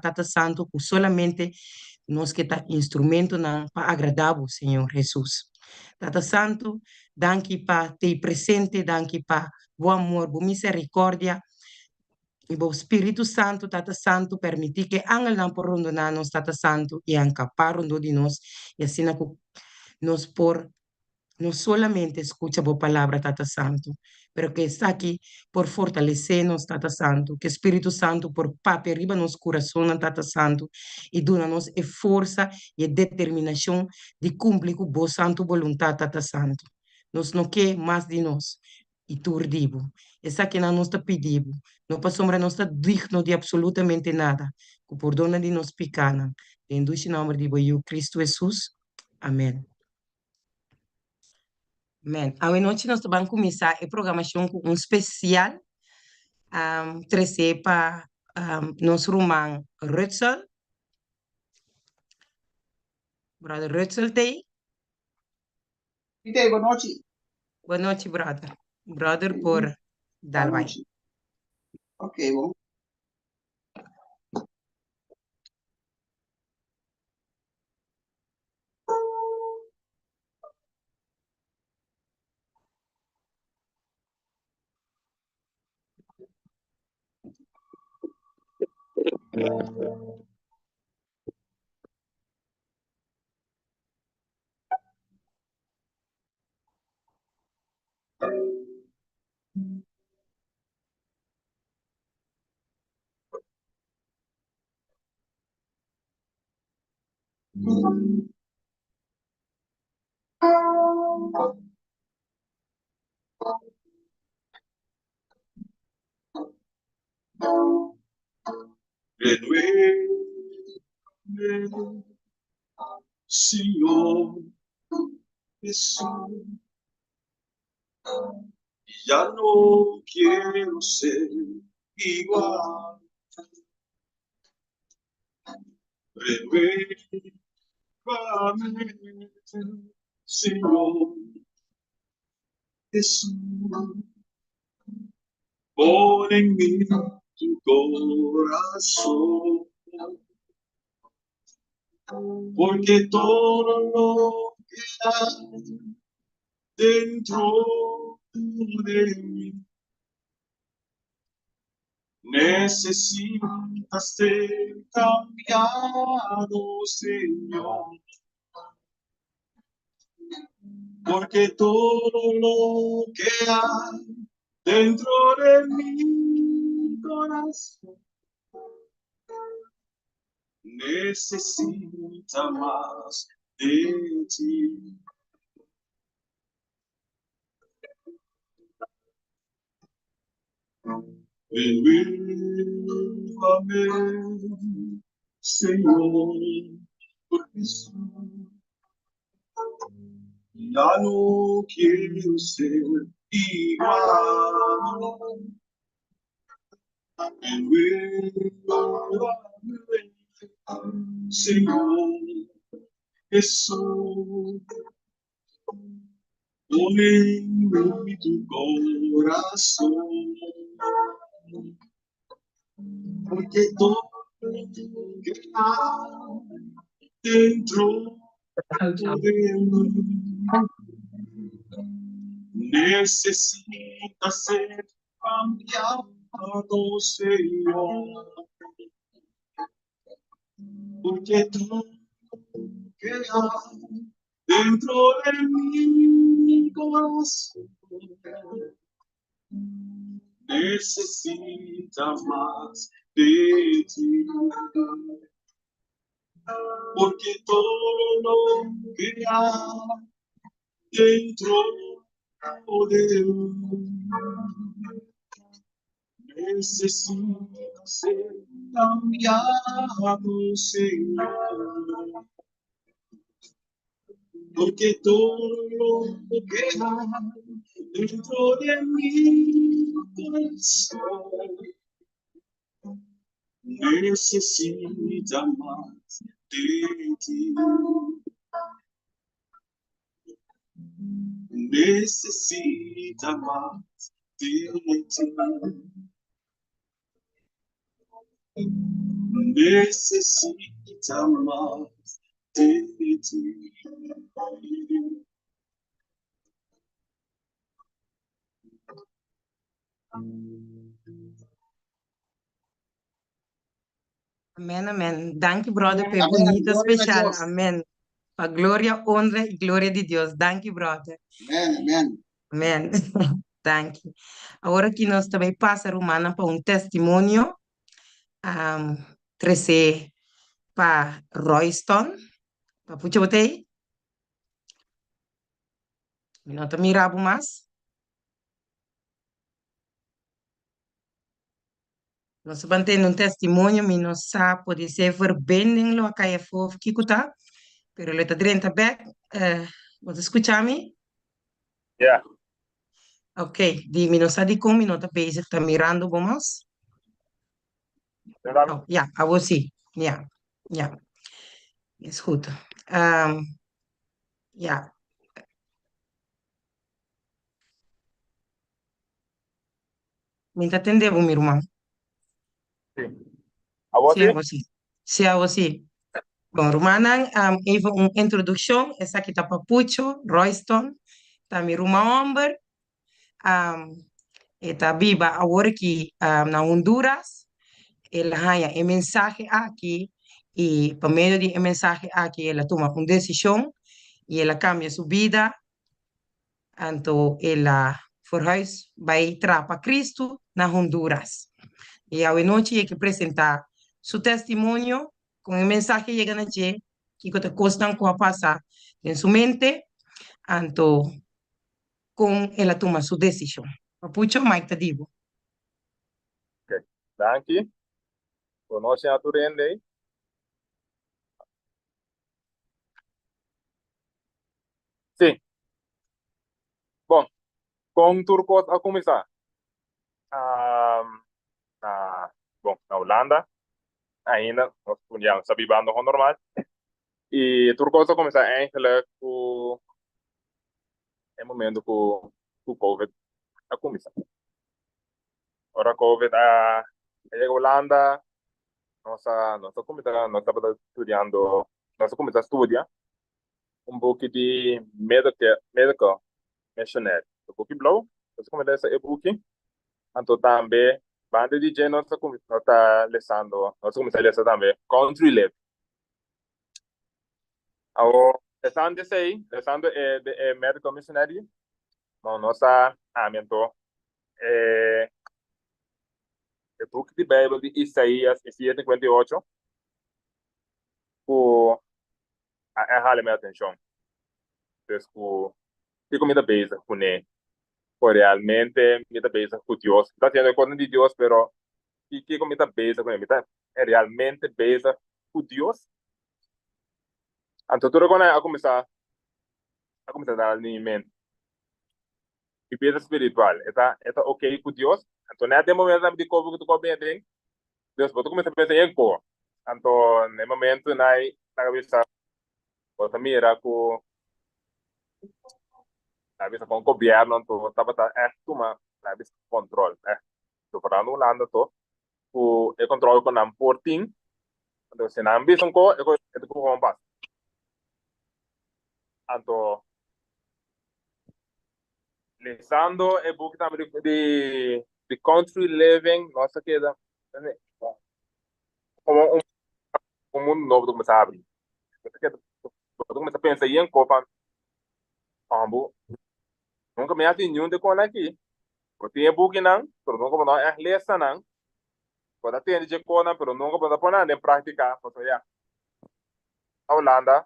Tata Santu, ku solamente nos ke ta instrumentonan pa agradá bo, Señor Hesus. Tata Santu, danki pa t'ei presente, danki pa bo amor, bo miserikòrdia i bo Spiritu Santu, Tata Santu, permití ku e angelnan por rondoná nos, Tata Santu, i ankapá rondó di nos, i asina ku nos por no solamente skucha bo palabra, Tata Santu, pero ku esaki por fortalesé nos, Tata Santu, ku e Spiritu Santu por papia riba nos kurasonnan, Tata Santu, i duna nos e forsa i e determinashon di kumpli ku bo santu boluntat, Tata Santu. Nos no ke mas di nos i tur di bo. Esakinan nos ta pidi bo, no pasobra nos ta digno di apsolutamente nada, ku pordona di nos pikánan. Den dushi nòmber di bo Yu, Kristu Hesus. Amèn. Amen. Awe nochi nos ta ban kuminsá e programashon ku un spesial tresé pa nos ruman Rutsel. Brother Rutsel t'ei. Mi t'ei, bon nochi. Bon nochi, brother. Brother por dal bai. Ok, bon. Renuévame, Señor Jesús. Ya no quiero ser igual. Renuévame, Señor Jesús. Pon en mí tu corazón, porque todo lo que hay dentro de mí necesita ser cambiado, Señor. Porque todo lo que hay dentro de mi corazón necesita más de ti. Renuévame, Señor Jesús. Ya no quiero ser igual. Renuévame, Señor Jesús. Pon en mí tu corazón, porque todo lo que hay dentro de mí necesita ser cambiado, Señor. Porque todo lo que hay dentro de mi corazón necesita más de ti. Porque todo lo que hay dentro de mí necesita ser cambiado, Señor. Porque todo lo que hay dentro de mi corazón necesita más de ti. Necesita más de ti. Necesita mas de ti. Amen, amen. Danki, brother, pa e Amen. bunita Gloria na special. Dios. Amen. Pa gloria, honra y gloria di Dios. Danki, brother. Amen, amen. Amen. Danki. Awor aki nos ta bay pasa, rumannan, pa un testimonio um, trece pa Royston. Papucho, bo ta ey? Mi no ta mira bo mas. Nos a ban tene un testimonio, mi no sa, podisé verbinding lo a kai afó of kiko ta, pero lo ta drenta bek. Bo ta skucha mi? Ja. Ok, di mi no sa dikon mi no ta bezig ta mirando bo mas. Mira mi? Oh, ja, awor si. Ja, ja. Is goed. Ja. Mi ta tende bo, mi ruman. Sí. Awor Sí, sí? awor sí. Sí, awor sí. Bon, rumannan, even un introdukshon. Esaki ta Papucho Royston, ta mi ruman hòmber. E ta biba awor aki na Honduras. El a haña e mensahe aki i pa medio di e mensahe aki el a tuma un desishon i el a kambia su bida. Anto el a verhuis bai traha pa Cristo na Honduras. I awenochi e ke presentá su testimonio kon e mensahe yega na dje, kiko ta kosnan ku a pasa den su mente, anto kon el a tuma su desishon. Papucho, Mike ta di bo. Ok, danki. Bo nochi na tur hende ei. Sí. Bon, kon tur kos a kuminsá? Na, bon, na Hulanda ainda nos ya nos ta bibando gewoon normal i tur kos a kuminsá eigenlijk ku e momento ku ku covid a kuminsá. Ora covid a yega Hulanda nos a nos a kuminsá nos tabata studiando nos a kuminsá studia un buki di medical medical missionary e buki blou nos a kuminsá lesa e buki anto tambe banda di dje nos a kuminsá nos ta lesando nos a kuminsá lesa tambe country live awor lesando esei lesando e e medical missionary no nos a ami anto e e buki di Bijbel di Isaías, Isaías 58, ku a a hala mi atenshon. Pues ku kiko mi ta bezig kuné? Ku realmente mi ta bezig ku Dios? Mi ta hasiendo e kosnan di Dios, pero kiko mi ta bezig kuné? Mi ta realmente bezig ku Dios? Anto tur e kosnan a kuminsá a kuminsá dal den mi mente. Mi bida spiritual e ta e ta ok ku Dios? Anto net den momento nan di kobe ku ta kobe aden, Dios bo ta kuminsá pensa yen ko. Anto na e momento nai nan a bisa bo ta mira ku nan a bisa kon gobierno anto tabata ègt tuma nan a bisa kontrol ègt sobrando Hulanda anto ku e kontrol ku nan por tin anto si nan bisa un ko e ta ku pasa. Anto lesando e buki tambe di di di Country Living nos ta keda como un un mundo nobo ta cuminsa abri. Bo ta keda bo ta cuminsa pensa yen kopa bo nunca mi a haci niun de kon aki. Bo tin e bukinan pero nunca bo no a echt lesa nan. Bo ta tende dje konan pero nunca bo no ta pone nan den practica pasobra ya. Na Hulanda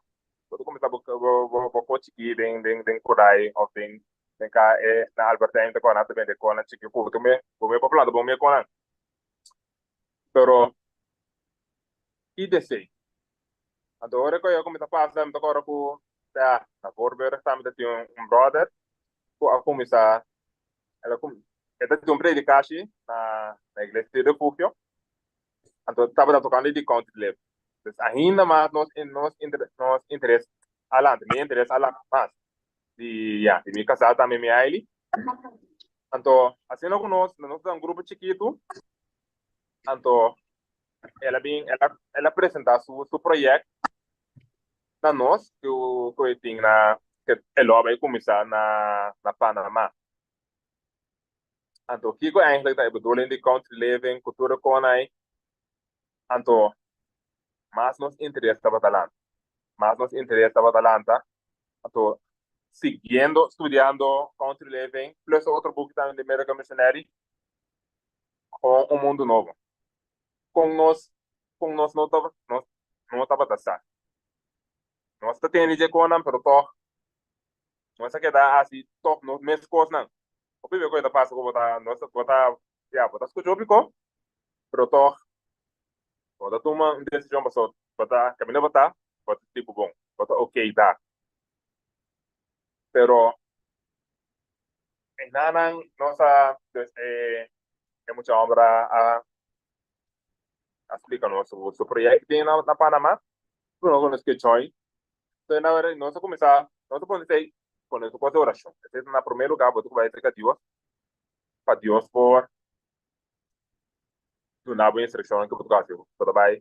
bo ta kuminsá bo bo ko chikí den den den Korai òf den den ka e na Albert Heijn ta kòrda nan ta bende konan chikí ku bo ta me bo me por planta bo me konan pero ki desei anto ora ku a kuminsá pasa mi ta kòrda ku ya na Voorburg tambe ta tin un bròder ku a kuminsá el a e ta tin un predikashi na na iglesia di Refugio. Anto tabata tocando di country live. Dus ainda mas nos nos nos interes a lanta, mi interes a lanta mas. Di ya, di mi casá tambe mi Aily. Anto asina cu nos, nos ta un grupo chikitu. Anto. El a bin, el a, el a presentá su, su project na nos ku ku e tin na ke e lo a bai kuminsá na na Panama. Anto kiko eigenlijk ta e bedoeling di Country Living ku tur e kon ai? Anto mas nos interes tabata lanta, mas nos interes tabata lanta. Anto siguiendo studiando Country Living plus otro buki tambe di Miracle Missionary, kon un mundu nobo. Kon nos kon nos no tabata nos no tabata sa. Nos ta tende dje konnan pero tog nos a keda hasi tog nos mes kosnan. Hopi bes ku ta pasa ku bo ta nos bo ta ya bo ta skucha hopi kos pero tog bo ta tuma un desishon pasobra bo ta kaminda bo ta bo ta sinti bo bon bo ta okay ta. Pero enanan nos a dus e e mucha homber a a splika nos su su proyecto tin na na Panama ku nos nos ke join. Entonces na ora nos a kuminsá nos a pone esei pone su kos di orashon. Esei ta na promé lugá bo ta ku bai serka Dios pa Dios por duna bo instrukshonnan ke bo ta ku hasi bo ta bai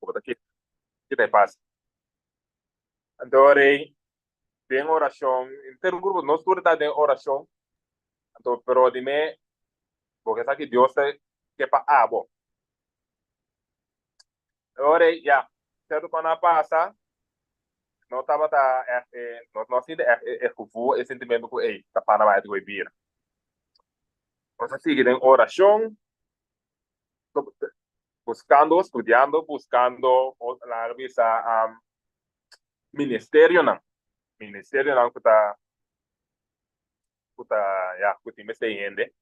ku bo ta kere kita e pas. Anto ora ei den orashon henter un grupo nos tur ta den orashon anto pero di me bo ke sa ki Dios ta ke pa abo. Ora ei ya sierto ku a pasa no tabata ègt e no no a sinti ègt e gevoel e sentimentu ku ei ta Panama e ta bai bira. Nos a sigui den orashon buskando studiando buskando laga bisa ministerionan ministerionan ku ta ku ta ya ku tin mester hende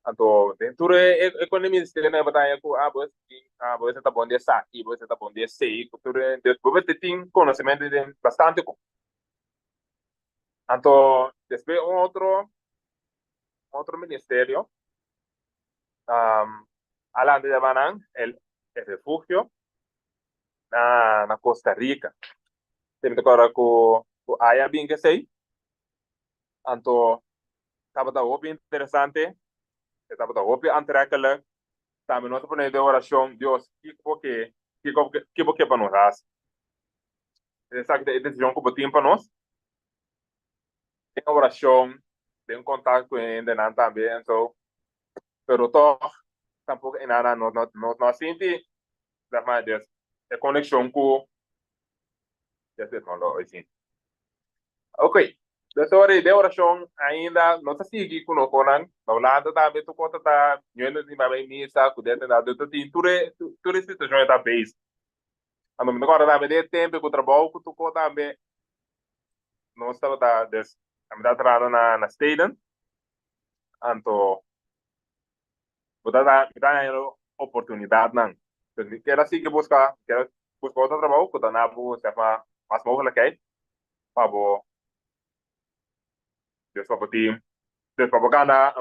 anto den tur e e kon e ministerionan e bo ta haña ku ah bo tin ah bo ta bon di esaki bo ta bon di esei ku tur e bo mester tin konosementu den bastante kon anto despues un otro otro ministerio alante yama nan el refugio na na Costa Rica. Te mi ta kòrda ku ku aya bin kesei, anto tabata hopi interesante, e tabata hopi aantrekkelijk. Tambe nos a pone den orashon, Dios, kiko bo ke, kiko ki bo ke pa nos hasi? Esaki ta e desishon ku bo tin pa nos? Den orashon, den kontakto ku e hendenan tambe, anto, pero tòg tampoko e nan nos no no a sinti Zeg maar, dus e konekshon ku despues no lo sinti. Ok, dus ora di orashon ainda no ta sigui ku no konan, na Hulanda tambe tur kos ta ta ñoe no tin bai misa ku den den dat tin tur e tur e situashon e ta bezig. Anto mi ta kòrda tambe den e tempu ku trabou ku tur kos tambe nos tabata dus mi ta trahando na na Steden anto Bo ta da, mi ta haña oportunidatnan. Pues mi kier a sigui buska, mi kier a buska otro trabou ku ta na bo sèf ma mas mogelijkheid pa bo, dus pa bo tin, dus pa bo gana,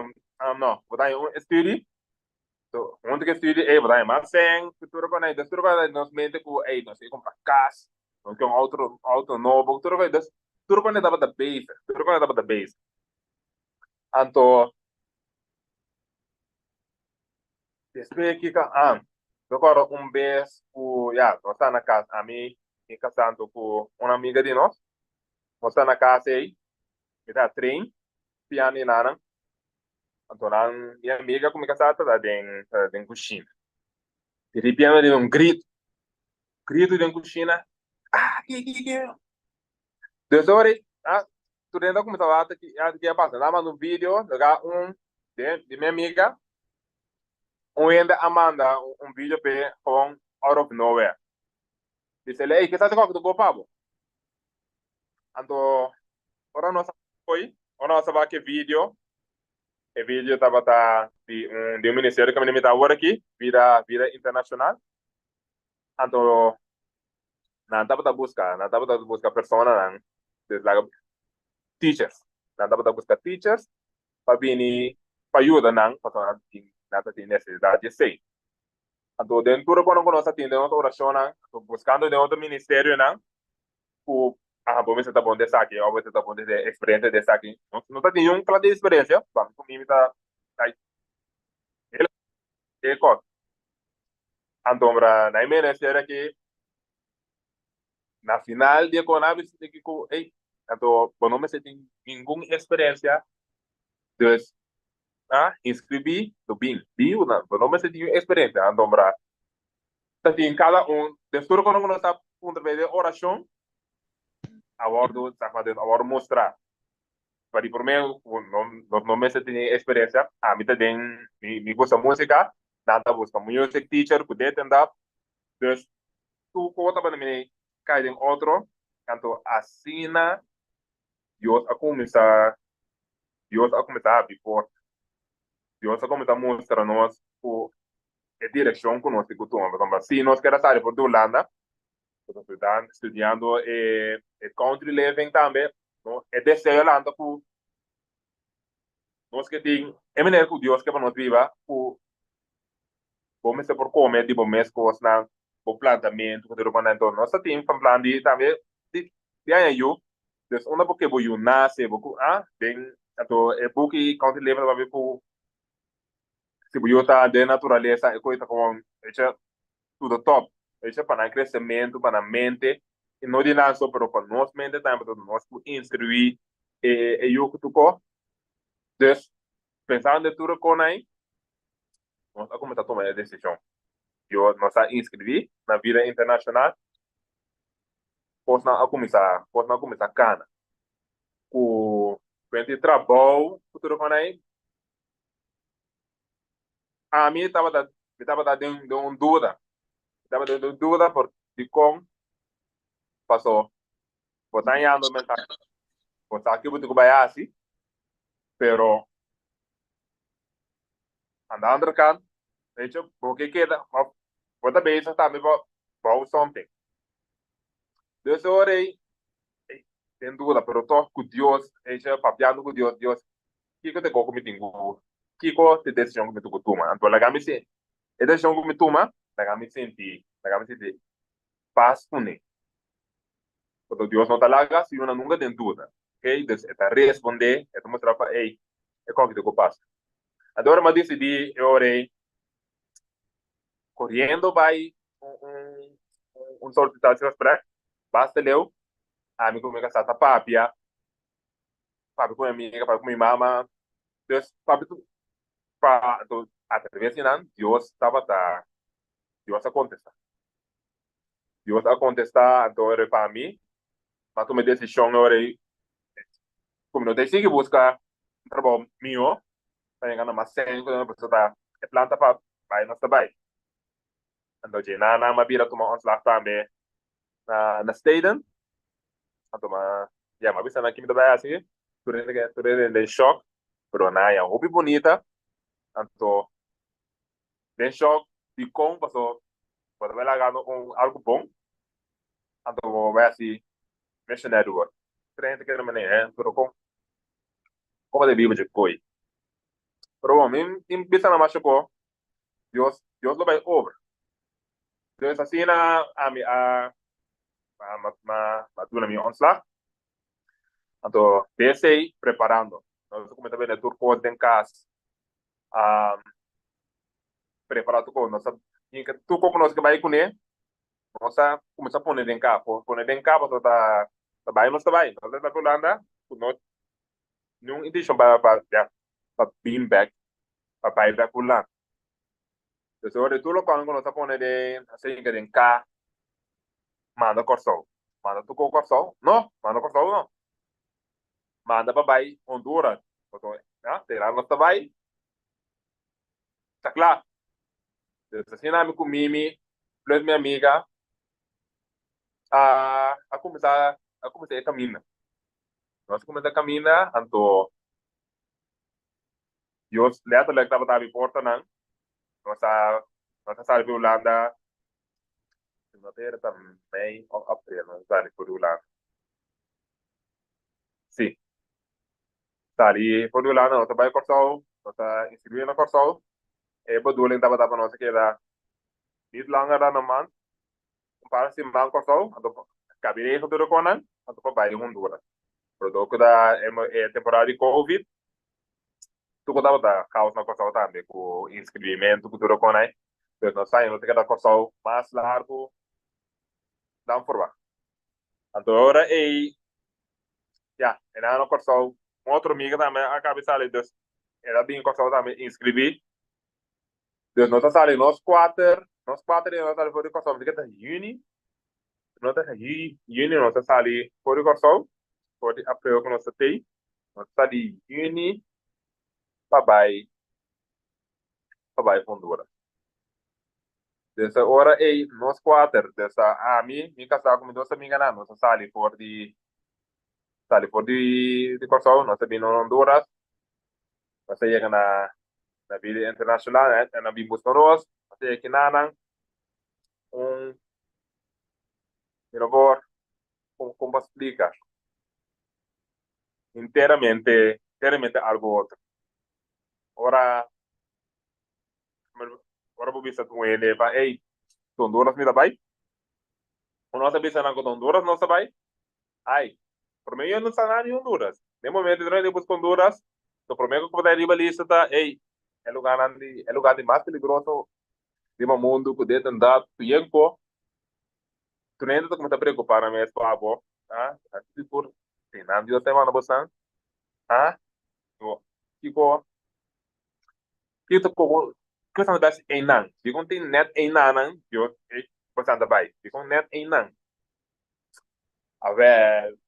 no, bo ta haña un estudi, so huntu ku e estudi ey bo ta haña mas sèn, ku tur kos, dus tur kos ta nos mente ku ey nos ke kumpra kas, nos ke un auto, auto nobo, tur kos, dus tur kos tabata bezig, tur kos tabata bezig. Anto despues ki ka an, mi acorda un bes ku ya nos ta na kas, ami mi kasando ku un amiga di nos, nos ta na kas ei, mi ta train piano i nanan, anto nan mi amiga ku mi kasá ta den ta den kushina, di ripiente mi tende un grito, grito den kushina, ah ki ki ki. Dus ora ah, tur hende a kuminsá wak ki ki a pasa. Nan a manda un video, lugar un de di mi amiga, un hende a manda un video p'e gewoon out of nowhere. Dice el, ey, ke sa ta kòke ta go pa bo? Anto ora nos a oí, ora nos a wak e video, e video tabata di un di un ministerio kaminda mi ta awor aki, Vida Vida Internacional. Anto nan tabata buska, nan tabata buska personanan, dus laga teachers, nan tabata buska teachers pa bini pa yuda nan pasobra nan tin nan ta tin nesesidat di esei. Anto den tur e ku nos a tin den nos orashonnan, anto buskando den otro ministerionan ku aha bo mester ta bon di esaki òf bo mester ta bon di eksperensia di esaki, nos no ta tin niun klas di eksperensia, pa mi ku mi ta like e kos. Anto na e ministerio aki, na final di e kona a bisa di ku ey, anto bo no mester tin ningun eksperensia, dus a inskribí lo bin, bin ku nan, bo no mester tin eksperensia. Anto ta tin kada un den tur ku nos ta puntra den orashon a wòrdu a wòrdu mustrá. Pa di promé nos no mester tin eksperensia, ami ta den mi gusta músika, nan ta buska music teacher ku dit en dat, dus tur kos tabata mini kai den otro, anto asina Dios a kuminsá Dios a kuminsá habri porta, Dios a kuminsá mustra nos ku e direkshon ku nos tin ku tuma, pasobra si nos keda sali for di Hulanda, nos ta studiando e country living tambe, e deseo lanta ku nos ke tin e manera ku Dios ke pa nos biba, ku bo mester por kome di bo mes kosnan, bo plantamentu ku tur kosnan. Enton nos ta tin van plan di tambe di haña yu, dus unda bo ke bo yu nase bo ku a den anto e buki Country Living ta papia ku si bo yu ta den naturalesa e kos ta komo echa to the top, echa pa nan kresementu, pa nan mente, i no di nan so pero pa nos mente tambe pasobra nos ku instruí e yu ku tur kos. Dus pensando den tur e kosnan ei nos a kuminsá tuma e desishon. Yo nos a inskribí na Vida Internashonal, kosnan a kuminsá, kosnan a kuminsá kana. Ku frente di trabou ku tur e kosnan ei, ami tabata, mi tabata den den un duda, mi tabata den un duda por dikon paso bo ta hañando mensahe, bo sa ke bo tin ku bai hasi, pero Aan de andere kant, weet je, bo ke keda, of bo ta bezig tambe pa bou something. Dus ora ei, den duda, pero toch ku Dios, weet je, papiando ku Dios, Dios, kiko ta e kos ku mi tin ku, kiko ta e desishon ku mi tin ku tuma? Anto laga mi si, e desishon ku mi tuma, laga mi sinti, laga mi sinti pas kuné. Pasobra Dios no ta laga su yunan nunka den duda, ok? Dus e ta respondé, e ta mustra pa ei e kòke ta ku pasa. Anto ora mi a disidí e ora ei, koriendo bai un un sollicitatiegesprek, basta leu, ami ku mi kasá ta papia, papia ku mi amiga, papia ku mi mama, dus papia tur, pa anto atraves di nan Dios tabata, Dios a kontestá. Dios a contesta anto ora pa mi, m'a tuma e decision ora ei cu mi no ta sigui busca un trabao miho pa mi gana mas cen cu pasobra ta e plan ta pa bay nos ta bay. Anto dje nan a bira tuma ontslag tambe na Steden, anto m'a ya m'a bisa nan ki mi ta bay haci, tur hende tur hende den shock, pero nan a ya hopi bunita, anto Den shock dikon paso bo ta bai lagando un algu bon anto bo bai hasi missionary work. Tur hende kere manera eh pero kon kon bo ta biba dje koi. Pero bon mi tin bisa nan masha ko Dios Dios lo bai obra. Dus asina ami a ma duna mi ontslag anto desei preparando nos a kuminsá bende tur kos den kas. Prepara tur kos. Nos a hinka tur kos ku nos ke bai kuné, nos a kuminsá pone den ka. Pone den ka pasobra ta ta bai nos ta bai. Nos ta bai pa Hulanda ku no niun intenshon pa pa ya pa bin bèk, pa bai bèk Hulanda. Entonces ora di tur loke ku nos a pone den, nos a hinka den ka, manda Kòrsou. Manda tur kos Kòrsou? No, manda Kòrsou no. Manda pa bai Honduras. Pasobra ya te nos ta bai ta kla. Dus asina ami ku Mimi plus mi amiga a a kuminsá a kuminsá e kaminda. Nos a kuminsá kaminda anto Dios letterlijk tabata abi portanan. Nos a nos a sali for Hulanda si no ta era ta mei of april nos a sali for Hulanda. Sí. Sali for di Hulanda nos a bai Kòrsou, nos a inskribí na Kòrsou. E bedoeling tabata pa nos a keda niet langer dan een maand, un par di siman Kòrsou, anto kabi regel tur e konan, anto pa bai Honduras. Pero dor ku ta e temporada di covid, tur ku tabata kaos na Kòrsou tambe ku inskribímentu ku tur e konan ei. Pero nos aña no ta keda Kòrsou mas largu dan forwagt. Anto ora ei, ya, e nan na Kòrsou, un otro amiga tambe a kaba sali, dus el a bin Kòrsou tambe inskribí. Dus nos a sali nos kuater, nos kuater nos a sali for di Kòrsou, mi ta kere ta yüni, nos ta yüni nos a sali for di Kòrsou, for di aprel ku nos ta tei, nos a sali yüni pa bai pa bai Honduras. Desde ora ei nos kuater, desde ami, mi kasá ku mi dos amiganan, nos a sali for di sali for di di Kòrsou, nos a bini Honduras, nos a yega na na Villa Internacional, nan a bin buska nos, nos a yega kinanan, un mi no por kon pa splika, enteramente enteramente algu otro. Ora ora bo bisa ku un hende pa ey ta Honduras mi ta bai, bo no ta bisa nan ku ta Honduras nos ta bai, ay prome yo no sa nada di Honduras, den momento ku nan buska Honduras lo prome ku ta riba lista ta ey e lugarnan di e lugar di mas peligroso riba mundu ku dit en dat ku yenko tur hende ta kuminsa preokupa nan mes pa abo, ah sigur si nan Dios ta manda bosan ah. Kiko kiko kiko ta bes einan? Dikon tin net einanan Dios ei bosan ta bai? Dikon net einan? Awel,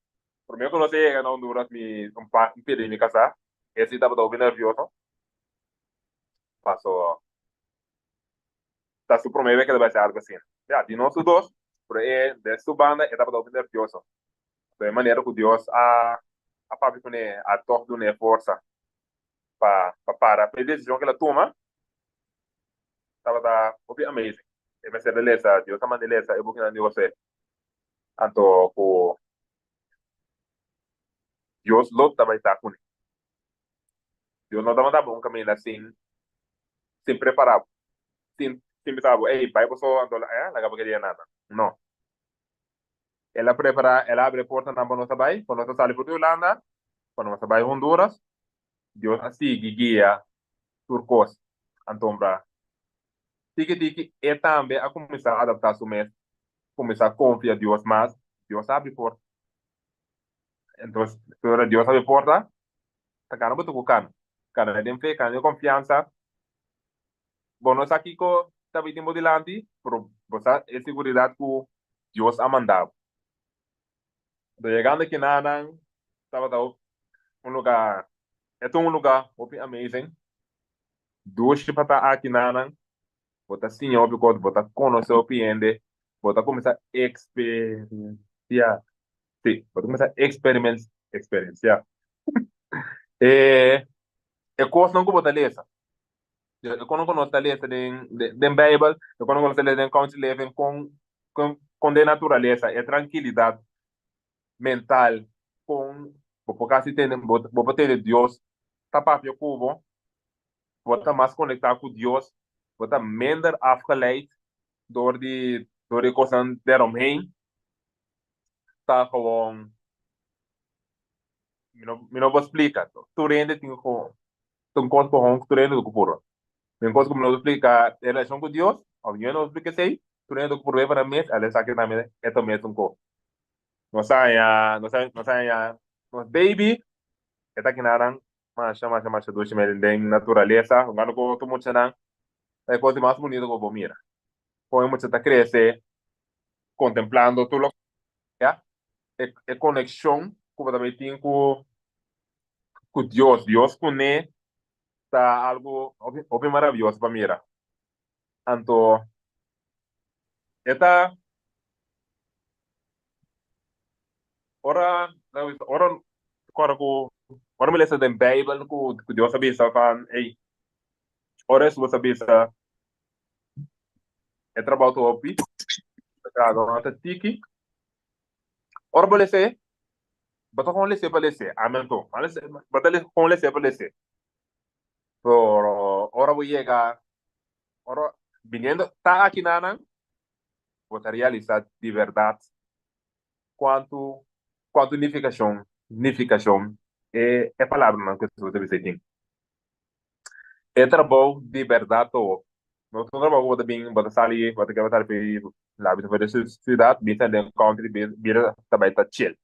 prome ku nos a yega na Honduras mi un pa un pidi mi kasá, e si tabata hopi nervioso, paso ta su prome bes ke ta bai hasi algu asina. Ya, di nos tur dos, pero e den su banda e tabata hopi nervioso. Anto e manera ku Dios a a papia kuné a tòg dun'é forsa pa pa para pa e desishon ku el a tuma tabata hopi amazing. E mester a lesa, Dios a mand'é lesa e bukinan di José. Anto ku Dios lo ta bai ta kuné. Dios no ta manda bo un kaminda sin sin prepará bo, sin sin bisa bo, ey bai boso anto laga bo keda nada. No. El a prepará, el a abri e portanan pa nos a bai, pa nos a sali for di Hulanda, pa nos a bai Honduras. Dios a sigui guia tur kos. Antombra, tiki tiki e tambe a kuminsá adaptá su mes, kuminsá konfia Dios mas. Dios a abri porta. Entonces, ora Dios abri porta, ta kana bo ta ku kana. Kana den fe, kana den konfiansa. Bo no sa kiko ta bin bo dilanti, pero bo sa e siguridat ku Dios a manda bo. Anto yegando kinanan tabata un luga, e ta un luga hopi amazing, dushi pa ta akinanan, bo ta siña hopi kos, bo ta konosé hopi hende, bo ta kuminsá eksperensiá, sí, bo ta kuminsá eksperensiá e e kosnan ku bo ta lesa. E kono ku nos ta lesa den den Bijbel, e kono ku nos ta lesa den Country Living kon kon kon den naturalesa e trankilidat mental kon bo por kasi tende bo bo por tende Dios ta papia ku bo, bo ta mas konektá ku Dios, bo ta minder afgeleid dor di dor di e kosnan deromheen ta gewoon mi no mi no por splika tur hende tin gewoon Ta un kos ku hon ku tur hende ta ku purba. Mi un kos ku mi no ta splika e relashon ku Dios, òf yo no ta splika esei, tur hende ta ku purba pa nan mes, al esaki tambe e ta mesun kos. Nos a haña, nos a nos a haña nos baby, e ta kina nan masha masha masha dushi mes den naturalesa, hungando ku otro muchanan, ta e kos di mas bunito ku bo por mira. Kon e mucha ta krese kontemplando tur loke, ya, e konekshon ku bo ta bay tin ku ku Dios, Dios kuné ta algu hopi hopi maravioso pa mira. Anto e ta ora ora ora ku ora mi lesa den Bijbel ku ku Dios a bisa van ey ora Hesus a bisa e trabou ta hopi, e trahadónan ta tiki. Ora bo les'é, bo ta kon les'é pa les'é, ami anto, bo ta kon les'é pa les'é. Pero ora bo yega, ora biniendo ta aki nanan, bo ta realisá di bèrdat kuantu kuantu nifikashon nifikashon e e palabranan ku Hesus a bisa ei tin. E trabou di bèrdat ta hopi. No ta un trabou ku bo ta bin, bo ta sali, bo ta keda sali pa e labi ta for di siudat, bin sali den country, bira ta bai ta chill.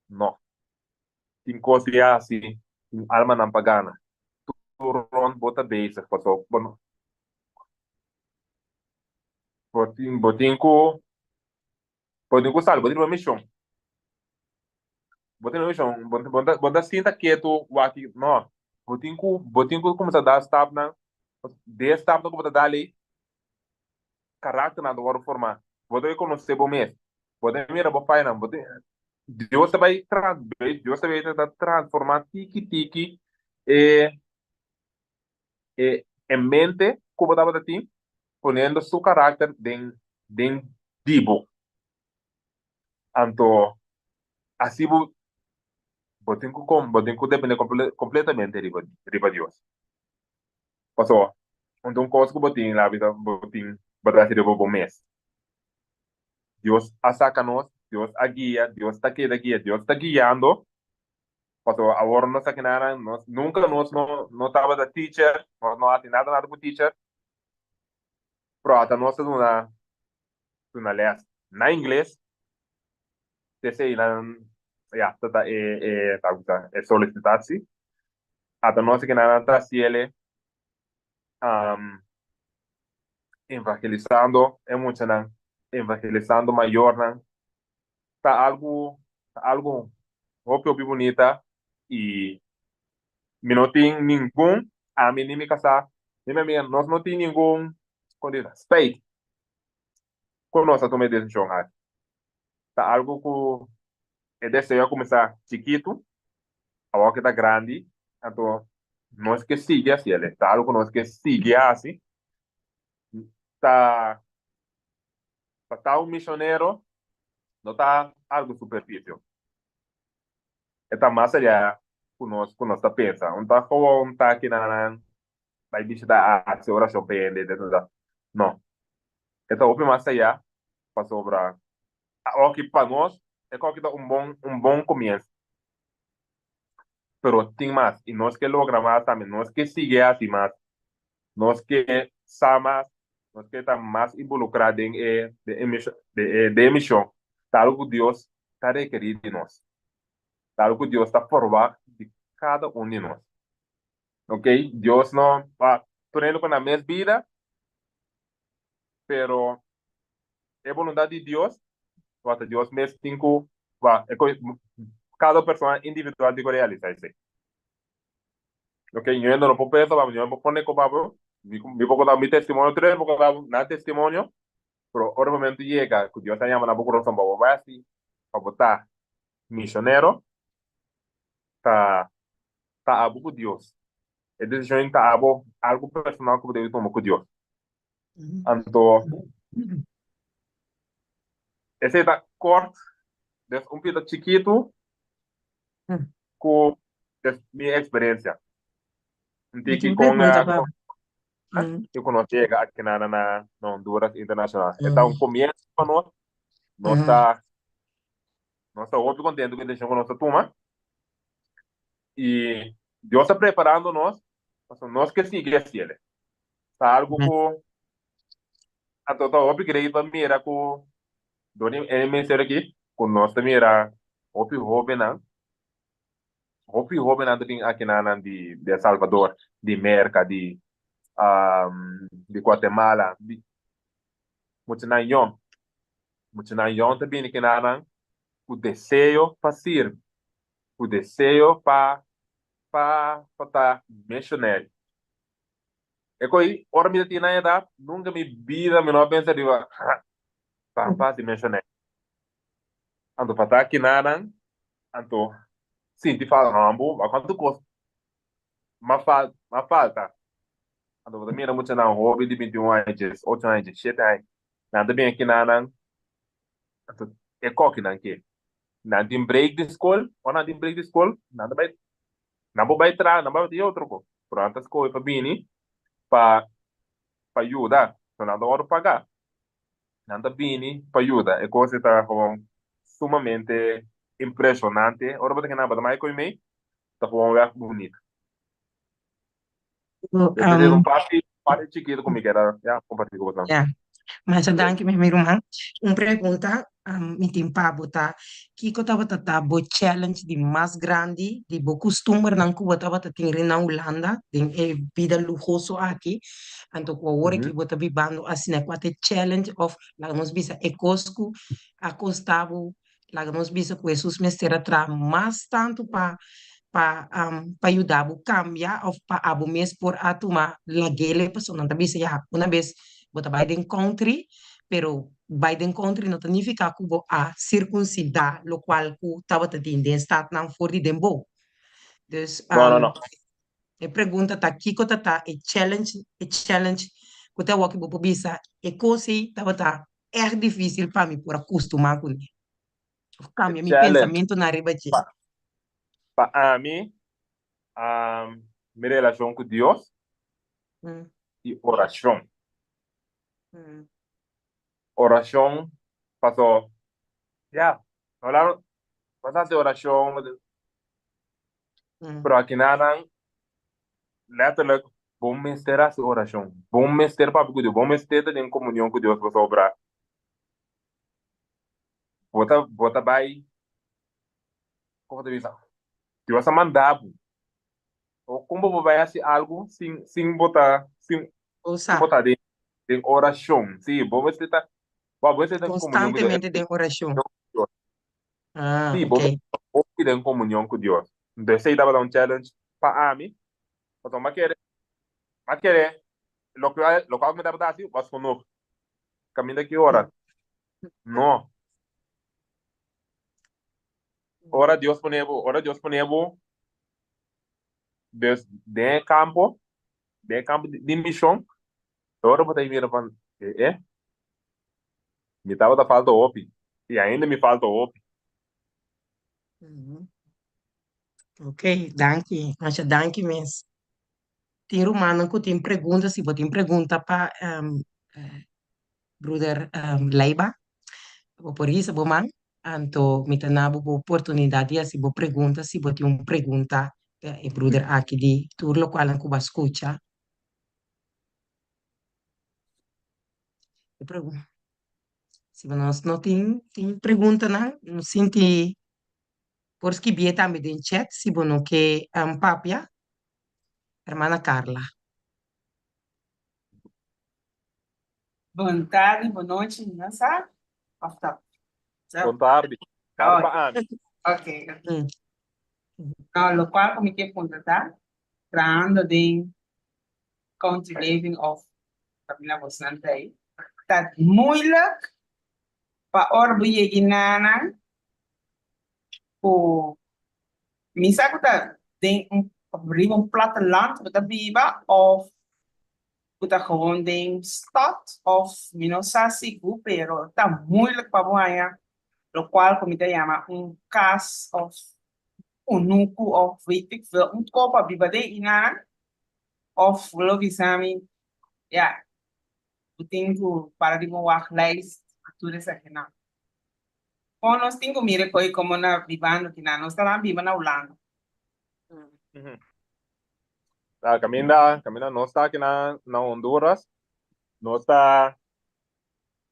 No. Tin kos di hasi, tin almanan pa gana. Tur rond bo ta bezig paso bo no bo tin bo tin ku bo tin ku sali, bo tin riba mishon. Bo tin riba mishon, bo bo bo ta sinta ketu wak no. Bo tin ku bo tin ku kuminsá da stapnan, de stapnan ku bo ta dal ei karakternan ta wòrdu formá. Bo ta bai konosé bo mes, bo ta mira bo fayanan, bo ta Dios ta bai Dios ta bai ta transformá tiki tiki e e e mente ku bo tabata tin, poniendo su karakter den den di bo. Anto asi bo bo tin ku bo tin ku dependé kompletamente riba riba Dios. Pasobra un ta un kos ku bo tin la bida bo tin bo ta hasi riba bo mes. Dios a saka nos, Dios a guia, Dios ta keda guia, Dios ta guiando. Pasobra awor nos a kina nos nunka nos no no tabata teacher, nos no hasi nada nada ku teacher, pero ata nos ta duna duna les na ingles, p'esei nan ya ta ta e e ta bisa e solisitatie. Ata nos ke nan ta hasiele evangelisando e muchanan, evangelisando mayornan, ta algu ta algu hopi hopi bunita y mi no tin ningun, ami ni mi kasá ni mi amiga nos no tin ningun kon di spijt ku nos a tuma e desishon aki. Ta algu ku e deseo a kuminsá chikitu, awor ke ta grandi, anto nos ke sigui hasi el. Ta algu ku nos ke sigui hasi. Ta pa ta un misionero no ta algu superfisio. E ta mas allá ku nos ku nos ta pensa. Un ta gewoon ta kinanan bai bishita hasi orashon pa hende. No. E ta hopi mas allá pasobra Awoki pa nos e koki ta un bon un bon comienzo. Pero tin mas y nos ke logra mas tambe, nos ke sigui haci mas, nos ke sa mas, nos ke ta mas involucra den e den e den e mision. Ta algo cu Dios ta rekeri di nos. Ta algo cu Dios ta forwagt di cada un di nos. Ok, Dios no pa tur hende cu nan mes bida, pero e voluntad di Dios, wata Dios mes tin cu wa e coi cada persona individual tin cu realisa esey. Ok, ñoe no por pensa pa bo, ñoe por pone pa bo, mi mi por conta mi testimonio, tur hende por conta nan testimonio, pero ora e momento yega cu Dios a yama na bo corazon pa bo bay haci, pa bo ta misionero, ta ta abo cu Dios. E decision ta abo, algo personal cu bo debe tuma cu Dios. Anto esei ta kort, des un pita chikitu ku des mi eksperensia. Un Mi tiki tin kon pregunta pa kon mm. i ku nos yega aki na na na Honduras Internacional. E ta un komienso pa nos. Nos ta nos ta hopi kontentu ku e desishon ku nos a tuma. I Dios ta preparando nos pasobra nos ke sigui hasiel. Ta algu ku anto ta hopi great pa mira ku dor di e ministerio aki ku nos ta mira hopi hobennan, hopi hobennan ta bin aki nan di di El Salvador, di Merka, di di Guatemala, di muchanan yòn, muchanan yòn ta bini kinanan ku deseo pa sirbi, ku deseo pa pa pa ta misionero. E ko'i ora mi ta tin nan edat, nunka mi bida mi no a pensa riba tan fácil menshoné. Anto pa ta kinanan, anto sinti falta, no bo, a kuantu kos m'a fal m'a falta. Anto bo ta mira muchanan hoben di 21 aña, 18 aña, 17 aña, nan ta bin kinanan, anto e kokinan ke nan tin break di skol, ora nan tin break di skol, nan ta bai Nan por bai traha, nan por bai otro ko, pero nan ta skohe pa bini pa pa yuda, so nan ta wòrdu pagá. Nan ta bini pa yuda. E kos ei ta gewoon sumamente impreshonante. Ora bo ta keda bo ta mai koe mei, ta gewoon wèg bunita. So, Esei ta un parti. Parti chikitu ku mi kier a ya kompartí ku boso. Ya. Masha danki mi mi ruman. Un pregunta mi tin pa bo ta, kiko tabata ta bo challenge di mas grandi di bo kustumbernan ku bo tabata tin ri na Hulanda den e bida luhoso aki, anto ku awor aki bo ta bibando asina, kua ta e challenge òf laga nos bisa e kos ku a kosta bo Laga nos bisa ku Hesus mester a traha mas tantu pa pa pa yuda bo kambia òf pa abo mes por a tuma lag'el e pasobra nan ta bisa ya una bes bo ta bai den country pero bai den country no ta nifiká ku bo a sirkunsidá lokual ku tabata tin den statnan for di den bo. Dus No, no, no. e pregunta ta kiko ta ta e challenge e challenge ku ta awor ku bo por bisa e kos ei tabata Erg difícil pa mi por a kustumá kuné of kambia mi Challenge pensamentunan riba dje. pa pa ami, mi relashon ku Dios i orashon. Orashon paso ya no la nos hasi orashon pero akinanan Letterlijk, bo mester hasi orashon. Bo mester papia ku Dios. Bo mester ta den komunion ku Dios pasobra bo ta bo ta bai, komo ta bisa, Dios a manda bo. O kon bo por bai hasi algu sin sin bo ta sin Bo sin sa. bo ta den den orashon. Sí, bo mester ta bo mester ta den komunion ku Dios. Konstantemente den orashon. Ah, Sí, bo ok. mester ta hopi den komunion ku Dios. Entonces esei tabata un challenge pa ami, pasobra mi a kere, mi a kere loke loke mi tabata hasi was genoeg. Kaminda ki ora? No. Ora Dios pone bo, ora Dios pone bo des den e kampo, den e kampo di mishon, e ora bo ta mira pan e e mi tabata falta hopi i ainda mi falta hopi. Ok, danki. Masha danki mes. Tin rumannan ku tin pregunta, si bo tin pregunta pa bruder Leiba, bo por hisa bo man, anto mi ta na bo bo oportunidat di hasi bo pregunta, si bo tin un pregunta pa e bruder aki di tur lokualnan ku bo a skucha. E pregunta. Si bo nos no tin tin preguntanan, no sinti por skibié tambe den chat si bo no ke papia. Hermana Carla. Bon tardi, bon nochi, mi no sa of ta. Bon tardi. Tardi pa ami. Ok. No, locual cu mi ke puntra ta, trahando den country living of kaminda bosnan ta ei, ta moeilijk pa ora bo yega nan ku mi sa ku ta den un riba un platteland bo ta biba of ku ta gewoon den stad of mi no sa sigur pero ta moeilijk pa bo haña lokual ku mi ta yama un kas of kunuku of weet ik veel un ko pa biba den inan of bo lo bisa mi ya bo tin ku para riba un wachtlijst pa tur esakinan. Kon nos tin ku mira koe komo na bibando kinan nos ta ban biba na Hulanda. Ta kaminda kaminda nos ta aki na na Honduras nos ta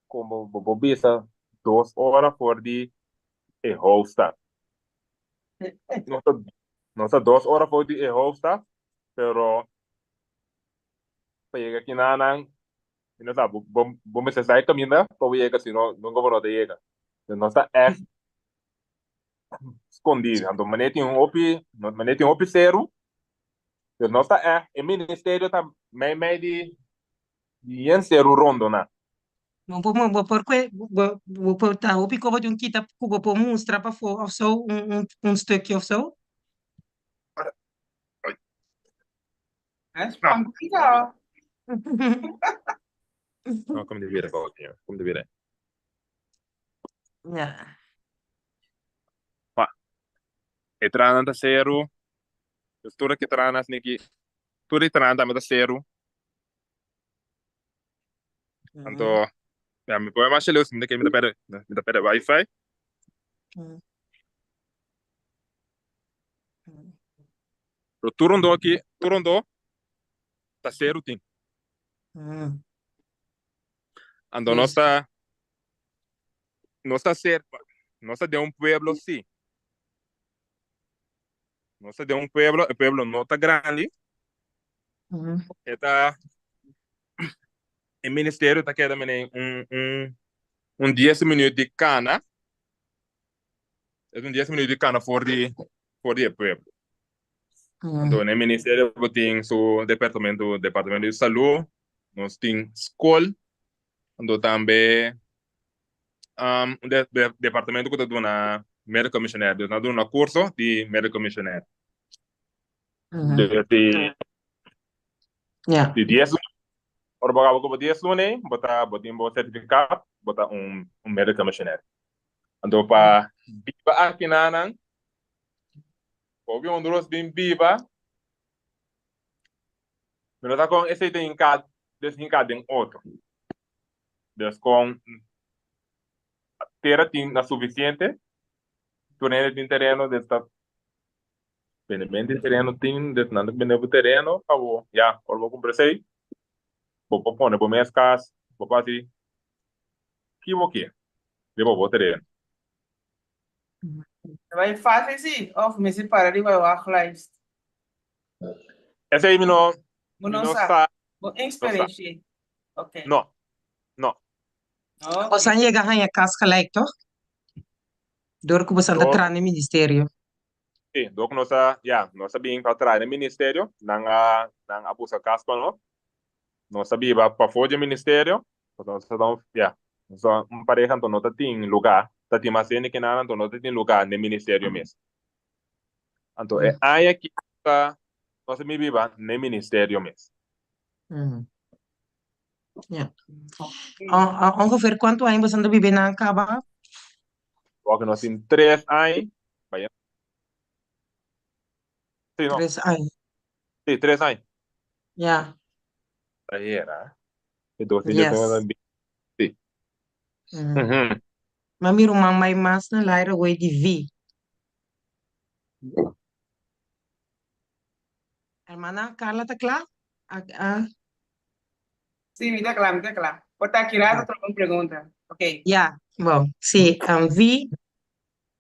komo bo por bisa dos ora for di e hoofdstad. Nos ta nos ta dos ora for di e hoofdstad pero pa yega kinanan Mi no sa, bo, bo, bo mester sa e kaminda pa bo yega, si no, nunka bo no ta yega. Entonces, nos ta ègt skondí. Anto, manera tin hopi, manera tin hopi seru, dus nos ta ègt, e ministerio ta mei mei di, di yen seru rondoná. Bo por, bo por kue, bo, bo por ta hopi koba di un kita ku bo por mustra pafó of so, un, un, un stukje of so. Es complicado. No, kom di bira pa otro, kom di bira. Ja. Pa. E tranan ta seru. Dus tur ki tranas niki, tur e tranan tambe ta seru. Anto, ja, mi por masha luz, mi ta ke mi ta perde, mi ta perde wifi. Pero tur rondó aki, tur rondó ta seru tin. Anto nos ta nos ta ser nos ta den un pueblo sí. Nos ta den un pueblo, e pueblo no ta grandi. E ta e ministerio ta keda mene un un un dies minuut di kana. Es un dies minuut di kana for di for di e pueblo. Anto na e ministerio bo tin su departamento departamento di salú, nos tin skol, anto tambe un departamento ku ta duna medical missionair, dus nan ta duna kurso di medical missionair. Dus di di dies luna, ora bo kaba ku bo dies luna ei, bo ta bo tin bo sertifikat, bo ta un medical missionair. Anto pa biba akinanan, Hopi honduros bin biba, mi no sa kon esei ta hinká des hinká den otro. Des kon tera tin na sufisiente, tur hende tin tereno, des ta bende di tereno tin, des nan ta bende bo tereno pa bo, ya, ora bo kumpra esei, bo por pone bo mes kas, bo por hasi ki bo kier riba bo tereno. Ta bai fácil sí, of mester para riba e wachtlijst? Esei mi no, Bo mi no no sa. sa, Bo no sa. experiencia. Ok. No, no. Ok. Bosan yega haña kas gelijk toch? Dor ku bosan ta Dor, traha na e ministerio. sí, dor ku nos a, ya, nos a bin pa traha na e ministerio, nan a, nan a buska kas pa nos. Nos a biba pafó dje ministerio, pasobra nos ta un, ya, nos ta un pareha anto no ta tin lugá, ta tin mas hende ke nan anto no ta tin lugá den ministerio mes. Anto e aña aki ta nos a bin biba den ministerio mes. Ya. Ongeveer kuantu aña boso ta biba nan kaba? Awor nos tin tres aña, baya, sí no, Tres aña. sí, tres aña. Ya. Era. E dos mil Yes. Sí. Ma mi ruman mai mas na laira wei di vi. Hermana Carla ta kla? A, a. Sí, mi ta kla, mi ta kla. Por ta aki rato otro un pregunta. Ok. Ya, bon. Sí, um, vi.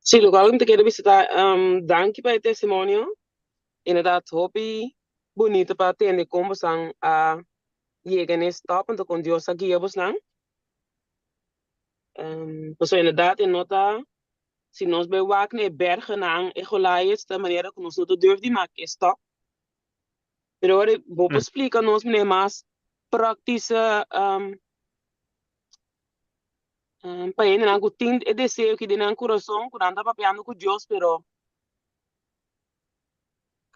Sí, lokual ku mi ta kere bisa ta danki pa e testimonio. Inderdat hopi bunito pa tende kon bosan a yega na e stap anto kon Dios a guia bosnan. Pasobra inderdat e no ta si nos bai wak na e bergennan e Goliaths ta manera ku nos no ta durf di mak e stap. Pero ora bo por splika nos manera mas praktische pa hendenan ku tin e deseo aki den nan kurason ku nan ta papiando ku Dios pero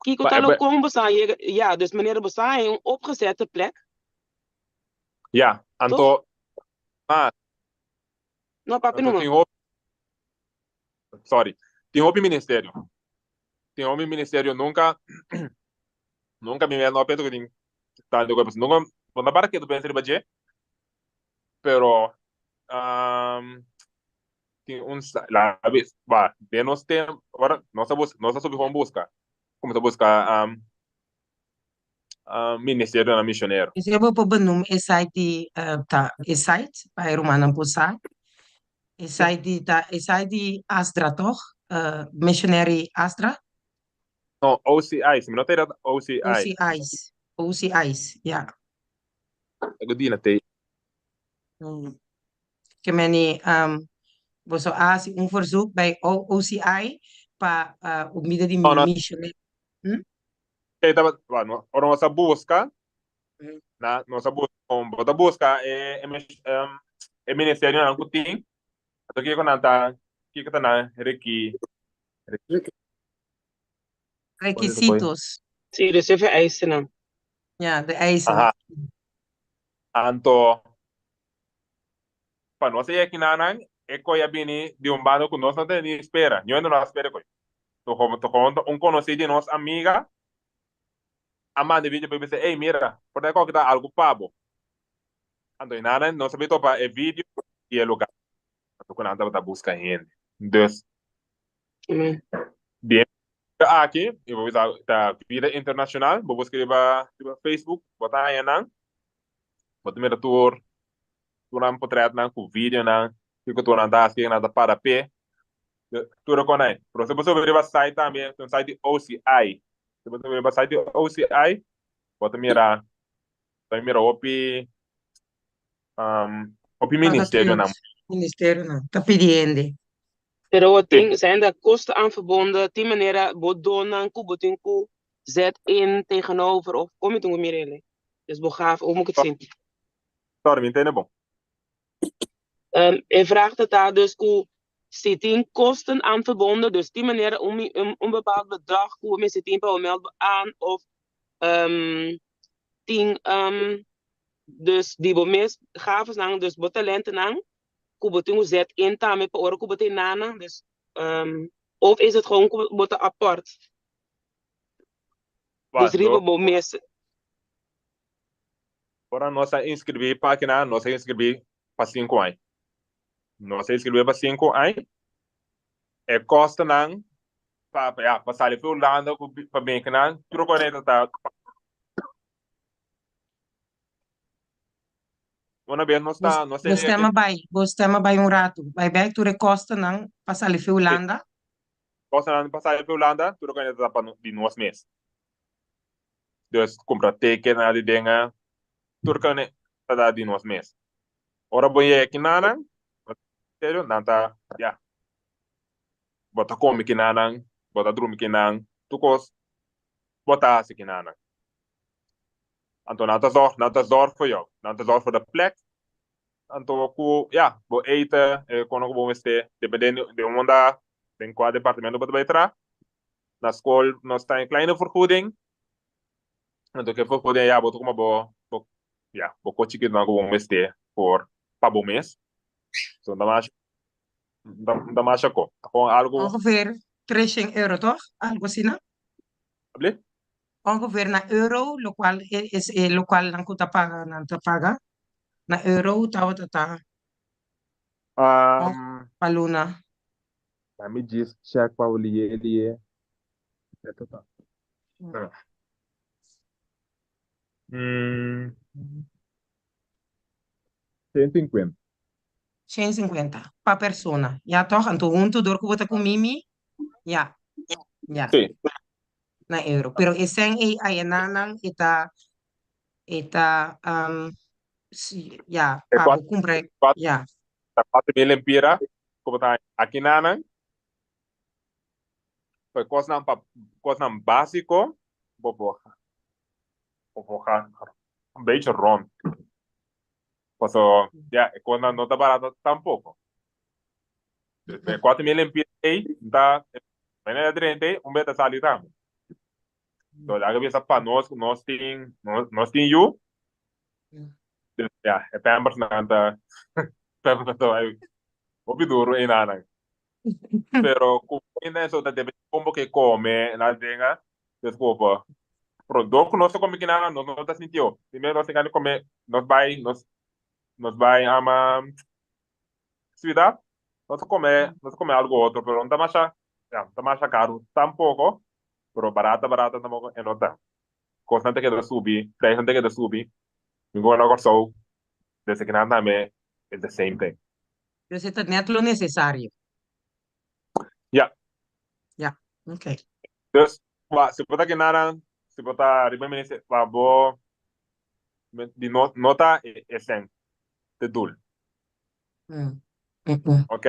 Kiko ta lo kon boso a yega, ya, dus manera boso a haña un opgezette plek. Ya, anto, ah. No, papia numa. Tin hopi, sorry, tin hopi ministerio. Tin hopi ministerio, nunca, nunca mi no a pensa ku tin tantu kos, nunca, no ta para ketu pensa riba dje, pero tin un la bes ba den nos tempo ora nos a bus nos a subi gewoon buska kuminsá buska ministerionan misionero. Esei bo por benoem e site di ta e site pa e rumannan por sa. E site di ta e site di Asdra toch? Missionary Asdra? No, OCI, si mi no ta era OCI. OCI's, OCI's, ya. E ku dina te. Ke meni boso a hasi un verzoek bij OCI pa un bida di No, no. missionary. Hm? Ey tabata, bueno, ora nos a buska, na, nos a buska, bo ta buska e, e ministerionan ku tin, anto kiko nan ta, kiko ta nan reki, Requisitos. Sí, dus e vereistennan. Ja, de eisen. Aha. Anto, pa nos e yekinanan, e koe a bini di un banda ku nos no tene ni spera. Niun hende no a spera e koe. Tohon un konosí di nos amiga a manda e video pa e bisa, Ey, mira, por ta e koke ta algu pa bo. Anto enanan nos a bin topa e video i e lugar. Anto ku nan tabata buska hende. Dus, di e video aki, i bo bisa ta Vida Internacional, bo buska riba Facebook, bo ta haña nan. Bo ta mira tur tur nan potretnan ku videonan, kiko tur nan ta hasi, kiko nan ta para p'e. Tur e kon ei. Pero si bo subi riba site tambe, tin un site di OCI. Si bo subi riba site di OCI, bo ta mira, bo ta mira hopi, hopi ministerionan. Ministerionan ta pidi hende. Pero bo tin, zijn daar kosten aan verbonden? Tin manera bo donnan ku bo tin ku zet in tegenover of kon mi tin ku mira elei? Dus bo gaf, hoe moet ik het zien? Sorry, mi ntende bon. E vraag ta ta dus ku si tin kosten aan verbonden, dus tin manera un un bepaald bedrag ku bo mester tin pa bo meld bo aan of tin dus di bo mes gavesnan, dus bo talentonan ku bo tin ku zet in tambe pa ora ku bo ta enanan, dus of is het gewoon ku bo ta apart? Dus riba bo mes. Ora nos a inskribí pa kina, nos a inskribí pa sinku aña. Nos a inskribí pa sinku aña. E kostonan pa ya pa sali for Hulanda ku pa bin kinan tur konekta ta Una bes nos ta nos Bo stem a bai, bo stem a bai un ratu. Bai bek tur e kostonan pa sali for Hulanda. Kostonan pa sali for Hulanda tur konekta ta pa di nos mes. Dus kumpra teken na di denga tur kane ta da di nos mes. Ora bo yega kinanan, serio nan ta ya bo ta kome kinanan, bo ta drumi kinan, tur kos bo ta hasi kinanan. Anto nan ta zorg, nan ta zorg for jou, nan ta zorg for de plek. Anto ku ya bo eten, e kono ku bo mester, dependendo den unda den kua departamento bo ta bai traha. Na skol nos ta en kleine vergoeding. Anto ke vergoeding ya bo ta kuma bo bo ya bo ko chikitonan ku bo mester for pa bo mes. So no ta masha no ta masha ko. Ta kon algu. Ongeveer treshen euro toch? Algo asina? Abli? Ongeveer na euro lokual es e lokual nan ku ta paga nan ta paga na euro tabata ta pa luna. Let me just check pa liye liye. Eto ta. Mm. 150. 150 pa persona. Ja toch? Anto hunto door ku bo ta ku Mimi. Ja. Ja. Sí. Na euro. Pero e sen ei ayenanan e ta e ta um, si, ja, E pa cuatro, bo kumpra, cuatro, ja. ta 4000 lempira ku bo ta aki nanan. Pa kosnan pa kosnan básiko bo por bo por ga un beetje rond. Paso ya e kosnan no ta barato tampoko. E 4000 lempira ei ta mene ta drenta ei un bes ta sali tambe. So laga bisa pa nos ku nos tin nos tin yu ya e pampers nan ta pampers ta bai hopi duru einanan. Pero kuminda eso ta depende kon bo ke kome na denga des ku bo pero dor ku nos ta kome kina nos no ta sintió. Primero nos tin kome nos bai nos nos bai ama siudat nos ta kome nos ta kome algo otro pero no ta masha ya no ta masha karu tampoko pero barata barata tampoko e no ta. Kosnan ta keda subi prijsnan ta keda subi mi ku na Kòrsou desde kinan tambe is the same thing. Dus e ta net lo necesario. Ja. Ja, ok. Dus, wa, si bo ta kinaran, si bo ta riba ministerio, pa bo di no, no ta e, e sèn te doel. Mm. Mm -mm. Ok?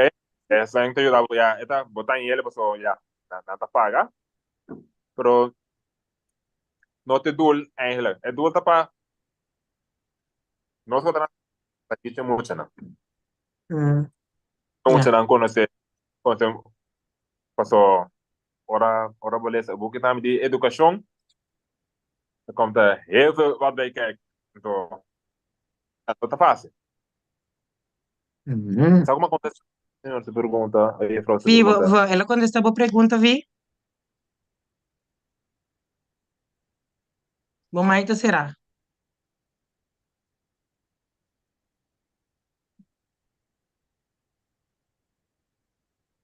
E sèn te yuda bo, ja, e ta, bo ta in paso, ja, nan, nan ta paga. Pero no te doel eigenlijk. E doel ta pa nos bo ta ta kiche muchanan. Mm. Muchanan conoce, conoce paso ora ora bo lesa e buki tambe di educacion, er komt er heel veel wat bij kijken. Anto, no ta facil. Mm. Sa como contesta señor su pregunta, o juffrouw su Vi, bo, pregunta? bo, el a contesta bo pregunta, Vi? Bo mai ta sera.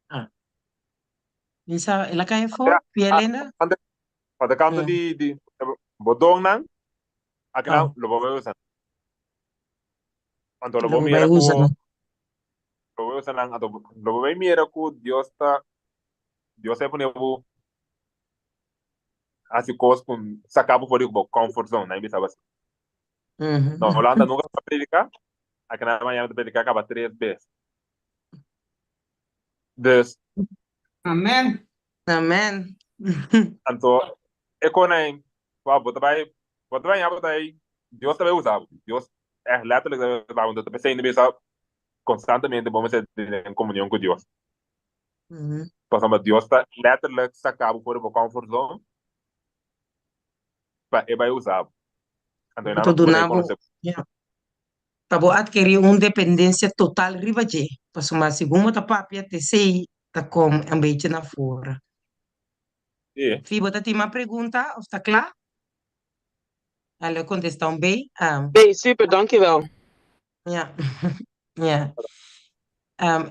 Ah. Lisa, el a kai afó? Ja, Vi ah, Elena? ante, pa de kanto Mm. di, di bodonnan, aki Ah. nan lo bo usa. Anto lo Lo bo bo bai mira ku usa nan. lo bo usa nan, anto lo bo bai mira ku Dios ta Dios ta pone bo hasi kos ku saka bo for di bo comfort zone, nan bisa bo asina. Na Holanda nunka ta prediká, aki na Miami ta prediká kaba tres bes. Dus. Amen. Amen. Anto e konai, wou bo ta bai, bo ta bai ña bo ta bai, Dios ta bai usa bo. Dios ègt letterlijk ta bai usa bo. Anto ta p'esei no bisa konstantemente bo mester den komunion ku Dios. Pasobra Dios ta letterlijk saka bo for di bo comfort zone pa e bai usa bo. Anto e nan Ta lo por duna bo, konosé. ja. Pa bo adkerí un dependensia total riba dje, pasobra segun bo ta papia t'esei ta kom un bechi na fora. Sí. Fi, bo ta tin mas pregunta of ta kla? A lo kontestá un bei. Bei, super, dankjewel. Ja, ja.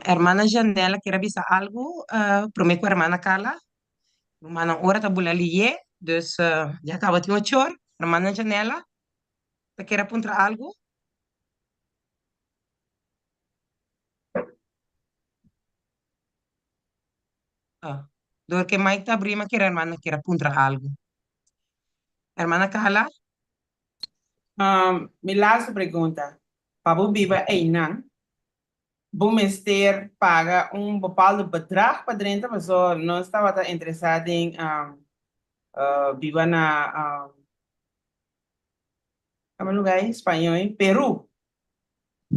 Hermana Janela kier a bisa algu promé ku hermana Carla? Rumannan ora ta bula liye, dus ya kaba tin ochor. Hermana Janela? Ta kier a puntra algu? Ah, door ke mic ta abrí, ma kier hermana kier a puntra algu. Hermana Carla? Um, mi laatste pregunta. Pa bo biba einan, bo mester paga un bepaalde bedrag pa drenta? Paso nos tabata interesá den um, uh, biba na um, Kama lugar ei? Spañó ei? Peru.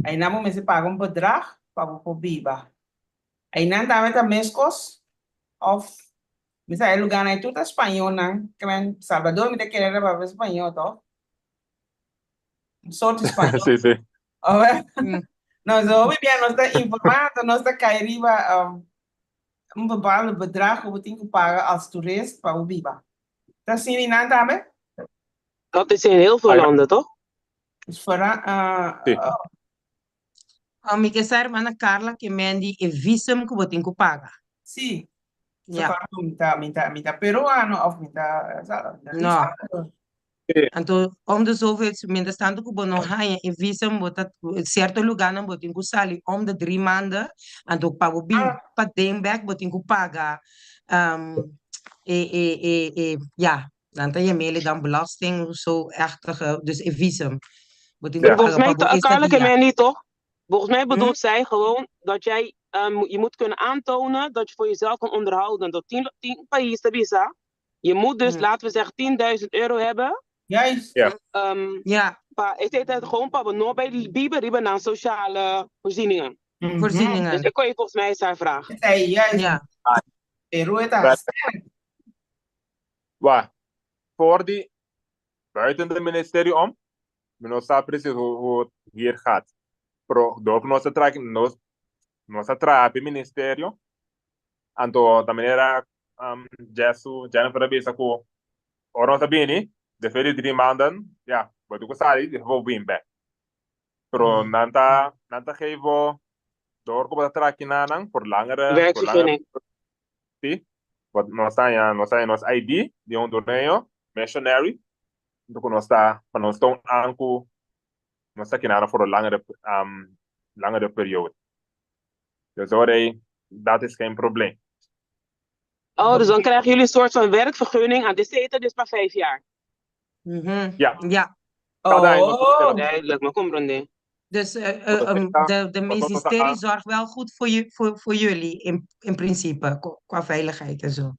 Einan bo mester paga un bedrag pa bo por biba. Einan tambe ta meskos? Of mi sa e lugarnan ei tur ta spañónan. Kimen Salvador mi ta kere ta papia spañó toh? Un sorti spañó. Sí, sí. Oe? No, so hopi bia nos ta informá, anto nos ta kai riba un bepaalde bedrag ku bo tin ku paga als toerist pa bo biba. Ta asina einan tambe? Dat is in heel veel landen, toch? Dus vooral, Sí. oh. Oh, mi ke sa hermana Carla ke men di e visum ku bo tin ku paga. Sí. So Ja. claro, mi ta, mi ta, mi ta peruano of mi ta, sa, mi ta No. Salvador. Sí. Anto, om de zoveel, mientras tanto ku bo no haña e visum, bo ta, cierto lugarnan bo tin ku sali om de drie maanden, anto pa bo bin Ah. paden bek bo tin ku paga, um, e, e, e, e, ja, Nan ta yam'é dan belasting of zo, echtige, dus e visum. Bo tin ku Ja. Volgens paga mij, pa bo Carla estadia. Kemendi, toch? Volgens mij Hm? bedoelt zij gewoon dat jij, je moet kunnen aantonen dat je voor jezelf kan onderhouden. Dat 10 país ta bisa. Je moet dus, laten we zeggen, 10.000 euro hebben. Juist. Ja. Ja. Pa, e ta gewoon pa bo no bij biba riba nan sociale voorzieningen. Voorzieningen. Dus ik kon je volgens mij haar vraag. Zij, juist. Ja. Peru ta Right. sterk. Wa, for di buiten de ministerie om, mi no sa precies hoe, hoe het hier gaat. Pero door ku nos a traha, nos, nos a traha p'e ministerio, anto ta manera um, Jesu, Jennifer a bisa ku ora nos a bini, despues di drie maanden, ya, bo tin ku sali, despues bo bin bek. Pero nan ta, nan ta geef bo, door ku bo ta traha kinanan, por langere, por langere Werkvergunning. Sí, want nos haña, nos haña nos ID di hondureño, missionary, enton ku nos ta, pa nos ta un an ku nos ta kinana for un langere, langere periode. Dus ora ei, dat is geen probleem. Oh, dus dan krijgen jullie een soort van werkvergunning aan de CETA, dus pa 5 jaar. Ja. Ja. Cada aña nos Oh. Duidelijk, mi comprende. Dus Wat is dat? de Wat was dat ministerie aan? zorgt wel goed voor, je, voor, voor jullie, in, in principe, qua veiligheid en zo.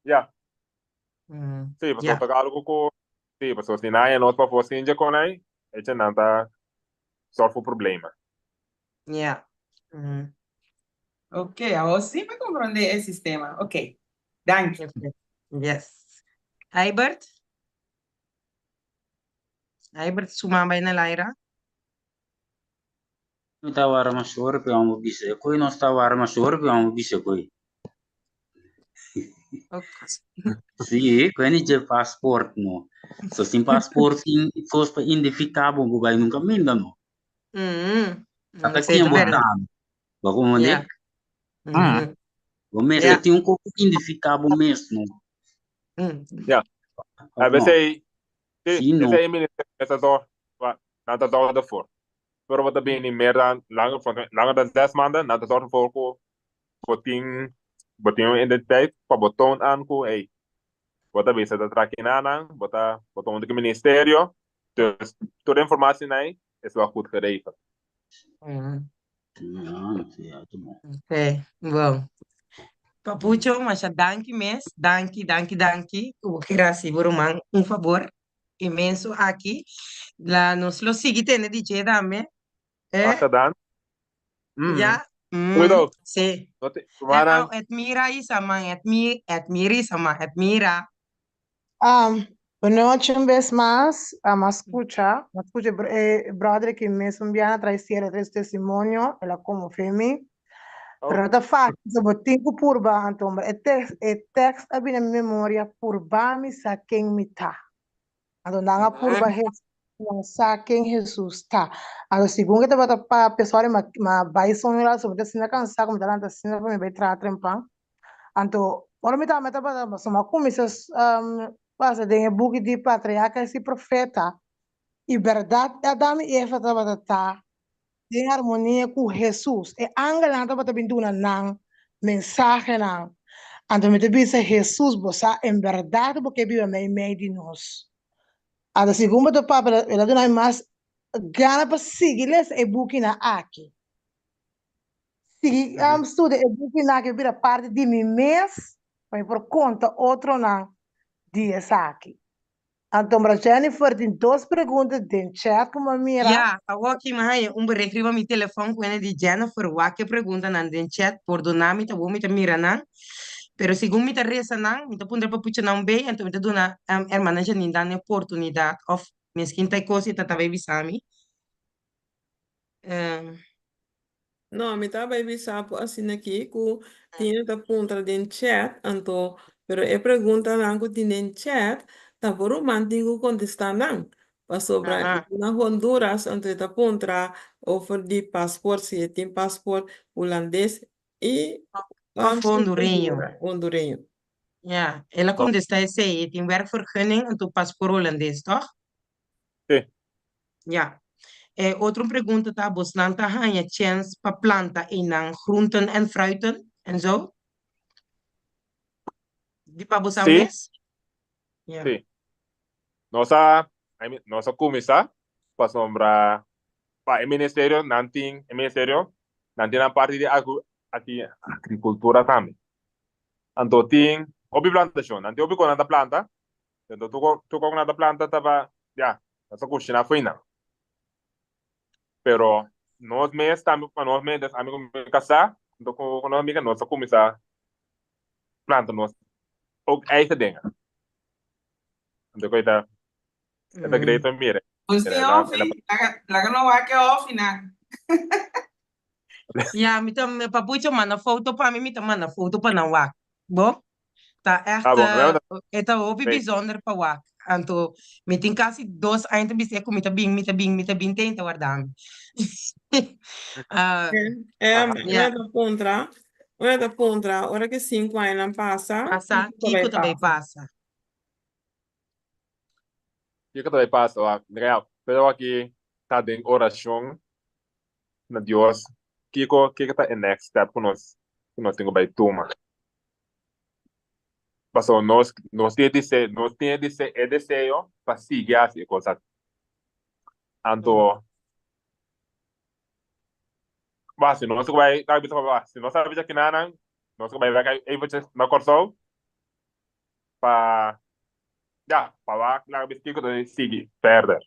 Ja. Sí, pasobra ta algo ku, sí, pasobra si nan haña nos pafó sin dje kon ei, eche nan ta zorg voor problema. Ja. Oké, awor sí mi comprende e sistema. Oké, danki. Yes. Eibert? Eibert su mama bai na laira. Mi ta wara masha hopi amo bisa e koi nos ta wara masha hopi amo bisa e koi. Sí, koi ni dje passport no. So sin passport sin kos pa identifica bo bo bai nunca minda no. Ata Sí, quien bo verdad. ta. Bo como ne? Bo mes tin un kos pa identifica bo mes no. Ja. A Of no? veces, sí, Sí, no. esei ministerio ta zorg, nan ta zorg ervoor. Pero bo ta bini meer dan langer, langer dan zes maanden, nan ta zorg ervoor ku bo tin bo tin un identiteit pa bo toon aan ku hey, bo ta bisa ta trakiná nan, bo ta bo ta huntu ku ministerio, dus tur e informatie ei is wel goed geregeld. Oké, bon. Papucho, masha danki mes. Danki, danki, danki. Ku bo kier hasi bo ruman un fabor inmenso aki. La nos lo sigui tende di dje tambe. Eh? Graag gedaan. Mm. Ja? Mm, Cuidado. sí. No te, En rumannan. au, Edmira isa man, Edmi, Edmira isa man, Edmira. Um, bonochi un bes mas, um, a scucha, a scucha e e brother ki mes un biaha trae cielo, trae su testimonio, el a conmove mi. Oh. Pero no ta fácil, so bo tin cu purba, anto, maar e tekst, e tekst a bini na mi memoria, purba mi sa ken mi ta. Anto nan a purba Hesus, nan sa ken Hesus ta. Anto segun ku e tabata papia, sorry, ma ma bai soño laat, so mi ta asina kansá ku mi ta lanta asina pa mi bai traha trempan. Anto ora mi tabata tabata so mi a kuminsá pasa den e buki di Patriarkas i Profeta, i bèrdat Adam i Eva tabata ta den armonia ku Hesus. E angelnan tabata bin duna nan mensahenan. Anto mi ta bisa Hesus, bo sa en bèrdat bo ke biba meimei di nos. Anto segun bo ta papia, el a duna mi mas gana pa sigui lesa e bukinan aki. Sigui studia e bukinan aki pa bira parti di mi mes, pa mi por konta otronan di esaki. Anto mra Jennifer tin dos pregunta den chat ku mi a mira. Ya, awoki mi haña un bericht riba mi telefòn ku ene di Jennifer wak e preguntanan den chat, pordona mi ta bo mi ta mira nan, pero segun mi ta resa nan, mi ta puntra pa pucha nan bay, anto mi ta duna hermana Janine dan e oportunidat òf meskin ta e kos e ta tabay bisa mi. No, mi ta bai bisa bo asina aki ku tin ta puntra den chat, anto pero e preguntanan ku tin den chat ta bo ruman tin ku kontestá nan. Pasobra Aha. na Honduras anto e ta puntra over di paspoort, si e tin paspoort hulandes i Of hondureño. Hondureño. Ja, el a kontestá esei, e tin werkvergunning anto paspoort hulandes, tòg? Sí. Ja. E otro pregunta ta, bosnan ta haña chèns pa planta einan groenten en fruiten en zo? Di pa bosan Sí. mes? Ja. Sí. Nos a, I mean, nos a kuminsá pasobra pa e ministerio nan tin, e ministerio nan tin nan parti di agri, aki agrikultura tambe. Anto tin hopi plantashon, nan tin hopi kos nan ta planta, Enton tur ko tur ko nan ta planta ta pa ya nan sa kushiná fo'i nan. Pero nos mes tambe pa nos mes des ami ku mi kasá hunto ku nos amiga nos a kuminsá planta nos ook eigen dingen. Anto ku e ta e ta great pa mira. Nos tin ofi, laga laga nos wak e ofinan. Ya mi ta papucho manda foto pa mi mi ta manda foto pa nan wak. Bo? Ta echt, Ah, bon, eh, e ta hopi Sí. bijzonder pa wak. Anto, mi tin kasi dos aña ta bisa ku mi ta bin, mi ta bin, mi ta bin, te ta warda mi. Ah, Eh, Aha. ja, una ta puntra, una ta puntra, ora ke sinku añanan pasa, pasa, kiko ta bai kiko ta bai pasa? pasa? Kiko ta bai pasa? Wak, mira, pero aki ta den orashon na Dios, kiko, kiko ta e next step ku nos, ku nos tin ku bai tuma? Pasobra nos, nos tin e dese, nos tin e dese, e deseo pa sigui hasi e kos aki. Anto, bah, si nos bai, ta bisa bah, si nos a bisa kinanan, nos bai bek eventjes na Kòrsou pa, ya, pa wak laga bisa kiko ta sigui verder.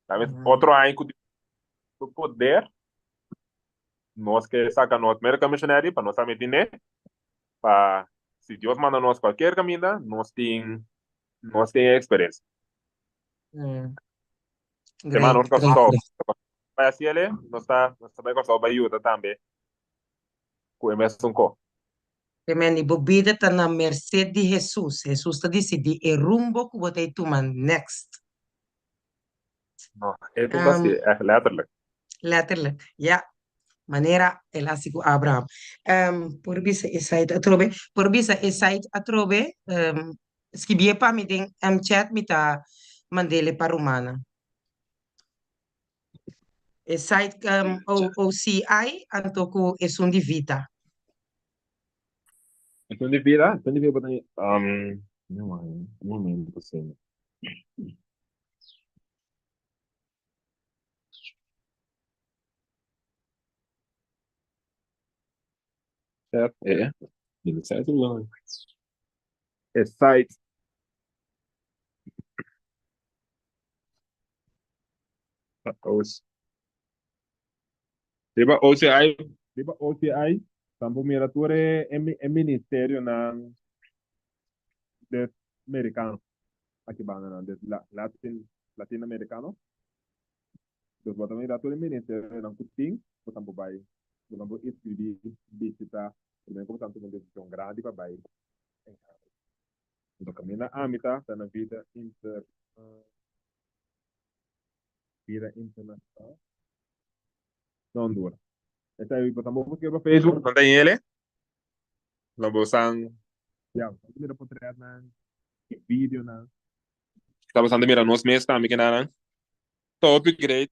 Ta bisa otro aña ku su poder, Nos ke saka nos American Missionary pa nos a meti ne, pa si Dios manda nos cualkier caminda, nos tin, nos tin e experiencia. Mm. Te manda Great, nos great, Kòrsou, great. bai hasiele, nos ta, nos ta bai Kòrsou bai yuda tambe ku e mesun ko. Tremendo. Bo bida ta na merced di Hesus. Hesus ta dicidi e rumbo cu bo ta e tuma next. No, e ta hasi echt letterlijk. Letterlijk, ja. Manera el hasi ku Abraham. Um, por bisa e site atrobe. Por bisa e site atrobe. Um, skibié pa mi den um, chat, mi ta mandele pa Romana. E site um, OCI anto ku esun di Vita. Esun di Vita? Esun di Vita bo um, un momento, señor. Chat, eh, eh. E site. Riba OCI, riba OCI, tampo mira tur e, e ministerionan de mericano aki banda nan, de latin, latinoamericano. Dus bo ta mira tur e ministerionan ku tin, bo tampo bai, bo tampo inscribi, bishita, primer ku bo ta tuma un desishon grandi pa bai. Anto kaminda ami ta, ta na vida inter, vida internacional na Honduras. Esei bo tampoco por skirbi pa Facebook, nan ta yele. Lo bo san, ya, bo ta mira potretnan, videonan. Ta bo san ta mira nos mes tambe kinanan. Ta hopi great,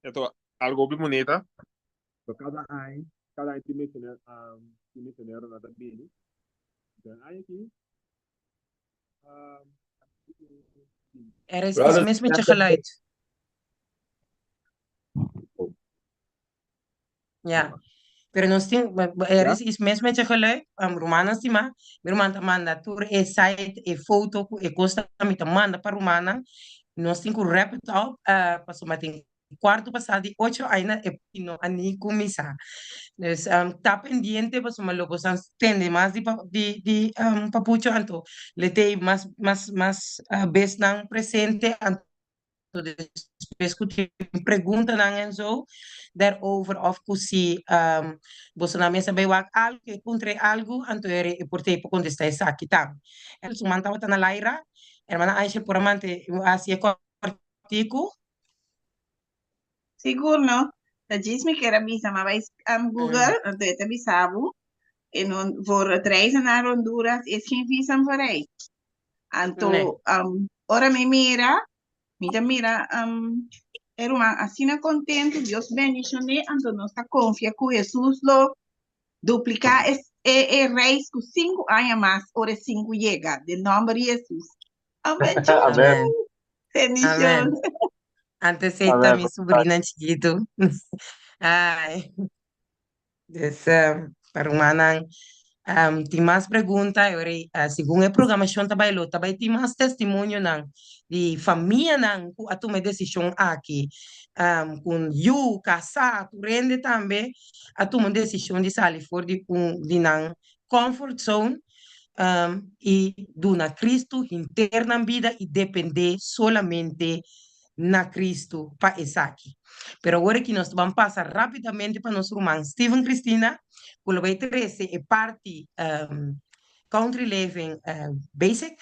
e ta algo hopi bunita. So kada aña, kada aña tin misionero, tin misioneronan ta bini. Den aña aki, Er is iets mis met je geluid. Ja. Pero nos tin, er is iets mis met je geluid. Um, rumannan stima, mi ruman ta manda tur e site, e foto ku e kos ta mi ta manda pa rumannan. Nos tin ku wrap it up, uh, pasobra tin Cuarto pasá di ocho aña e no a ni cuminsá. Dus ta pendiente pasobra lo boso a tende mas di di di Papucho anto le tei mas mas mas besnan presente anto despues cu tin preguntanan en zo daarover of cu si bosonan mester bay wak algo ke puntra algo anto e por tei por contesta esaki tambe. Su man tabata na laira, hermana Aisha por a mante haci e cortico. Sigur no. Ta djis mi kier a bisa, ma bai Google, anto e ta bisa bo, en voor het reizen naar Honduras is geen visum vereist. Anto, Nee. ora mi mira, mi ta mira e ruman asina contento, Dios bendicion'é, anto nos ta confia cu Jesus lo duplica e, e, e reis cu cinco aña mas ora e cinco yega, den nomber di Jesus. Amen. Amen. Bendición. Amen. Antes ei ta mi sobrina chikitu. Ai. Dus, pa rumannan, um, tin mas pregunta, e ora ei, ah, segun e programashon ta bai lo ta bai tin mas testimonionan di famianan ku a tuma e desishon aki, um, ku yu, kasá, tur hende tambe a tuma un desishon di sali for di un di nan comfort zone i duna Cristo henter nan bida i dependé solamente na Cristo pa esaki. Pero awor aki nos ta ban pasa rápidamente pa nos ruman Steven Cristina ku lo bai trese e parti Country Living Basic,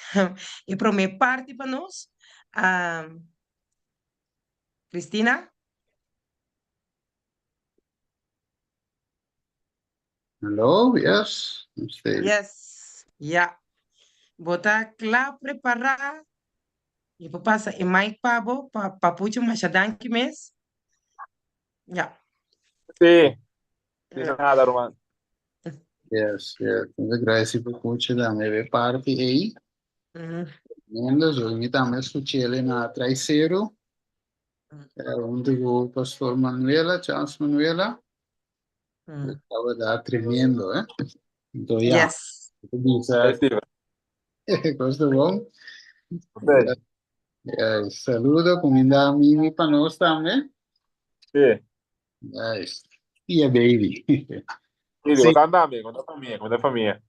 e promé parti pa nos. Cristina? Hello, yes. Stay. Yes, ya. Bo ta kla prepará? Mi por pasa e mic pa bo, pa Papucho, masha danki mes. Ya. Sí, di nada, ruman. Yes, yes. Muchas gracias, Papucho. Dame be parti ei. Tremendo. So, mi tambe escuché na Traicero. Hunto ku Pastor Manuela, Charles Manuela. Tabata tremendo, eh? Entonces, ya. Yes. Bisa, Hey, Steven. Kosta bon? Sí. Saludo, kuminda Mimi pa nos tambe. Sí. Nice. Tia baby. Sí, Sí. con tambe, con familia, con familia.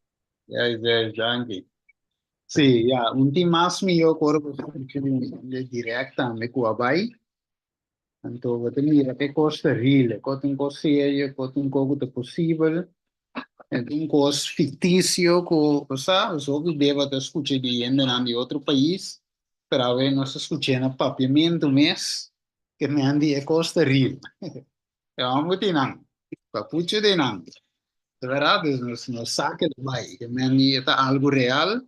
Yes, yes, danki. Sí, ja, un tin mas mihó ku ora bo ta direct tambe ku a bai. Anto bo ta mira ke kos ta real, e kos ta un kos serio, e kos ta un kos ku ta posibel, e ta un kos fiktisio ku bo sa, pasobra hopi bia bo ta skucha di hendenan di otro pais, pero awe nos ta skuch'é na papiamentu mes ke men di e kos ta real. E hòmber tin nan, papucho tin nan, ta bèrdat? Dus nos no sa ke ta bai, ke men di e ta algu real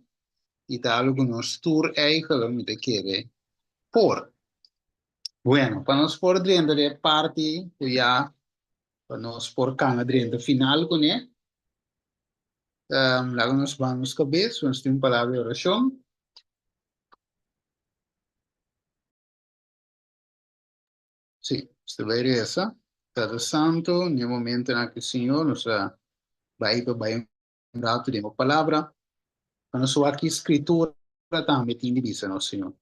i ta algu ku nos tur eigelijk mi ta kere por. Bueno, pa nos por drenta den e parti ku ya pa nos por kanga drenta final kuné, laga nos baha nos kabes, nos tin un palabra di orashon. Sí, nos ta bai resa. Tata Santo, n'e momentonan aki, Señor, nos ta bai pa bai un ratu den bo palabra, pa nos wak ki Scritura tambe tin di bisa nos, Señor.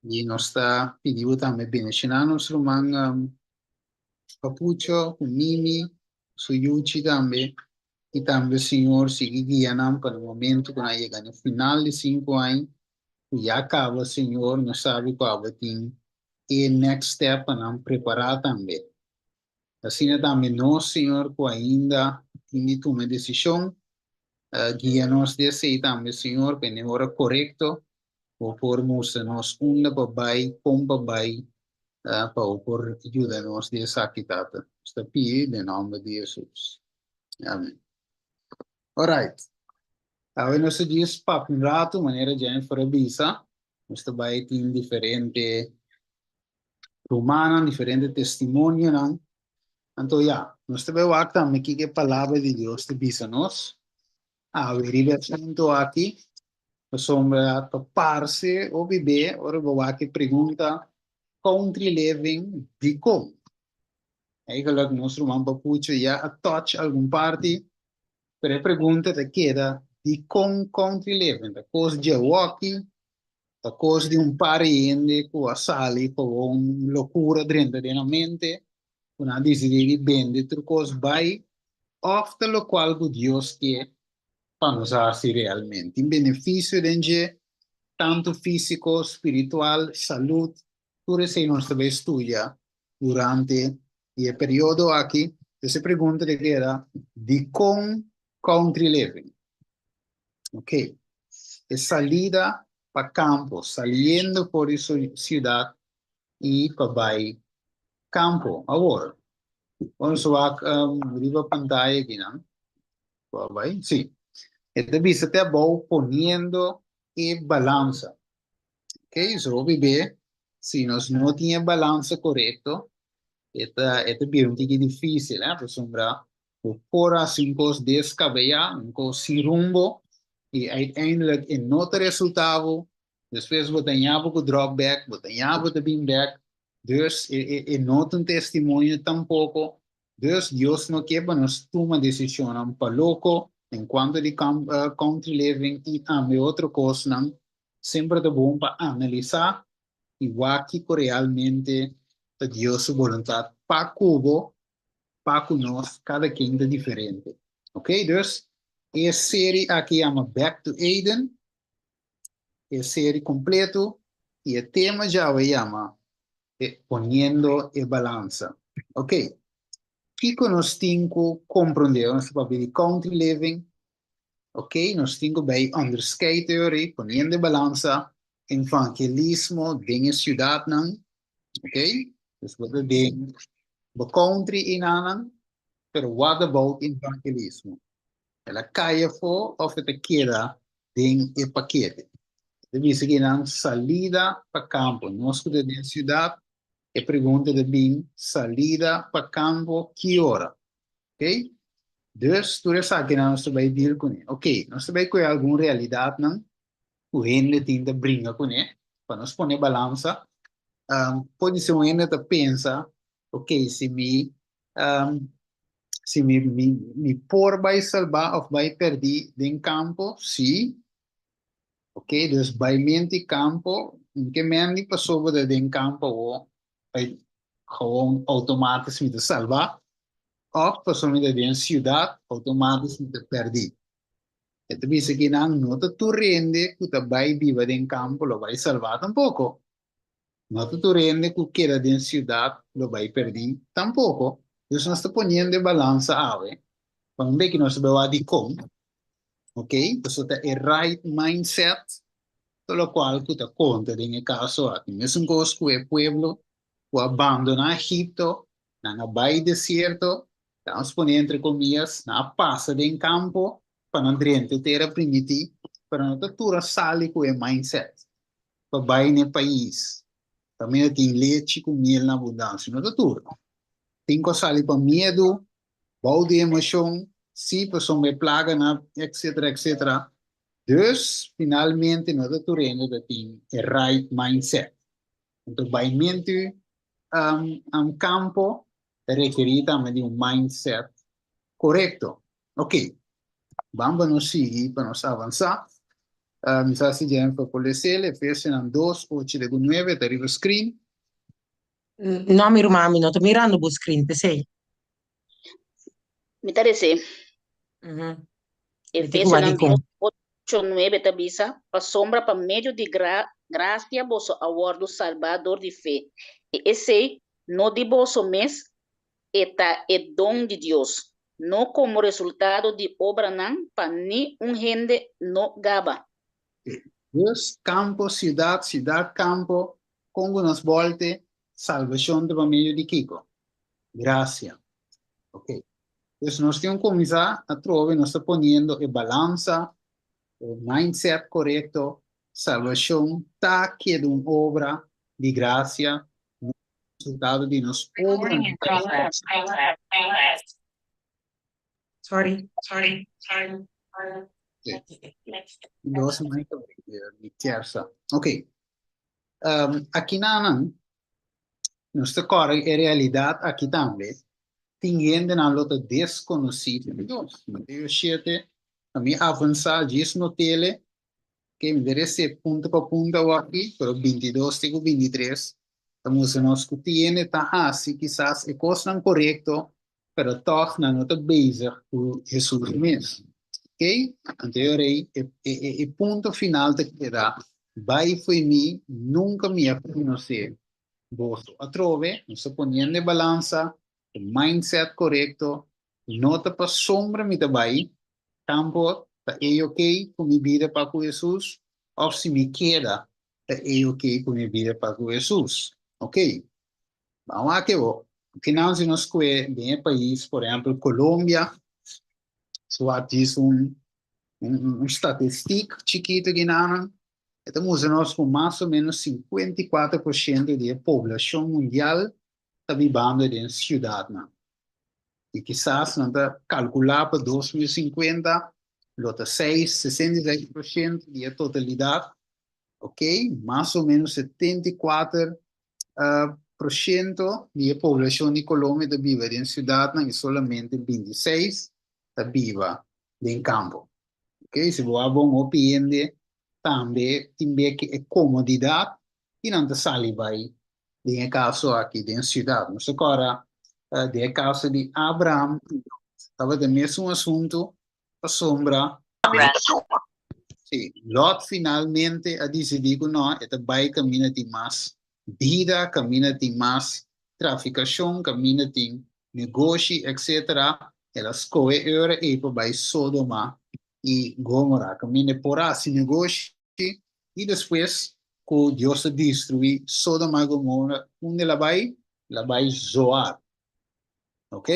I nos ta pidi bo tambe bendiciona nos ruman Papucho cu Mimi, su yuchi tambe, i tambe, Señor, sigui guia nan pa na momento cu nan yega na final di cinco aña, cu ya caba, Señor, nos sabi cu abo tin e next step pa nan prepara tambe. Asina tambe nos, Señor, cu ainda tin di tuma e decision, guia nos di esey tambe, Señor, pa e ora corecto Bo por mustra nos unda pa bay, con pa bay, pa Bo por yuda nos di esaki, Tata. Nos ta pidi den nomber di Jesus. Amen. Alright. Awe nos ta djis papia un rato, manera Jennifer a bisa. Nos ta bay tin diferente rumannan, diferente testimonionan. Anto ya, nos ta bay wak tambe kiko e Palabra di Dios ta bisa nos. Awe riba e asunto aki, pasobra ta parse hopi be ora bo wak e pregunta country living dikon? Eigenlijk nos ruman Papucho ya a touch algun parti, pero e pregunta ta keda dikon country living? Ta kos dje awoki? Ta kos di un par di hende ku a sali gewoon lokura drenta den nan mente ku nan a disidí di bende tur kos bai òf ta lokual ku Dios ke pa nos hasi realmente. Tin benefisio den dje, tantu físiko, spiritual, salud, tur esei nos ta bai studia durante di e periodo aki. Entonces e pregunta ta keda, dikon country living? Ok, e salida pa kampo, saliendo for di siudat i pa bai kampo. Awor, nos wak riba pantaya akinan. Por bai? Sí. E ta bisa te abou poniendo e balansa. Ok, so hopi be, si nos no tin e balansa korekto, e ta e ta bira un tiki difísil, eh, pasobra bo por hasi un kos deskabeyá, un kos sin rumbo, i uiteindelijk e no ta resultá bo. Despues bo ta ña bo ku drop bek, bo ta ña bo ta bin bek. Dus e e e no ta un testimonio tampoko. Dus Dios no ke pa nos tuma desishonnan pa loko en kuanto di country living i tambe otro kosnan. Semper ta bon pa analisá i wak kiko realmente ta Dios su boluntat pa ku bo, pa ku nos, kada ken ta diferente. Ok, dus e seri aki yama Back to Eden. E seri completo y e tema djawe yama e Poniendo e Balansa. Ok, kiko nos tin ku comprende? Nos ta papia di country living, ok, nos tin ku bay onderscheid teori, Poniendo e Balansa, evangelismo den e ciudadnan, ok, dus bo ta den bo country enanan, pero what about evangelismo? El a kai afó òf e ta keda den e pakete? E ta bisa ki nan salida pa kampo. Nos ku ta den siudat, e pregunta ta bin, salida pa kampo ki ora? Ok? Dus tur esakinan nos ta bai deal kuné. Ok, nos ta bai kohe algun realidatnan ku hende tin ta bringa kuné pa nos pone balansa. Podisé un hende ta pensa, ok, si mi si mi, mi, mi por bai salbá of bai perdí den kampo, sí. Ok, dus bai menti kampo, ke mendi pasobra ta den kampo awo, bai gewoon outomátis mi ta salbá, of pasobra mi ta den siudat, outomátis mi ta perdí. E ta bisa ki nan no ta tur hende ku ta bai biba den kampo lo bai salbá tampoko. No ta tur hende ku keda den siudat lo bai perdí tampoko. Dus nos ta poniendo e balansa awe pa un beki nos ta bai wak dikon, ok, pasobra ta e right mindset ta lokual ku ta konta den e kaso aki. Mesun kos ku e pueblo ku a bandoná Egipto, nan a bai desierto, ta pone entre komiyas, nan a pasa den kampo pa nan drenta e tera primití, pero no ta tur a sali ku e mindset. pa bai n'e pais. Kaminda tin lechi ku miel na abundansia. No ta tur. Tin ku a sali pa miedu, bou di emoshon, sí, pasobra e plaganan, etcetera, etcetera. Dus, finalmente no ta tur hende ta tin e right mindset. Anto baimentu um, kampo ta rekerí tambe di un mindset korekto. Ok, ban pa nos sigui pa nos avansá. Uh, mi sa si Jennifer por lesel, Efesionan 2, 8 te ku 9, ta riba screen. No, mi ruman, mi no ta mirando bo screen, p'esei. Mi ta res'é. Mhm. Mi tin ku wak Efesionan dikon. 2, 8, 9 ta bisa, Pasobra pa medio di gra grasia boso a wòrdu salbá dor di fe, i esei no di boso mes, e ta e don di Dios, no komo resultado di obranan pa ni un hende no gaba. Dus, kampo, siudat, siudat, kampo, kon ku nos bòlte, salbashon ta pa medio di kiko? Grasia. Ok. Dus nos tin ku kuminsá atrobe, nos ta poniendo e balansa, e mindset korekto, salbashon ta keda un obra di grasia, no resultado di nos obranan. Sorry. Dos mic mi kersa. Ok. Um, aki nanan, nos ta kòrda e realidat aki tambe, tin hendenan lo ta deskonosí di Dios. Mateo 7, a mi avansá djis notele, ke mi ta resé punto pa punto awor aki, pero 22 te ku 23 ta mustra nos ku tin hende ta hasi kisas e kosnan korekto, pero tòg nan no ta bezig ku Hesus mes. Ok? Anto e ora ei e, e, e, e punto final ta keda, Bai fo'i mi, nunka mi a konosé boso. Atrobe, nos ta poniendo e balansa, e mindset korekto, no ta pasobra mi ta bai, tampo ta e ok ku mi bida pa ku Hesus, òf si mi keda ta e ok ku mi bida pa ku Hesus. Ok? Ban wak e bo. Kinan si nos kue den e pais, por ehempel Colombia, si wak djis un un statistik chikitu kinanan, e ta mustra nos ku mas o menos 54% di e poblashon mundial ta bibando den siudatnan. I kisas nan ta kalkulá pa 2050 lo ta seis, 66% di e totalidat, ok, mas o menos 74 porshento di e poblashon di Colombia ta biba den siudatnan i solamente 26 ta biba den kampo. Ok, si bo a bon hopi hende tambe tin be ke e komodidat i nan ta sali bai den e kaso aki den siudat. Nos ta kòrda den e kaso di Abraham i Lot tabata e mesun asuntu pasobra Sí, Lot finalmente a disidí ku no, e ta bai kaminda tin mas bida, kaminda tin mas trafikashon, kaminda tin negoshi, etcetera. El a skohe e ora ei pa bai Sodoma i Gomora, kaminda e por a hasi negoshi i despues ku Dios a destruí Sodoma i Gomora, unda el a bai? El a bai Zoar. Ok?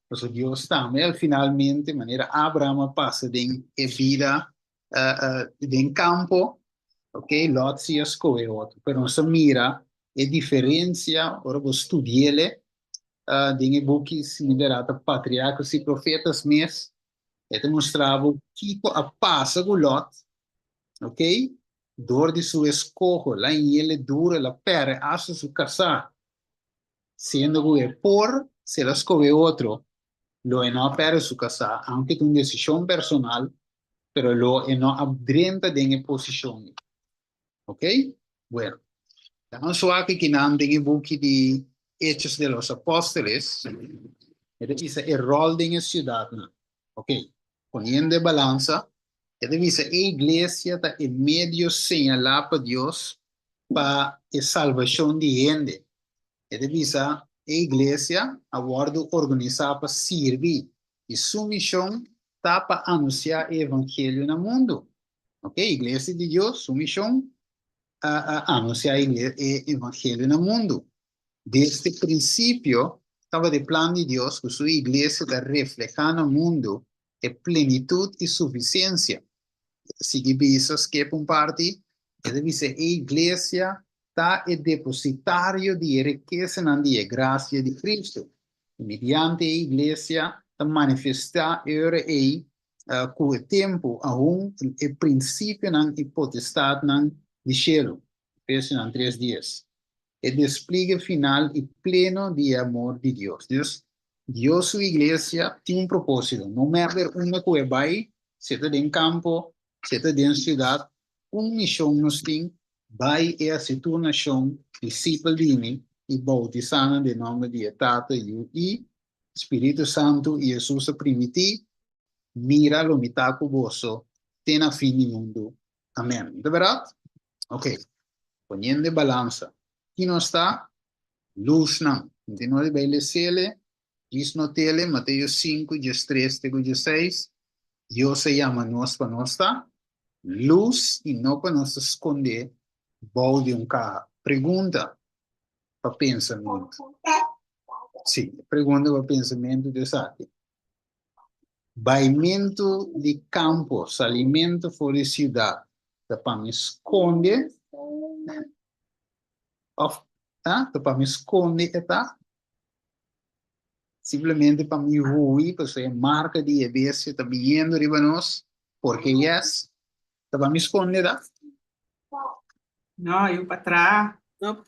Pasobra Dios tambe al finalmente, manera Abraham a pasa den e bida den kampo, ok, Lot si a skohe otro. Pero nos a mira e diferensia ora bo studi'ele den e buki si mi ta ta Patriarcas y Profetas mes, e ta mustra bo kiko a pasa ku Lot, ok, dor di su eskoho, la hende duro, el a pèrdè asta su kasá. Siendo ku e por si el a skohe otro, lo e no a pèrdè su kasá, aunke ta un desishon personal, pero lo e no a drenta den e posishon ei. Ok? Bueno, dan nos wak kinan den e buki di Hechos de los Apóstoles, e ta bisa e ròl den e siudatnan. Ok, poniendo e balansa, e ta bisa e iglesia ta e medio señalá pa Dios pa e salbashon di hende. E ta bisa, E iglesia a wòrdu organisá pa sirbi i su mishon ta pa anunsiá e evangelio na mundu. Ok, iglesia di Dios, su mishon a a anunsiá e evangelio na mundu. Desde prinsipio tabata e plan di Dios ku su iglesia ta reflehá na mundu e plenitut i sufisiensia. E ta sigui bisa, skep un parti, e ta bisa e iglesia. ta e depositario di e rikesanan di e grasia di Cristo, i mediante e iglesia ta manifestá e ora ei ku e tempu aun e prinsipionan i potestatnan di shelu. Efesionan tres dies. E despliegue final i pleno di e amor di Dios. Dios, Dios su iglesia tin un propósito. No mester unda ku e bai, si e ta den kampo, si e ta den siudat, un mishon nos tin, bai i hasi tur nashon disipel di mi i boutisá nan den nòmber di e Tata, Yu i Spiritu Santu. I Hesus a primití, Mira, lo mi ta ku boso te na fin di mundu. Amèn. Ta bèrdat? Ok. Poniendo e balansa. Ki nos ta? Lusnan. Tin no di bai lesele, djis notele, Mateo sinku, djestres te ku djeseis. Dios a yama nos pa nos ta lus i no pa nos ta skondé bou di un kaha. Pregunta pa pensamentu. Sí, pregunta pa pensamentu ta esaki. Baimentu di kampo, salimentu for di siudat, ta pa mi skonde òf ta pa mi skonde e ta? Simplemente pa mi hui, pasobra e marka di e bestia ta biniendo riba nos, porque yes, ta pa mi skonde ta? No, yu pa traha. No.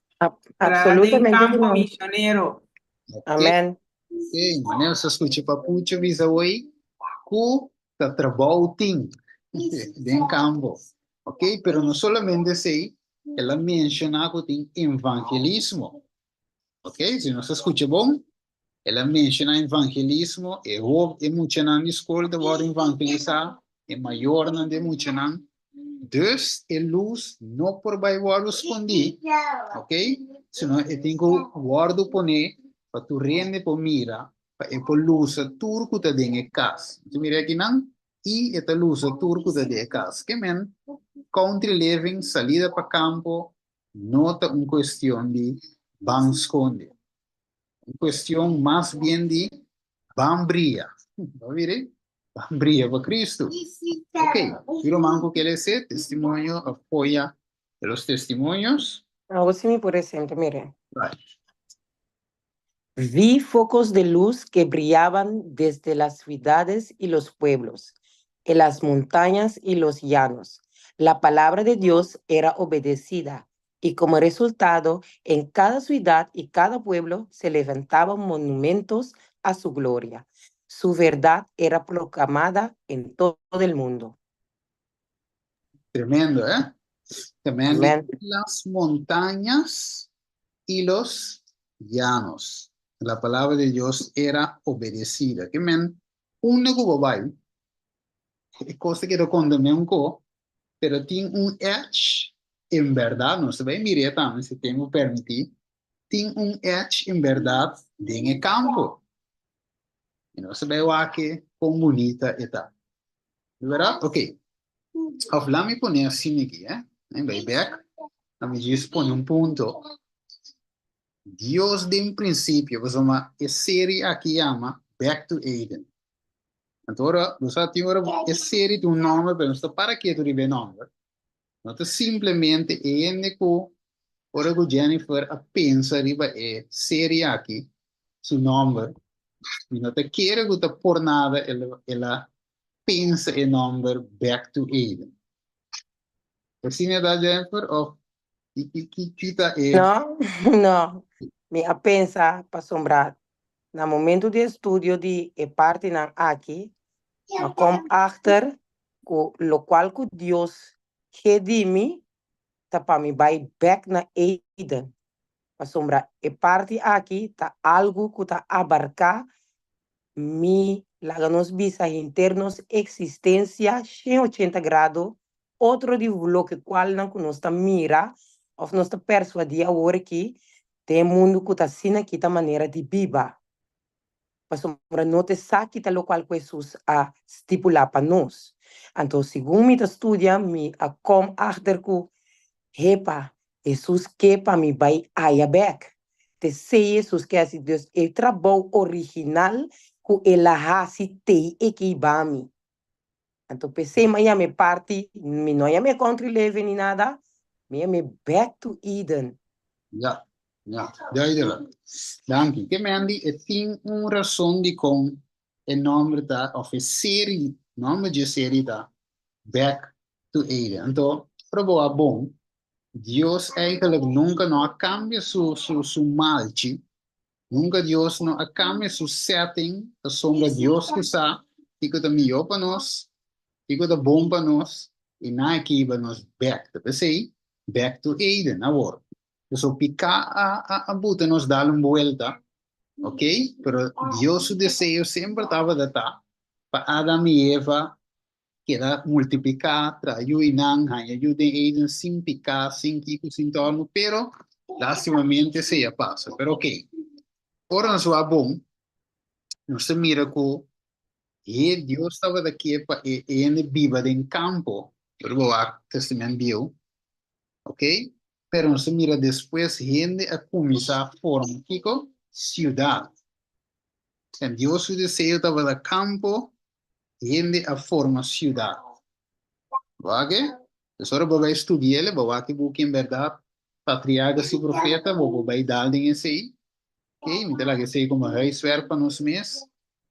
Traha den Absolutamente kampo no. misionero. Amen. Ok, manera sa skucha Papucho bisa hoy ku ta trabou tin den kampo. Ok, pero no solamente esei, el a menshoná ku tin evangelismo. Ok, si nos a skucha bon, el a menshoná evangelismo, e ho e muchanan di skol ta wòrdu evangelisá, e mayornan di e muchanan. Dus e lus no por bai wòrdu skondí, ok, sino e tin ku wòrdu poné pa tur hende por mira, pa e por lusa tur ku ta den e kas. Bo ta mira akinan? I e ta lusa tur ku ta den e kas. Ke men, country living, salida pa kampo, no ta un cuestion di ban sconde. Un cuestion mas bien di ban bria. Bo mira? Ban bria pa Cristo. Ok, ki ruman cu kel ese testimonio of foya de los testimonios? Awor si mi por esemplo, mire. Right. Vi focos de luz que brillaban desde las ciudades y los pueblos, en las montañas y los llanos. La palabra de Dios era obedecida y como resultado en cada ciudad y cada pueblo se levantaban monumentos a su gloria. Su verdad era proclamada en todo el mundo. Tremendo, eh? Tremendo. Amén. Las montañas y los llanos. La palabra de Dios era obedecida. Ke men, unda ku bo bai, e kos ta keda kondem'é un ko, pero tin un edge, en bèrdat, nos ta bai mir'é tambe si tempu permití, tin un edge en bèrdat den e kampo. I nos ta bai wak kon bunita e ta. Di bèrdat? Ok. Of laat mi pone asina aki, eh. Mi bai bek. Laat mi djis pone un punto. Dios den principio, pasobra e serie aki yama Back to Eden. Anto ora, bo sa tin ora e serie tin un nomber, pero nos ta para ketu riba e nomber. No ta simplemente e hende ku ora ku Jennifer a pensa riba e serie aki, su nomber, mi no ta kere ku ta por nada el a pensa e nomber Back to Eden. Asina ta Jennifer of ki ki ki ta e. No, no. Mi a pensa pasobra na momento di estudio di e partinan aki, m'a kom achter ku lokual ku Dios ke di mi ta pa mi bai bek na Eden. Pasobra e parti aki ta algu ku ta abarká mi, laga nos bisa henter nos eksistensia 180 grado otro di loke kualnan ku nos ta mira òf nos ta persuadí awor aki den e mundu ku ta asina kita manera di biba. Pasobra no ta esaki ta lokual ku Hesus a stipulá pa nos. Anto segun mi ta studia mi a kom achter ku, hepa, Hesus ke pa mi bai aya bèk. T'esei Hesus ke hasi. Dus e trabou original ku el a hasi t'ei e ke iba mi. Anto p'esei mi a yama e parti, mi no a yama e country living ni nada. Mi yam'é Back to Eden. Ja, ja, duidelijk. Danki. Ke Mandy, e tin un rason dikon e nòmber ta, òf e seri, nòmber dje seri ta Back to Eden. Anto, ora bo a bon, Dios eigenlijk nunka no a kambia su, su, su malchi, nunka Dios no a kambia su setting, pasobra Dios ku sa kiko ta mihó pa nos, kiko ta bon pa nos, i nan a kiba nos bèk. Ta p'esei, Back to Eden awor. Pasobra piká a, a, a buta nos dal un buelta, ok? Pero Dios su deseo semper tabata ta pa Adam i Eva keda multipliká, traha yu i nan, haña yu den Eden sin piká, sin kiko, sin tòrnu, pero lástimamente esei a pasa. Pero ok, ora nos wak bon, nos ta mira ku he Dios tabata ke pa e hende biba den kampo, ora bo wak Testament Bieu, ok, pero nos ta mira despues hende a kuminsá forma kiko? Siudat. En Dios su deseo tabata kampo, hende a forma siudat. Wak e? Pues ora bo bai studi'el, bo wak e buki en bèrdat, Patriargas i Profeta, bo por bai dal den esei. Ok, mi ta laga esei komo huiswerk pa nos mes.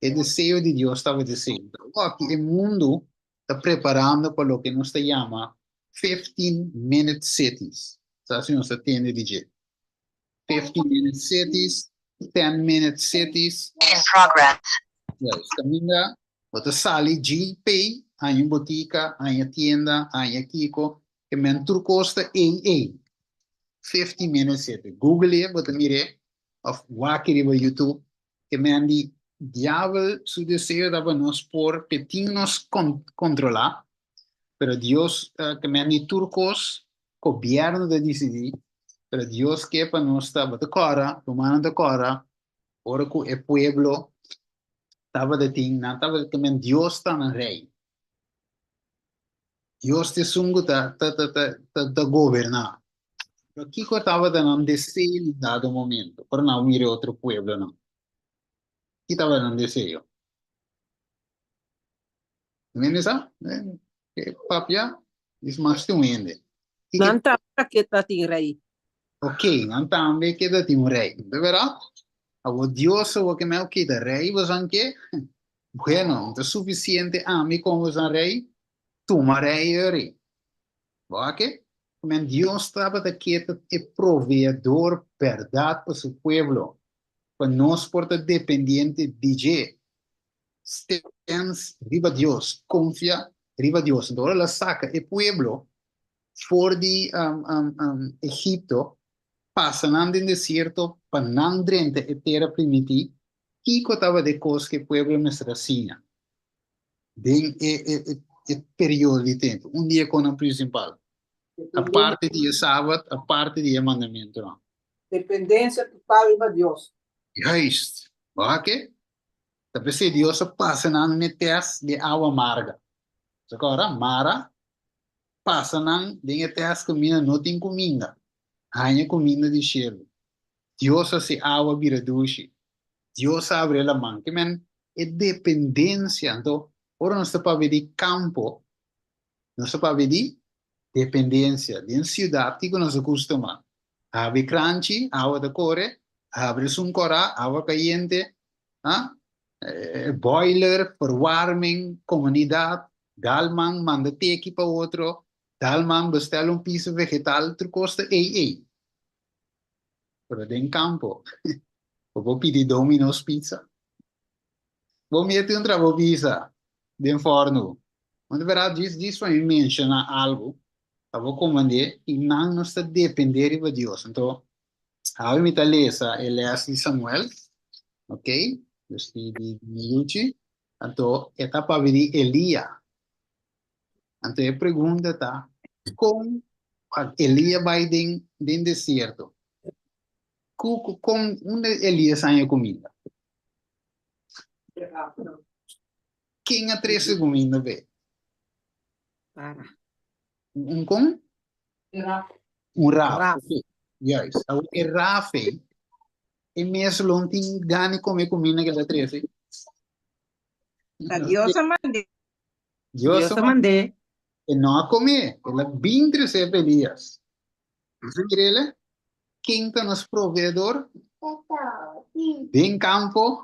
E deseo di Dios tabata esei. Awor e mundu ta preparando pa loke nos ta yama 15 minute cities. Sa si nos ta tende di dje. 15 minute cities, 10 minute cities. In progress. Juist, kaminda bo ta sali GP, haña un botika, haña tienda, haña kiko, ke men tur kos ta ei ei. 15 minute city. Google e, bo ta mir'é, òf wak riba YouTube, ke men di diabel su deseo ta pa nos por pe tin nos kontrolá, pero Dios ke men di tur kos Gobierno ta disidí, pero Dios ke pa nos ta, bo ta kòrda, rumannan ta kòrda, ora ku e pueblo tabata tin, nan tabata ke men Dios ta nan rei. Dios ta esun ku ta ta ta ta ta ta goberná. Pero kiko tabata nan deseo na un dado momento, ora nan a mira e otro pueblonan? Ki tabata nan deseo? Hende sa? Eh, papia, is mas tin un hende. Nan tambe ke ta tin rei. Ok, nan tambe ke ta tin un rei. De verdad? Awor Dios awor ke me ok ta rei bosan ke? Bueno, ta suficiente ami con bosan rei? Tuma rei eri. Bo ke? Men Dios tabata ke ta e proveedor berdad pa su pueblo. Pa nos por ta dependiente di dje. Stens riba Dios, konfia riba Dios. Anto ora el a saka e pueblo for di Egipto, pasa nan den desierto pa nan drenta e tera primití, kiko tabata e kos ku e pueblo mester a siña den e periodo di tempu? Un di e konan prinsipal, aparte di e Sabat, aparte di e mandamentunan. Dependensia total riba Dios. Juist. Bo a ke? Ta p'esei Dios a pasa nan n'e tèst di awa marga. Bo kòrda? Mara pasa nan den e tèst kaminda no tin kuminda, haña kuminda di shelu. Dios hasi awa bira dushi. Dios a abri e laman. Ke men e dependensia. Anto, ora nos ta papia di kampo, nos ta papia di dependensia. Den siudat, kiko nos a kustumá? Habri kranchi, awa ta kore, habri esun kòrá, awa kayente, ah, boiler, verwarming, komunidat, dal man manda teki pa otro, dal man bestel un pisa vegetal, tur kos ta ei ei. Pero den kampo, bo por pidi Domino's pizza. Bo mete un trabou pizza den fòrnu. Want bèrdat djis djis pa mi menshoná algu pa bo komprendé i nan nos ta dependé riba Dios. Anto, awe mi ta lesa e lès di Samuel, ok, dus di di mi yuchi, anto e ta papia di Elia. Anto e pregunta ta, kon Elia bai den den desierto? Ku ku kon unda Elias haña kuminda? Ken a trese kuminda p'e? Para. Un kon? Raf. Un raf. Raf. Juist. Awor e raf ei, e mes lo no tin gana di kome kuminda ku el a trese. Ta Dios a mand'é. Dios Dios a mand'é. E no a kom'é, el a bin trese pa Elias. Nos a mir'el? Ken ta nos proveedor? Den kampo?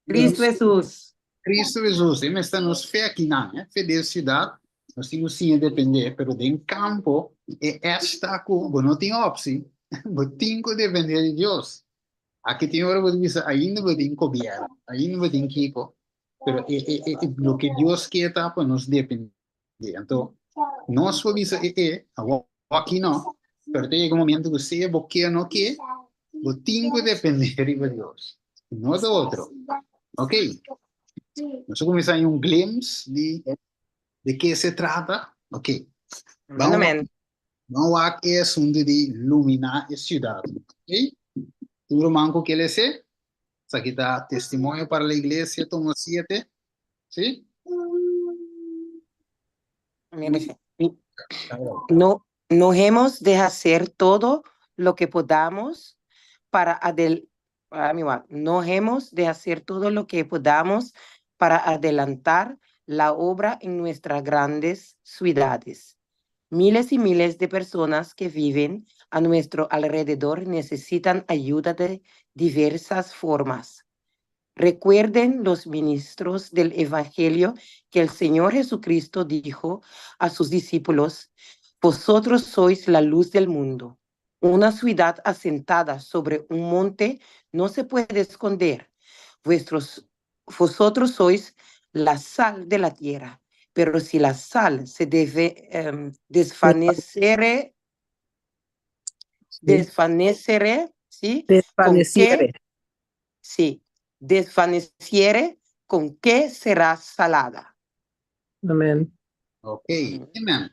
Cristo Hesus. Cristo Hesus. E mester nos fe akinan, eh? Fe den siudat, nos tin ku siña dependé, pero den kampo e esta ku bo no tin opsi, bo tin ku dependé di Dios. Aki tin ora bo ta bisa ainda bo tin kobièrnu, ainda bo tin kiko, pero e e e loke Dios ke ta pa nos dependé. Anto nos por bisa e e, awor aki no, pero ta yega un momento ku sea bo ke o no ke, bo tin ku dependé riba Dios, no ta otro. Ok, nos a kuminsá haña un glimpse di de ke se trata. Ok, ban Amen. ban wak e asuntu di luminá e siudat. Ok, tur ruman ku ke lese, esaki ta Testimonio para la Iglesia, tomo siete. Sí? No, no hemos de hacer todo lo que podamos para adel no hemos de hacer todo lo que podamos para adelantar la obra en nuestras grandes ciudades. Miles y miles de personas que viven a nuestro alrededor necesitan ayuda de diversas formas. Recuerden los ministros del Evangelio que el Señor Jesucristo dijo a sus discípulos, Vosotros sois la luz del mundo. Una ciudad asentada sobre un monte no se puede esconder. Vuestros, vosotros sois la sal de la tierra. Pero si la sal se debe um, desvanecere, desvanecere, ¿sí? Desvaneciere. Sí, desvaneciere, con qué será salada? Amen. Ok, amen.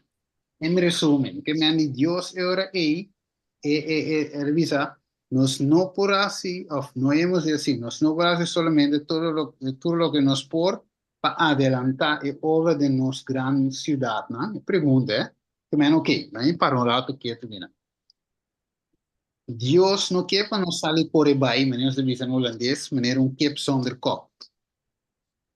En resumen, ke men di Dios e ora ei, e, e, e, e bisa, nos no por hasi, of no hemos de hasi, nos no por hasi solamente todo lo, tur loke nos por pa adelantá e obra den nos gran siudatnan. E pregunta, eh? Ke men, ok, ban para un rato ketu bina. Dios no ke pa nos sali kore bai, manera nos ta bisa na hulandes, manera un kip zonder kop.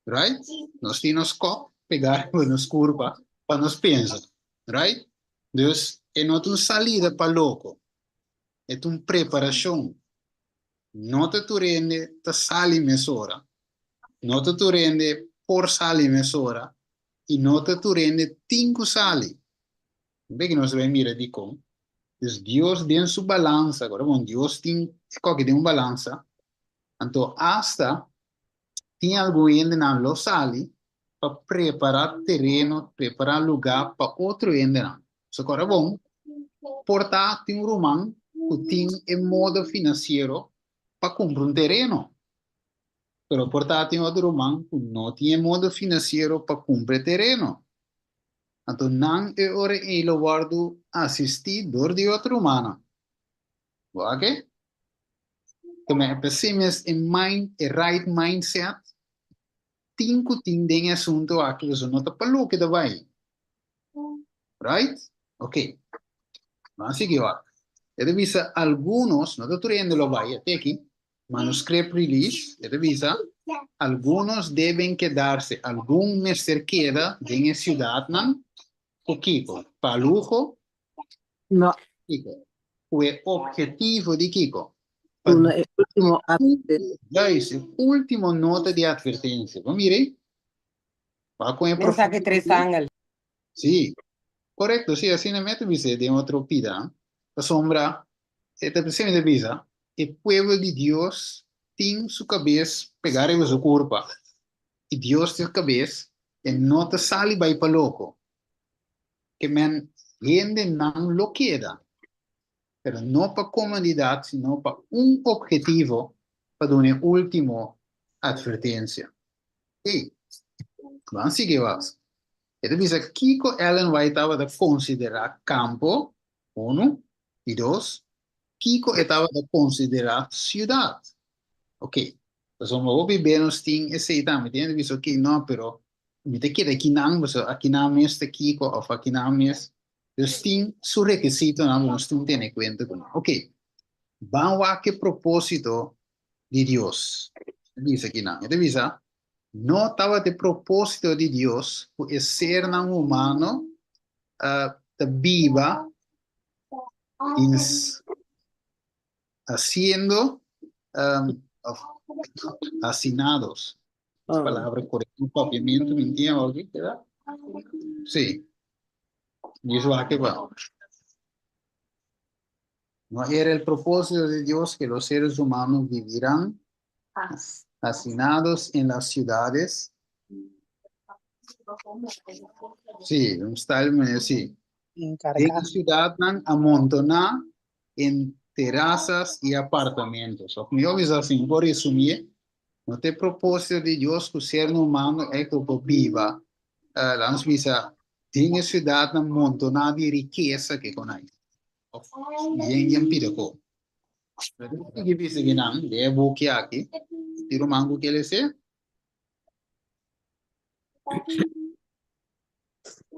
Right? Nos tin nos kop pegá riba nos kurpa pa nos pensa. Right? Dus, e no ta un salida pa loko. E ta un preparashon. No ta tur hende ta sali mesora. No ta tur hende por sali mesora. I no ta tur hende tin ku sali. Be ki nos ta bai mira dikon. Dus Dios den su balansa, kore bon, Dios tin e koki den un balansa, anto asta tin algun hendenan lo sali pa prepara tereno, prepara luga pa otro hendenan. So kore bon, por ta tin un ruman ku tin e modo finansiero pa kumpra un tereno, pero por ta tin otro ruman ku no tin e modo finansiero pa kumpra e tereno. Anto nan e ora ei lo wòrdu asistí dor di otro rumannan. Bo a ke? Tuma e p'esei mes e mind, e right mindset tin ku tin den e asuntu aki pasobra no ta pa loke ta bai. Right? Ok. Ban sigui wak. E ta bisa algunos, no ta tur hende lo bai, e teki, Manuscript Release, e ta bisa, Algunos deben quedarse, algun mester keda den e siudatnan, ku kiko? Pa luho? No. Kiko? Ku e obhetivo di kiko? Pa Duna e ultimo advertencia. Juist, e ultimo nota di advertencia. Bo mira ei? Wak kon e Mensahe profeta tres angel. Sí, korekto, sí, asina mi ta bis'é den otro pida. Pasobra e ta p'esei mi ta bisa, e pueblo di Dios tin su kabes pegá riba su kurpa, i Dios tin su kabes, e no ta sali bai pa loko. Ke men hendenan lo keda, pero no pa komodidat, sino pa un ophetivo, pa duna e último atvertensia. Ey, ban sigui was. E ta bisa kiko Ellen White tabata konsiderá kampo, unu, i dos, kiko e tabata konsiderá siudat. Oke, pasobra hopi be nos tin esei tambe. Tin hende bisa, oke, no, pero mi ta keda akinan, pasobra akinan mes ta kiko òf akinan mes. Dus tin su rekisitonan ku nos tin tene kuenta ku nan. Oke, ban wak e propósito di Dios. E bisa kinan? E ta bisa, No tabata e propósito di Dios ku e sernan humano ta biba. Ins haciendo um, of, hacinados. Ah. Palabra correcta, papiamento, mi entiendo aquí, ¿verdad? Sí. Y eso va que va. No era el propósito de Dios que los seres humanos vivirán hacinados en las ciudades. Sí, un style medio sí. Den Encargado. ciudadnan amontoná en terrazas y apartamentos. Of mi bisa así, por resumir, no ta e propósito di Dios ku ser humano e ku por biba, laga nos bisa, den e siudatnan montoná di rikesa ke kon hay. Of yen yen pida ko. Pero ke bisa kinan den e buki aki, tin ruman ku ke lese?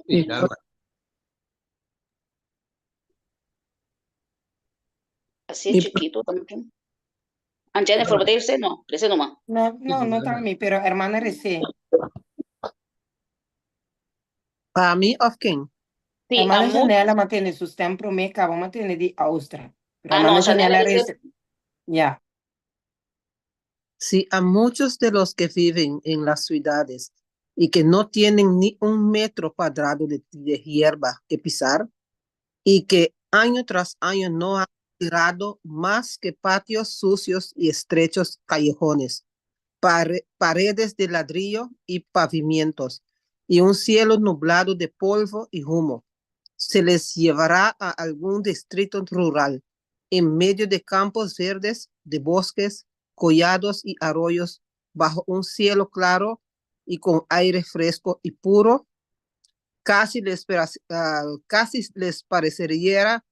Sí, dale. Así es chiquito también. Ah, Jennifer, ¿puede irse? No, ese nomás. No, no, no ta mi, pero hermana Rece. Pa mi of ken? Sí, Hermana amor. Janela mantene su stem promé, kaba mantene di Austria. Pero Ah, hermana no, Janela Janela dice- Rece. Ya. Si a muchos de los que viven en las ciudades y que no tienen ni un metro cuadrado de hierba que pisar y que año tras año no han tirado más que patios sucios y estrechos callejones, paredes de ladrillo y pavimientos, y un cielo nublado de polvo y humo, se les llevará a algún distrito rural, en medio de campos verdes, de bosques, collados y arroyos, bajo un cielo claro y con aire fresco y puro, casi les parecería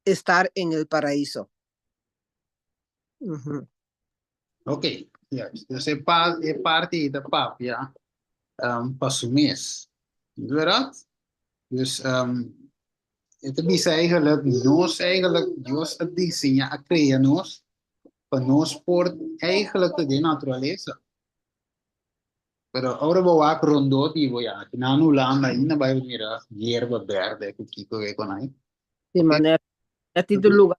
estar en el paraíso. Ujú. Ok, ja. Dus e, pa, e parti ta papia pa su mes. Bèrdat? Dus e ta bisa eigenlijk, nos eigenlijk, Dios a diseñá, a krea nos, pa nos por eigenlijk ta den naturalesa. Pero ora bo wak rondó di bo ya, aki na Hulanda ainda bai mira yerba berde ku kiko ke kon ai. Di manera, e tin tur lugar,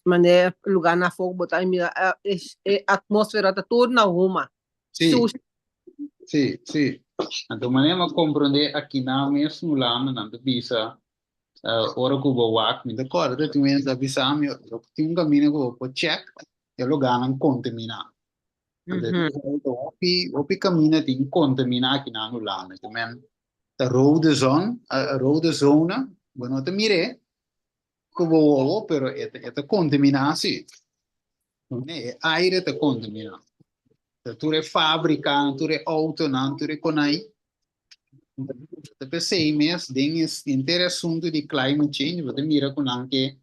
manera lugar na afó bo ta mira e atmósfera ta tur na huma. Sí. Sushi. Sí, sí. Anto manera mi a komprondé aki na mes Hulanda nan ta bisa ora ku bo wak, mi ta kòrda tin un hende ta bisa mi tin un kaminda ku bo por chèk e lugarnan kontaminá. Hopi, hopi camina tin contamina aki na Hulanda. Ke men ta rode zon, rode zona, bo no ta mir'é ku bo wowo, pero e ta, e ta contamina si. E aire ta contamina. Ta tur e fabricanan, tur e autonan, tur e konai. Ta p'esei mes den e henter e asuntu di climate change, bo ta mira ku nan ke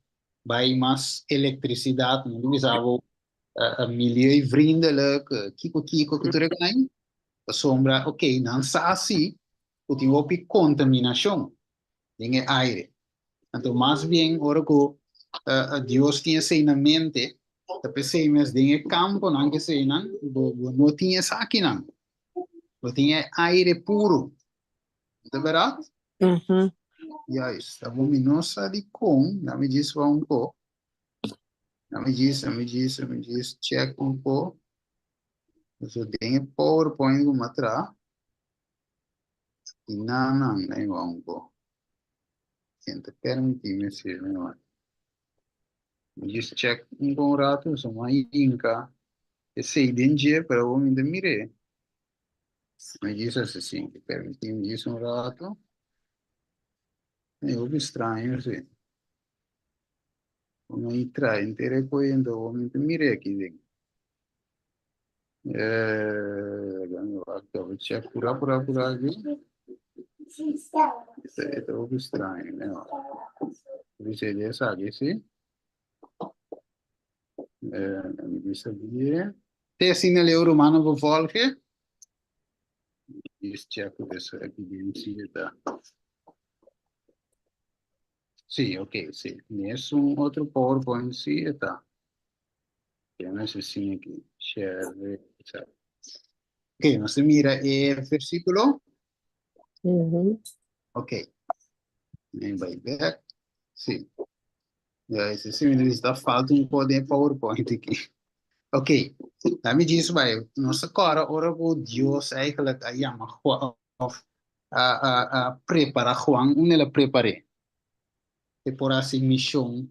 bai mas elektrisidat, nan ta bisa bo milieuvriendelijk, kiko kiko ku tur e konai, pasobra ok nan sa si ku tin hopi kontaminashon den e aire. Anto mas bien ora ku Dios tin esei na mente, ta p'esei mes den e kamponan ku eseinan bo bo no tin esakinan, bo tin e aire puru. Ta bèrdat? Juist, ta bo mi no sa dikon, dame djis wou un poko. Dame djis, dame djis, dame djis check un po. So den e PowerPoint ku mi a traha, i nan nan den wou un po. Ken ta permití mi hasi mi wak. Mi djis check un po un ratu, so mi a hinka esei den dje, pero awor mi ta mir'é. Mi djis hasi asin, permití mi djis un ratu. E hopi straño si. Como i trae henter e cuento, bo mi ta mira aki den. Eh, dame wak, double check, pura, pura, pura aki. Esta, esta hopi straño, ne wak. Dice de esaki, si. Eh, mi bisa die. Te asina leu romano bevolge. Just check eso aki den si ta. Sí, ok, sí. Mi es un otro PowerPoint, sí, está. Ya no sé si aquí. Share. Ok, nos mira el versículo. Ok. Bai back. Sí. Ja, ese sí, mi ta falta un poco de PowerPoint aquí. Ok, laat me djis bai. Nos ta kòrda ora ku Dios eigenlijk a yama Juan of a, a, a prepara Juan, unda el a prepar'é? E por hasi mishon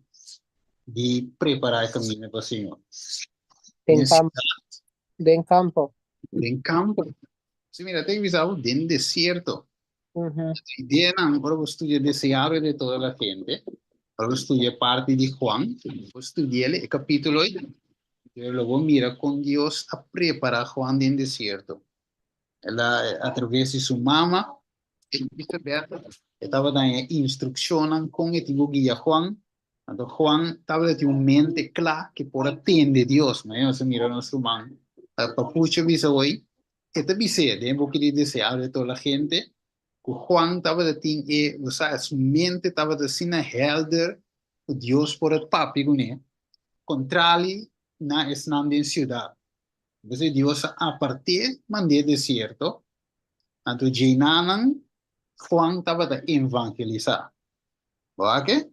di prepará e kaminda pa Señor. Den Den kampo. siudat. Den kampo. Den kampo. Si mira, te bisa bo den desierto. Ujú. Ideanan, ora bo studia Deseado de toda la gente, ora bo studia parti di Juan, bo studia e capítulo ei, lo bo mira con Dios a prepara Juan den desierto. El a, a través di su mama, Elisabeth, e tabata daña instruccionnan con e tin cu guia Juan. Anto Juan tabata tin un mente cla que por a tende Dios. Ma nos a mira nos ruman Papucho bisa hoy, E ta bis'é den e buki di Deseado de toda la gente ku Juan tabata tin e, bo sa, su mente tabata asina helder ku Dios por a papia kuné, kontrali na esnan den siudat. Entonces Dios a apart'é mand'é desierto, anto djeinanan Juan tabata evangelisá. Bo a ke?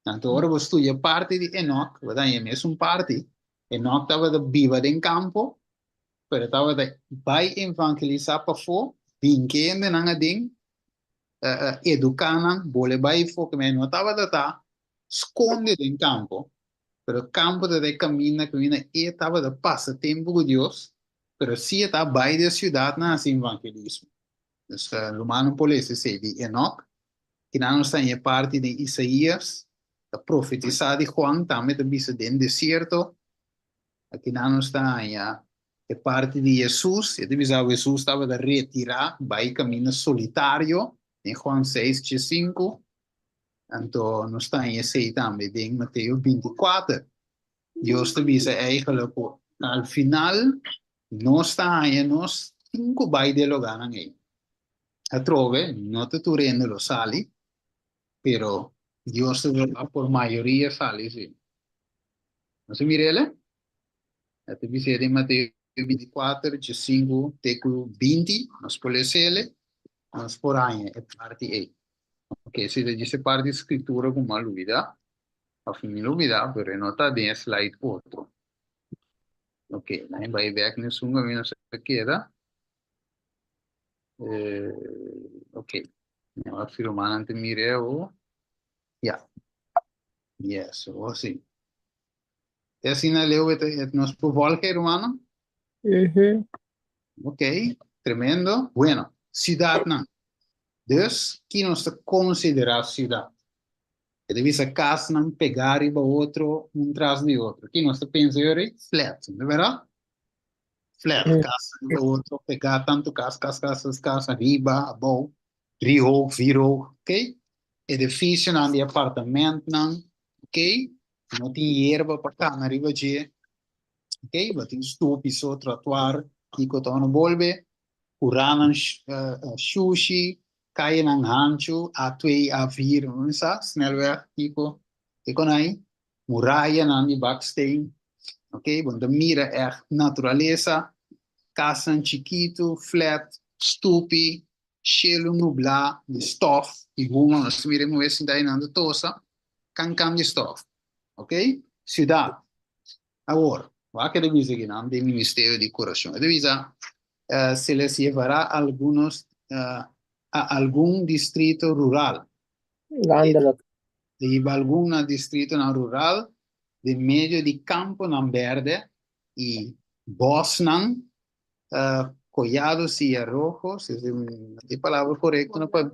Anto ora bo studia parti di Enoch, bo ta haña e mesun parti, Enoch tabata biba den kampo, pero tabata bai evangelisá pafó, bin ke hendenan aden, eduká nan, bole bai afó, ke men no tabata ta skonde den kampo, pero kampo tabata e kaminda kaminda e tabata pasa tempu ku Dios, pero si e ta bai den siudatnan hasi evangelismo. Dus rumannan por lesa esei di Enoch, kinan nos ta haña e parti den Isaías, ta profetisá di Juan, tambe ta bisa den desierto, Akinan nos ta haña e parti di Hesus. E ta bisa ku Hesus tabata retirá bai kaminda solitario den Juan seis diesinku. Anto nos ta haña esei tambe den Mateo bintikuater. Dios ta bisa eigentlik ku al final nos ta haña nos tin ku bai den e lugánan ei. Atrobe no ta tur hende lo sali, pero Dios ta wak por mayoria sali si. Nos a mira el? E ta bis'é den Mateo 24, 15 te ku 20, nos por lesa el, nos por haña e parti ei. Ok, si ta djis e parti di skritura ku mi a lubidá, òf mi lubidá, pero e no ta den e slide otro. Ok, nan bai bèk na esun ku nos a keda. Eh, ok, mi a wak si rumannan ta mir'é awor. Ya. Yes, awor sí. Te asina leu e ta- nos por volge, hermano? Ujú. Ok, tremendo. Bueno, ciudadnan. Dus, ki nos ta considera ciudad? E ta bisa casnan pegá riba otro, un tras di otro. Ki nos ta pensa yori? Flat, no verdad? Flat, cas riba otro, pegá tanto cas, cas, cas, cas, cas, ariba, abou. Driehoog, vierhoog, ok? Edificionan di apartamentnan, ok? No tin yerba pa cana riba dje, ok? Bo tin stoep so, trottoir, kico ta no bolbe. Curanan shushi, cayenan hancho, A2, A4, no sa, snelweg, kico, kico nan ei. Murayanan di baksteen, ok? Bo ta mira echt naturalesa, casnan chikito, flat, stupi, Shelu nublá di stòf i huma, nos ta mira e muhé sintá einan ta tosa, kankan di stòf. Ok? Siudat. Awor, wak e ta bisa kinan den Ministerio di Kurason. E ta bisa, Se les llevará a algunos, a algun distrito rural. Landelijk. Ta hiba algun na distritonan rural den medio di kamponan bèrdè i bòsnan Collados y arrojos, es e palabra correcto, no pa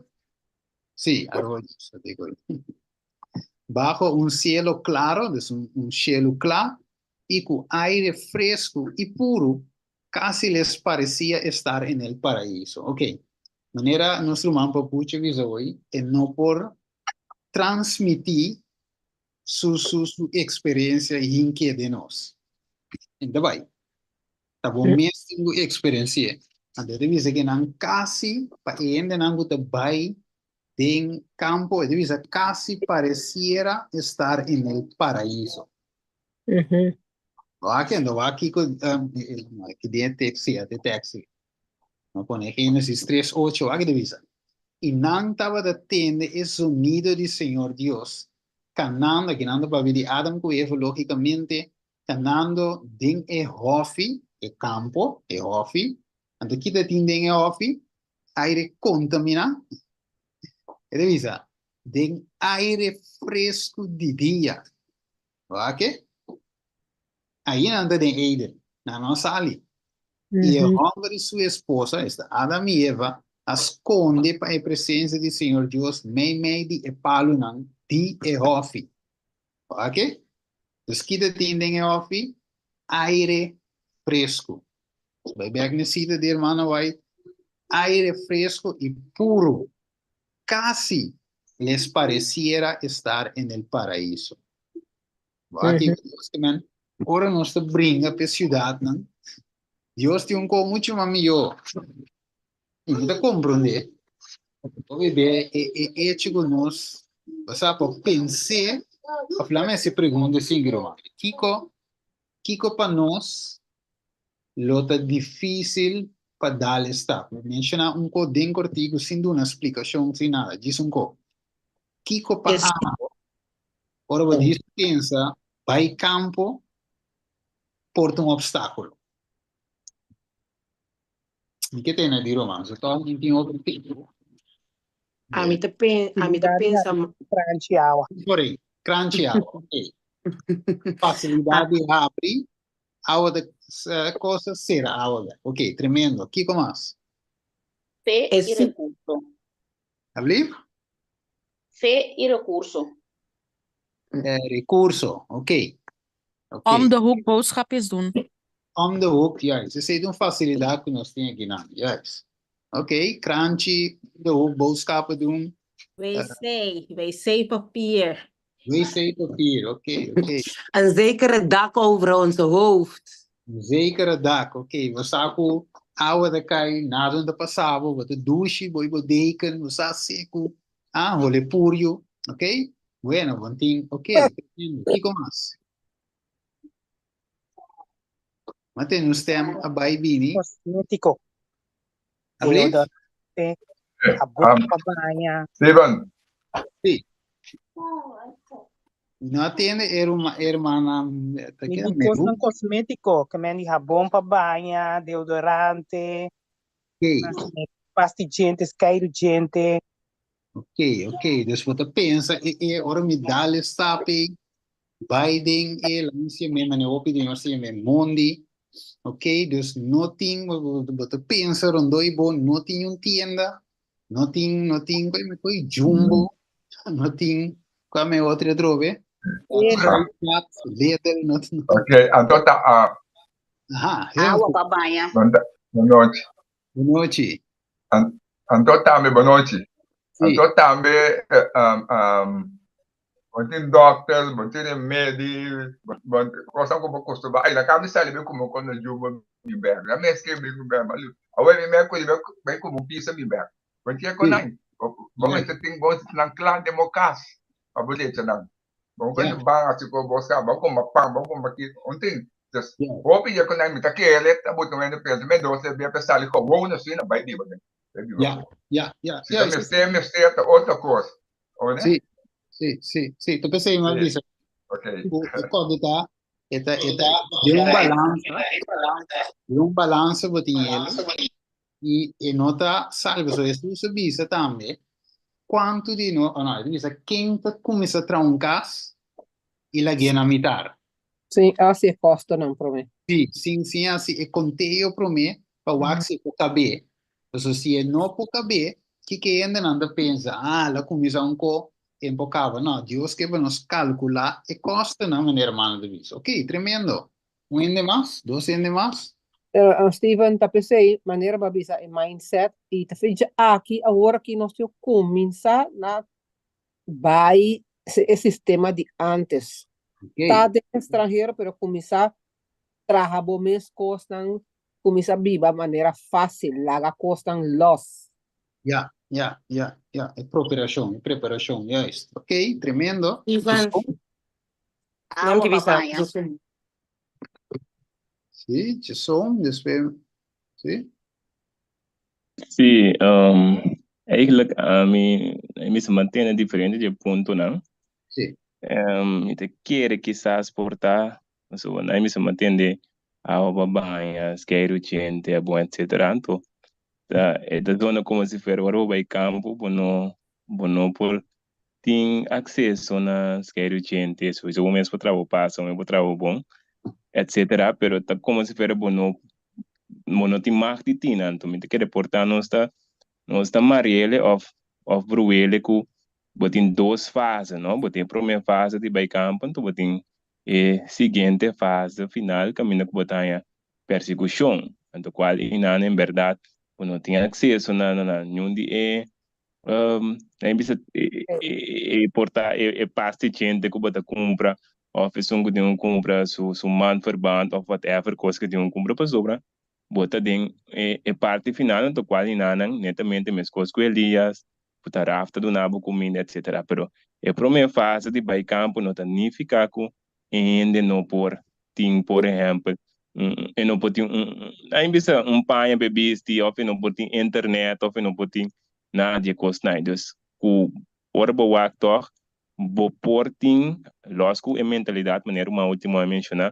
Sí, arroyos, digo. Bajo un cielo claro, dus un, un cielo cla, y cu aire fresco y puro, casi les parecía estar en el paraíso. Ok, manera nos ruman Papucho bisa hoy, e no por transmití su, su, su experiencia hinke den nos. Enta bai. Ta bo mes tin ku eksperensi'é. Anto e ta bisa ke nan kasi, pa e hendenan ku ta bai den kampo, e ta bisa kasi paresiera estar en el paraiso. Wak endo, wak kiko, aki den e tekst, sí, e tekst sí. No pone Génesis tres ocho, wak e ta bisa, I nan tabata tende e zonido di Señor Dios. Kanando, aki nan ta papia di Adam ku Eva lógikamente, kanando den e hòfi, e kampo, e hòfi. Anto kita tin den e hòfi? Aire kontaminá. E ta bisa, den aire fresku di dia. Wak ke? Ahi nan ta den Eden, nan no a sali. I e hòmber i su esposa, esta Adam i Eva, a skonde pa e presensia di Señor Dios meimei di e palunan di e hòfi. Wak ke? Dus ki ta tin den e hòfi? Aire fresku. Bai bèk na e sita di hermana White, aire fresku i puru. Kasi les pareciera estar en el paraíso. Wak ki Dios ke men, ora nos ta bringa p'e siudatnan, Dios tin un kos muchu mas mihó. I mi ta komprondé, hopi be e e echo ku nos sa por pens'é, òf laga mi hasi e pregunta esei, ruman, kiko kiko pa nos lo ta difísil pa dal e stap? Mi menshoná un kos den kortiku sin duna splikashon, sin nada, djis un kos. Kiko pa abo ora bo djis pensa bai kampo por ta un opstákulo? Mi ke tene di ruman, so tòg mi tin hopi tempu. Ami ta pen, ami ta pensa. Kranchi awa. Sorry, kranchi awa, ok. Fasilidat di habri awa ta cosa sera awa bek. Ok, tremendo. Kiko mas? Fe i rekurso. Alblief? Fe i rekurso. Rekurso, ok. Ok. Om de hoek boodschapjes doen. Om de hoek, juist. Esei ta un fasilidat ku nos tin akinan, juist. Ok, kranchi, om de hoek boodschappen doen. WC, wc-papier. Wc-papier, ok, ok. Een zekere dak over onze hoofd. Un zekere dak, ok. Bo sa ku awa ta kai, nada no ta pasa bo, bo ta dushi, bo i bo deken, bo sa seku, ah, hole puryu, ok. Bueno, bo tin, ok, tremendo. Kiko mas? M'a tene un stem a bai bini. Kosmétiko. Ablief? Deodorante, habon pa baña. Steven. Sí. Mi no a tende e ruma, e hermana, ta Mi keda di Meru. kosnan kosmétiko, ke men di habon pa baña, deodorante, Ok. pasta di djente, skeiru djente. Ok, ok. Dus bo ta pensa e e ora mi dal e stap ei, bai den e lansia me mane hopi den nos yama e mondi. Ok, dus no tin, bo ta pensa rondó i bo no tin un tienda, no tin, no tin koi me koi Jumbo, no tin kua me otro atrobe. Kruidvat, Lidl, no tin. Ok, anto ta a. Aha, Awa pa baña. Bon nochi. Bon nochi. Anto tambe bon nochi. Sí. Anto tambe bo tin dokter, bo tin remedi, bo kosnan ku bo kustumbrá. Ay, na kami sali bai kume kon na Jumbo bin bèk. Na mes ke bin bèk. Awor mi mei kuri bai kume un pizza bin bèk. Bo tin kon nan. Bo mester tin bo nan kla den bo kas pa bo lecha nan. Bo no kende ban hasi ku bo sa, bo kumpra pan, bo kumpra ki, un tin. Dus, hopi dje ku nan mi ta kere ta buta un hende pensa, mi dos e bia pa sali gewoon asina bai biba den. Bai biba Ya, afó. ya, ya. Si ta mester, mester ta otro kos. Ora? Sí, sí, sí, sí. Ta p'esei mi a Sí. bisa Ok. ku e kòrda ta, e ta, e ta den un balansa, den un balansa bo tin el i e no ta salba. So Hesus a bisa tambe, kuantu di no, oh no, e ta bisa ken ta kuminsá traha un kas i lag'é na mitar. Sin hasi e kostonan promé. Sí, sin sin hasi e konteo promé pa wak si e por kab'é. Pasobra si e no por kab'é, kiko e hendenan ta pensa? Ah, el a kuminsá un ko, e por kaba. No, Dios ke pa nos kalkulá e kostonan, manera hermano ta bisa. Oké, tremendo. Un hende mas? Dos hende mas? Pero Steven ta p'esei manera bo a bisa e mindset i ta fecha aki awor aki nos tin kuminsá na bai e sistema di antes. Ta den estranhero pero kuminsá traha bo mes kosnan, kuminsá biba manera fásil, laga kosnan lòs. Ya, ya, ya, ya, e properashon, e preparashon, juist. Oké, tremendo. Ivan, Awa Nam ki pa bisa, baña. Josun. Sí, Jason, después, sí. Sí, um, eigenlijk ami, mi se mantene diferente de puntonan. Sí. Mi ta kere kisas por ta, pasobra nan mi sa tende awa pa baña, skeiru djente, abon etcetera. Anto ta e ta zona komo si fuera ora bo bai kampo bo no bo no por tin akseso na skeiru djente, souiso bo mes por traha bo pasa, bo mes por traha bo bon etcetera, pero ta komo si fuera bo no bo no tin mag di tin. Anto mi ta kere por ta nos ta nos ta mariele òf òf bruele ku bo tin dos fase, no? Bo tin e promé fase di bai kampo, anto bo tin e siguiente fase final kaminda ku bo ta haña persekushon, anto kual einan en bèrdat bo no tin akseso na na niun di e nan bisa e por ta e pasta djente ku bo ta kumpra òf esun ku tin ku kumpra su su maandverband òf whatever kos ku tin ku kumpra pasobra bo ta den e parti final anto kual einanan netamente meskos ku Elias ku ta raf ta duna bo kuminda etcetera pero e prome fase di bai kampo no ta nifiká ku e hende no por tin por ehèmpel e no por tin un nan bisa un paña pa e bisti òf e no por tin internet òf e no por tin nada di e kosnan ei dus ku ora bo wak tòg bo por tin lòs ku e mentalidat manera ku mi a ultimo a menshoná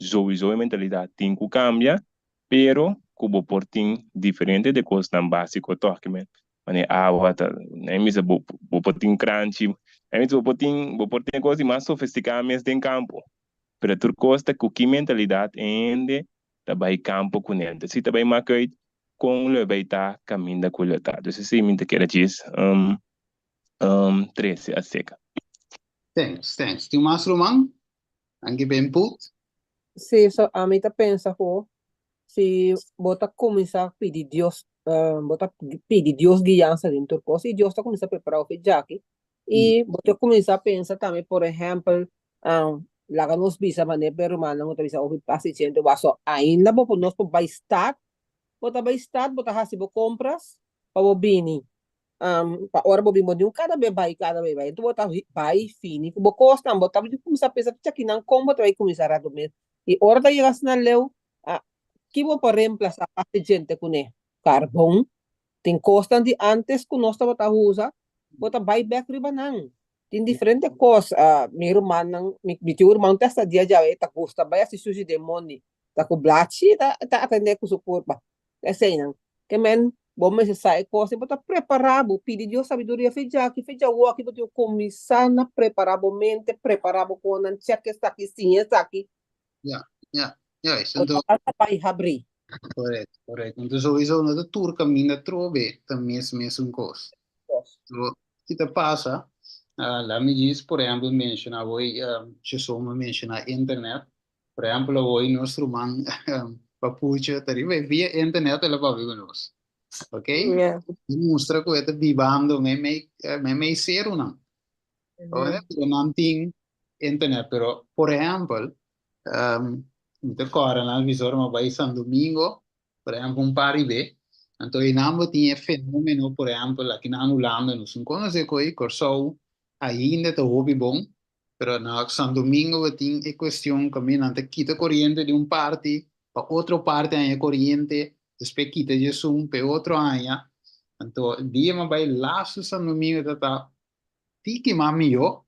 souiso e mentalidat tin ku kambia pero ku bo por tin diferente di e kosnan básiko tòg ke men Mane awa ta, nan bisa bo bo por tin kranchi, nan bisa bo por tin bo por tin e kos di mas sofistiká mes den kampo, pero tur kos ta ku ki mentalidat e hende ta bai kampo kuné. Entonces si ta bai mak uit kon lo e bai ta kaminda ku lo ta. Entonces esei mi ta kere djis trese aserka. Thanks, thanks. Tin mas ruman? Anke pa input? Sí, so ami ta pensa ku Si bo ta kuminsá pidi Dios, bo ta pidi Dios guiansa den tur kos i Dios ta kuminsá prepará bo djaki. I bo ta kuminsá pensa tambe, por ehèmpel, laga nos bisa manera e rumannan ku ta bisa hopi pas diciendo waso ainda bo por nos por bai stat, bo ta bai stat bo ta hasi bo kompras pa bo bini. Pa ora bo bin bo tin ku kada be bai kada be bai. Enton bo ta bai fini ku bo kosnan, bo ta kuminsá pensa kinan kon bo ta bai kuminsá rato mes. I ora ta yega asina leu, ki bo por reemplasá p'e djente kuné? Karbon. Tin kosnan di ántes ku nos tabata usa, bo ta bai bèk riba nan. Tin diferente kos. Mi rumannan, mi tin un ruman te hasta dia djawe e ta gusta bai hasi sushi den mondi. Ta ku blachi e ta atendé ku su kurpa. Eseinan. Ke men, bo mester sa e kos i bo ta prepará bo. Pidi Dios sabiduria fe djaki, fe djawoki bo tin ku kuminsá na prepará bo mente, prepará bo konan, chèk esaki, siña esaki. Ja, ja, juist. Bo Anto, ta bai habrí. Correct, correct. Anto sowieso no ta tur caminda trobe ta mes mesun cos. So, ki ta pasa, uh, laat me djis por ehempel menciona awor, uh, Cheson a menciona internet. Por ehempel awor nos ruman um, Papucho ta riba via internet el a papia cu nos. Ok? Yeah. E mustra cu e ta bibando meimei, meimei serunan. Ora, pero nan tin internet, pero por ehempel, um, mi ta kòrda nan visor mi a bai San Domingo, por ehempel un par di be, anto einan bo tin e fenomeno, por ehempel, aki na Hulanda nos no konosé koe, Kòrsou ainda ta hopi bon, pero na San Domingo bo tin e kuestion kaminda nan ta kita koriente di un parti pa otro parti haña koriente, despues kita djesun pa e otro haña, anto dia mi a bai lastu San Domingo ta ta tiki mas mihó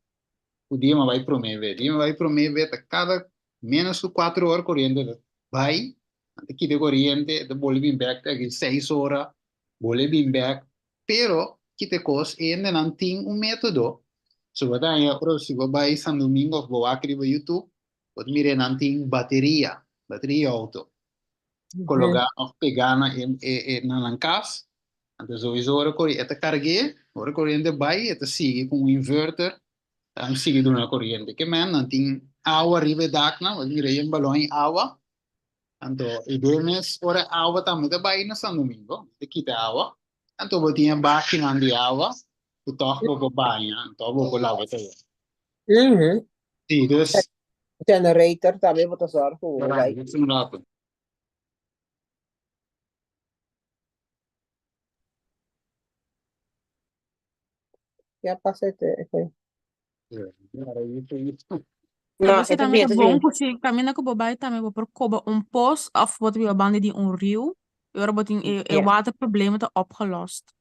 ku dia mi a bai promé be. Dia mi a bai promé be ta kada ménos ku kuater ora koriente ta bai, nan ta kita e koriente, e ta bolbe bin bèk te aki seis ora, bolbe bin bèk. Pero kita e kos, e hendenan tin un método. So bo ta haña ora si bo bai San Domingo òf bo wak riba YouTube, bo ta mira nan tin bateria, bateria di outo. Kologá òf pegá na e e na nan kas. Anto sowieso ora kori e ta karg'é, ora koriente bai e ta sigui ku un inverter ta sigui duna koriente. Ke men nan tin awa riba e daknan, bo ta mira yen balòn di awa. Anto e den mes ora e awa tambe ta bai na San Domingo, ta kita e awa. Anto bo tin e bakinan di awa ku tòg bo por baña, tòg bo por laba tawel. Sí, dus. Generator tambe bo ta sòrg ku bo bai. Un rato. Ya pasa este e No, Pero si e ta tambe bien, ta ta bon bien. ku si kaminda ku bo bai tambe bo por koba un pos òf bo ta biba banda di un riu i ora bo tin e e Yeah. waterprobleem ta opgelost.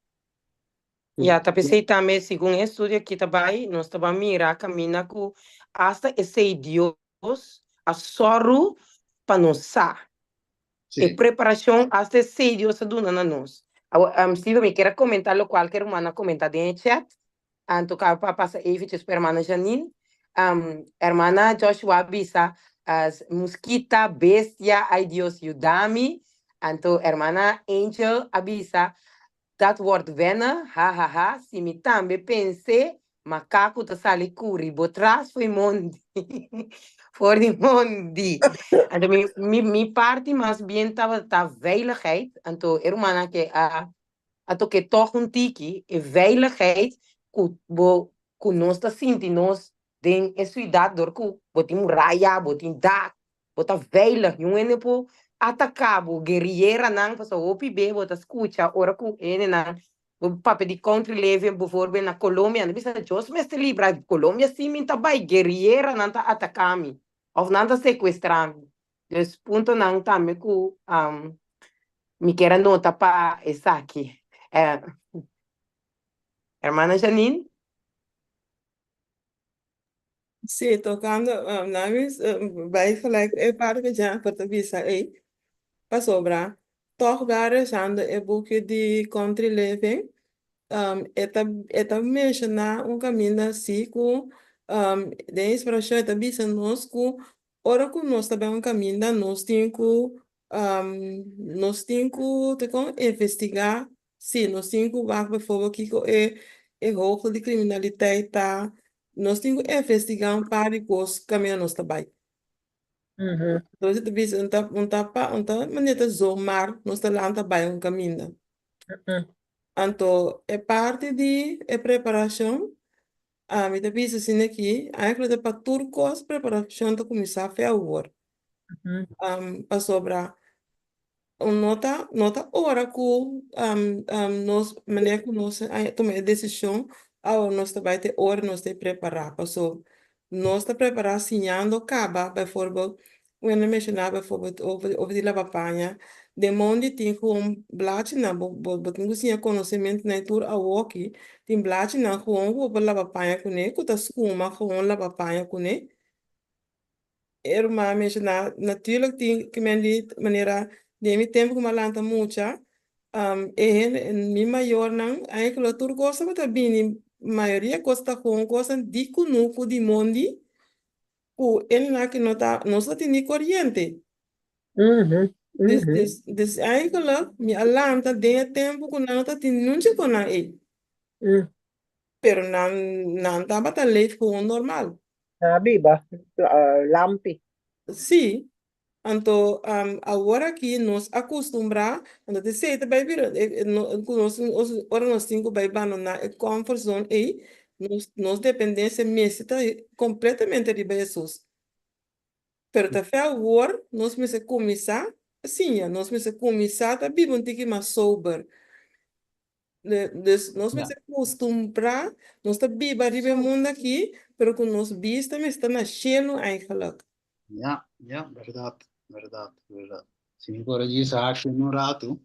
Ya, ta p'esei tambe segun e estudio aki ta bai, nos ta ban mira kaminda ku asta esei Dios a sòru pa nos sa. E preparashon asta esei Dios a duna na nos. Awor, Steven, mi kier a komentá lokual ku e ruman a komentá den e chat. Anto kaba pa pasa eventjes pa hermana Janine. Hermana Joshua a bisa, Muskita, bestia, ay Dios yuda mi. Anto hermana Angel a bisa, Dat wordt wennen, ha ha ha, si mi tambe pens'é, makaku ta sali kuri bo tras fo'i mondi, for di mondi. Anto mi, mi, mi parti mas bien tabata veiligheid, anto e rumannan ke a, a tok'é tòg un tiki, e veiligheid ku bo, ku nos ta sinti nos den e siudat dor ku bo tin muraya, bo tin dak, Bo ta veilig, niun hende por ataká bo. Guerrieranan, pasobra hopi be bo ta skucha ora ku hendenan bo papia di country living bijvoorbeeld na Colombia, nan ta bisa Dios mester libra, Colombia si mi ta bai, guerrieranan ta ataká mi òf nan ta sekuestrá mi. Dus puntonan tambe ku mi kier a nota pa esaki. Hermana Janine? Sí, tocando, um, nou is um, bij gelijk e parte que Jennifer te bisa ei, pasobra, toch wel rezando e boekje di Country Living, um, e ta, e ta menciona un caminda si cu um, den inspiracion e ta bisa nos cu ora cu nos ta bay un caminda nos tin cu um, nos tin cu te con investiga Sí, nos tin ku wak bijvoorbeeld kiko e e hoogte di kriminaliteit ta. Nos tin ku investigá un par di kos kaminda nos ta bai. Entonces ta bisa un ta un ta pa un ta manera ta zomaar nos ta lanta bai un kaminda. Anto e parti di e preparashon ami ta bisa asina aki eigenlijk ta pa tur kos preparashon ta kuminsá fe awor. Pasobra Un no ta no ta ora ku nos manera ku nos a tuma e desishon awor nos ta bai te ora nos ta prepará pasobra nos ta prepará siñando kaba baivoorbeeld un hende a menshoná baivoorbeeld over over di laba paña den mondi tin gewoon blachinan bo bo bo tin ku siña konosementunan tur awoki tin blachinan gewoon ku bo por laba paña kuné ku ta skuma gewoon laba paña kuné. E ruman a menshoná, Natuurlijk tin ki men di manera den mi tempu ku mi a lanta mucha, e hende, mi mayornan, eigenlijk tur kos tabata bini, mayoria kos ta kon kosnan di kunuku di mondi ku e nan ki no ta, nos no tin ni koriente. Dus, dus, dus eigenlijk mi a lanta den e tempu ku nan no ta tin nunchi kon nan ei. Pero nan, nan tabata leef gewoon normal. Nan a biba lampi. Sí. Anto, awor aki nos a kustumbrá, anto ta esei ta bai bira, ku nos, ora nos tin ku bai bandoná e comfort zone ei, nos, nos dependensia mester ta kompletamente riba Hesus. Pero ta fe awor nos mester kuminsá siña, nos mester kuminsá ta biba un tiki mas sober. Dus nos mester acostumbrá, nos ta biba riba e mundo aki, pero ku nos bista mester ta na shelu eigenlijk. Ja, ja, berdad, berdad, berdad. Si mi por a djis aki un ratu,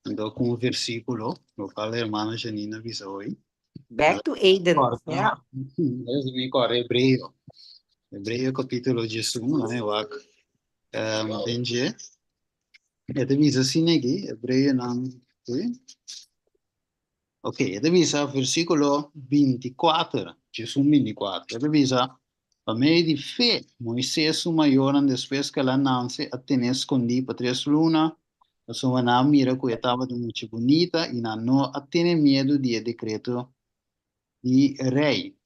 anto ku un versíkulo, lokual hermana Janine a bisa hoy. Back to Eden, ja. Si mi kòrda Hebreo, Hebreo kapítulo 11, laat mi wak den dje. E ta bisa asina aki, Hebreonan, sí. Ok, e ta bisa versíkulo 24, djesun 24. E ta bisa, Pa medio di fe, Moisés su mayornan despues ku el a nanse a ten'é skondí pa tres luna, pasobra nan a mira ku e tabata mucha bunita i nan no a tene miedu di e dekreto di rei.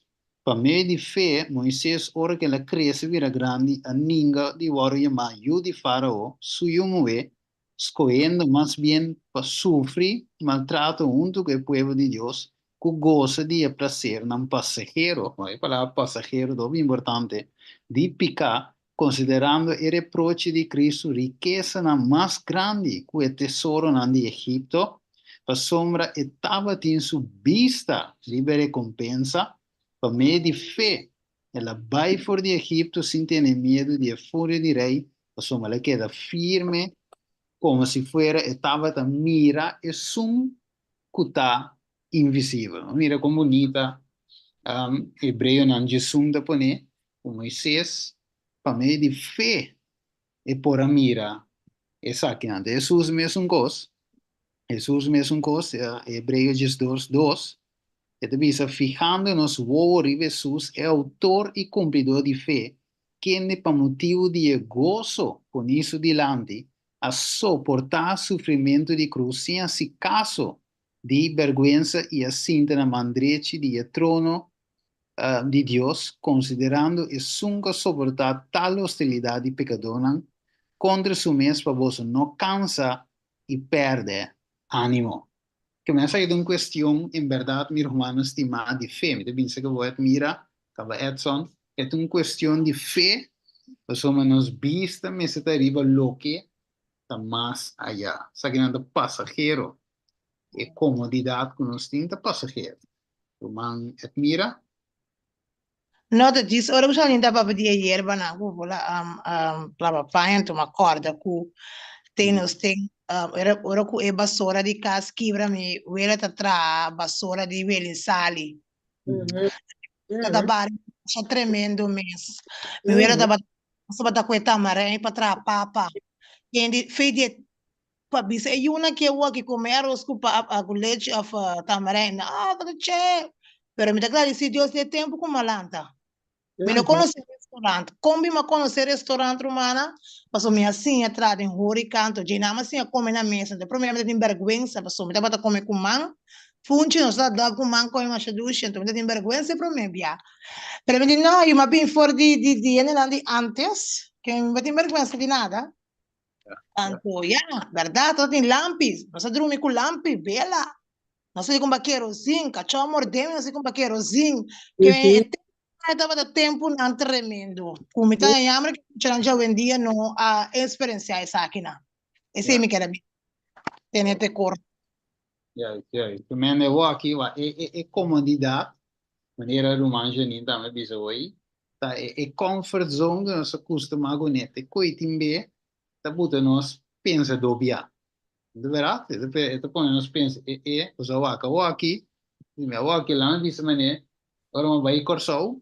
Pa medio di fe, Moises, ora ku el a krese bira grandi, a ninga di wòrdu yamá yu di Fárao, su yu muhé, skohendo mas bien pa sufri maltrato huntu ku e pueblo di Dios, ku gosa di e plasernan pasahero, e palabra pasahero ta hopi importante, di piká, konsiderando e reproche di Kristu rikesanan mas grandi ku e tesoronan di Egipto, pasobra e tabatin su bista riba e rekompensa, pa medio di fe el a bai for di Egipto sin tene miedu di e furia di rei, pasobra el a keda firme komo si fuera e tabata mira esun ku ta. invisibel. Mira kon bunita Hebreonan djesun ta pone ku Moises pa medio di fe e por a mira esakinan. Ta Hesus mesun kos, Hesus mesun kos, Hebreo 12, 2, e ta bisa, Fihando nos wowo riba Hesus, e outor i kumplidó di fe, kende pa motibu di e goso poní su dilanti, a soportá sufrimentu di krus sin hasi kaso di bèrgwensa i a sinta na man drechi di e trono di Dios, konsiderando esun ku a soportá tal hostilidat di pekadónan kontra su mes pa boso no kansa i pèrdè ánimo. Ke men esaki ta un kuestion, en bèrdat, mi rumannan stimá, di fe. Mi ta bisa ku bo Edmira, kaba Edson, e ta un kuestion di fe, pasobra nos bista mester ta riba loke ta mas ayá. Esakinan ta pasahero. E komodidat ku nos tin ta pasahero. Ruman Edmira? No ta djis ora ku Shalin ta papia di e yerbanan ku bo la laba paña anto mi a kòrda ku ten nos ten ora ora ku e basora di kas kibra mi wela ta traha basora di welin sali. Ta ta bari masha tremendo mes. Mi wela tabata tabata ku e tamarijn pa traha papa. Kendi fe di e Pa bisa e yunan ke wòki kome aros ku pap ku lechi òf tamarijn, no ta che. Pero mi ta gradisí Dios di e tempu ku mi a lanta. Mi no konosé restaurant. Kon bin mi a konosé restaurant, rumannan? Pasobra mi a siña traha den hórika, anto dje nan mi a siña kome na mesa. Anto e promé mi ta tin bèrgwensa pasobra mi tabata kome ku man. Funchi nos ta dòp ku man kome masha dushi, anto mi ta tin bèrgwensa e promé bia. Pero mi di no, yu mi a bin for di di hendenan di ántes, ke mi no tin bèrgwensa di nada. Anto ya, berdad, nos tin lampi, nos a drumi ku lampi, bela. Nos a di kumba kerozin, kachó a mordé mi, nos a di kumba kerozin. Ke e tempu tabata tempunan tremendo. Ku mi ta yammer ku muchanan djawendia no a eksperensiá esakinan. Esei mi kere bisa. Tene te korto. Juist, juist. Te mende awor aki wa e e e komodidat, manera ruman Janine tambe a bisa hoy, ta e e comfort zone ku nos a kustumá kuné. Te koe tin be ta buta nos pensa dobia. No ta bèrdat? E ta e ta pone nos pensa e e nos a wak awor aki, mi awor aki laga mi bisa manera ora mi a bai Kòrsou,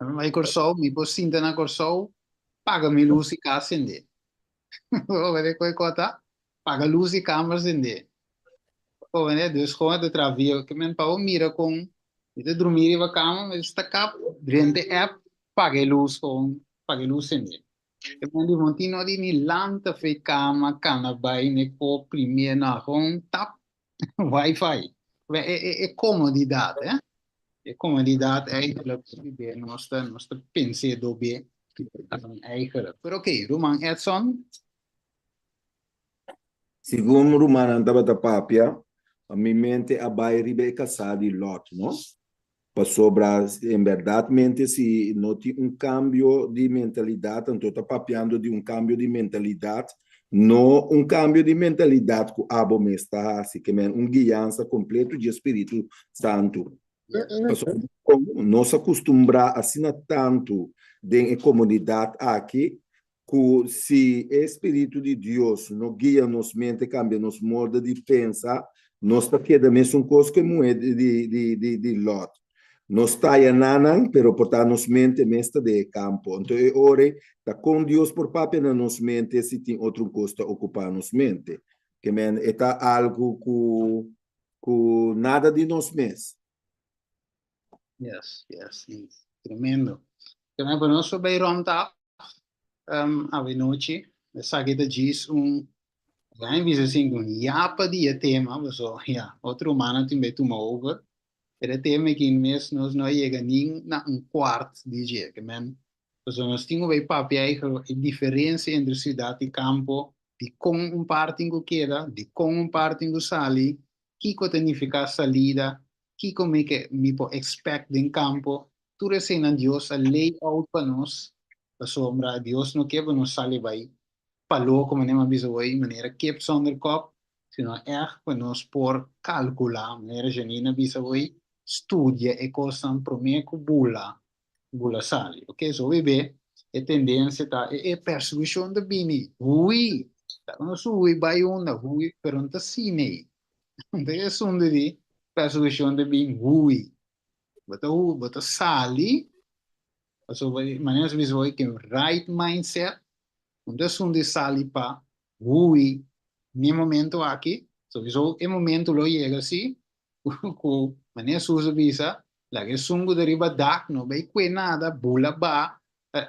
ora mi bai Kòrsou mi por sinta na Kòrsou paga mi lus di kas sende. Bo wende koe kota, paga lus di kamer sende. Bo wende, dus gewoon ta traha via, ke men pa bo mira kon mi ta drumi riba kama, mi ta sta kap, drenta e app, paga e lus gewoon, paga e lus sende. Ke men di bo tin no di ni lanta fei kama, kana bai ne ko primé, no, gewoon tap, Wi-Fi. E, e, e comodidad, eh? E comodidad eigenlijk nos ta, nos ta pensé dobe eigenlijk. Pero oké, okay, Ruman Edson. Segun rumannan tabata papia, mi mente a bai riba e kasá di Lot, no? Pasobra en bèrdatmente si no tin un kambio di mentalidat, anto ta papiando di un kambio di mentalidat, no un kambio di mentalidat ku abo mes ta hasi, ke men un guiansa kompleto dje Spiritu Santu. Pasobra dikon nos a kustumbrá asina tantu den e komunidat aki ku si e Spiritu di Dios no guia nos mente, kambia nos molde di pensa, nos ta keda mesun kos ku e muhé di Lòt. Nos taya na nan, pero por ta nos mente mes ta den e kampo. Anto e ora ei, ta kon Dios por papia na nos mente si tin otro kos ta okupá nos mente? Ke men, e ta algu ku ku nada di nos mes. Yes, yes, tremendo. Tremendo, pero nos por bay rond af um, avenochi. Esaki ta djis un, ya bisa sin un yapa di e tema, paso ya, otro humano tin bay tuma over. Pero e tema aki mes nos no a yega nin na un kwart di dje, ke men, paso nos tin ku bay papia eigenlijk e diferencia entre ciudad y campo, di kon un par tin ku keda, di kon un par tin ku sali, kiko ta nifiká salida, kiko mi ke mi por expect den kampo, tur eseinan Dios a lay out pa nos, pasobra Dios no ke pa nos sali bai pa loko manera mi a bisa hoy, manera kip zonder kop, sino ègt pa nos por kalkulá, manera Janine a bisa hoy, studia e kosnan promé ku bula bula sali. Ok, so hopi be e tendensia ta e e persekushon ta bini, hui, ta nos hui bai unda, hui, pero no ta asina ei. Anto e asuntu di. Persekushon ta bin hui. Bo ta hui, bo ta sali, pasobra manera nos a bisa hoy, ku right mindset, no ta esun di sali pa hui n'e momento aki, sowieso e momento lo yega si, ku manera Hesus a bisa, laga esun ku ta riba dak no bai kue nada, bula ba,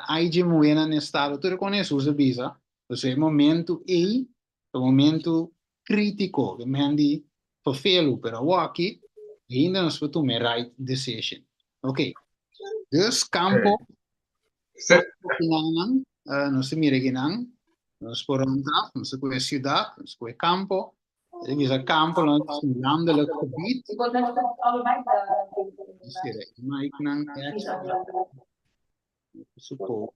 ai dje muhénan n'e estado, tur e kon Hesus a bisa, pasobra e momento ei Ta un momento critico den men di vervelu, pero awoki ainda nos por tuma e right decision. Ok, dus campo, campo nos ta mira kinan, nos por rond af, nos ta koe ciudad, nos ta koe campo, e bisa campo lo ta un landelijk gebied. Nos tira e mic nan extra. Supo.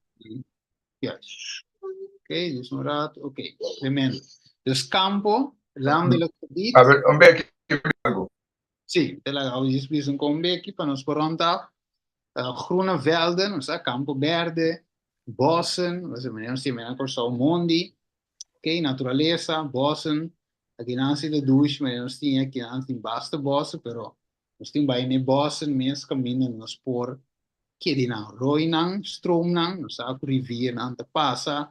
Yes. Ok, dus un rato. Ok, tremendo. Dus campo, landelijk gebied. A ver, un beki algo. Sí, te laga hou jis bisa un kon beki pa nos por rond af. Groene velden, o sea, campo berde, bossen, o sea, manera nos tin na Kòrsou mondi. Ok, naturalesa, bossen. Aki nan si ta dushi, manera nos tin aki nan tin basta bossen, pero nos tin bai n'e bossen mes kaminda nos por Kede nan roinan, stroomnan, nos sa ku riviernan ta pasa,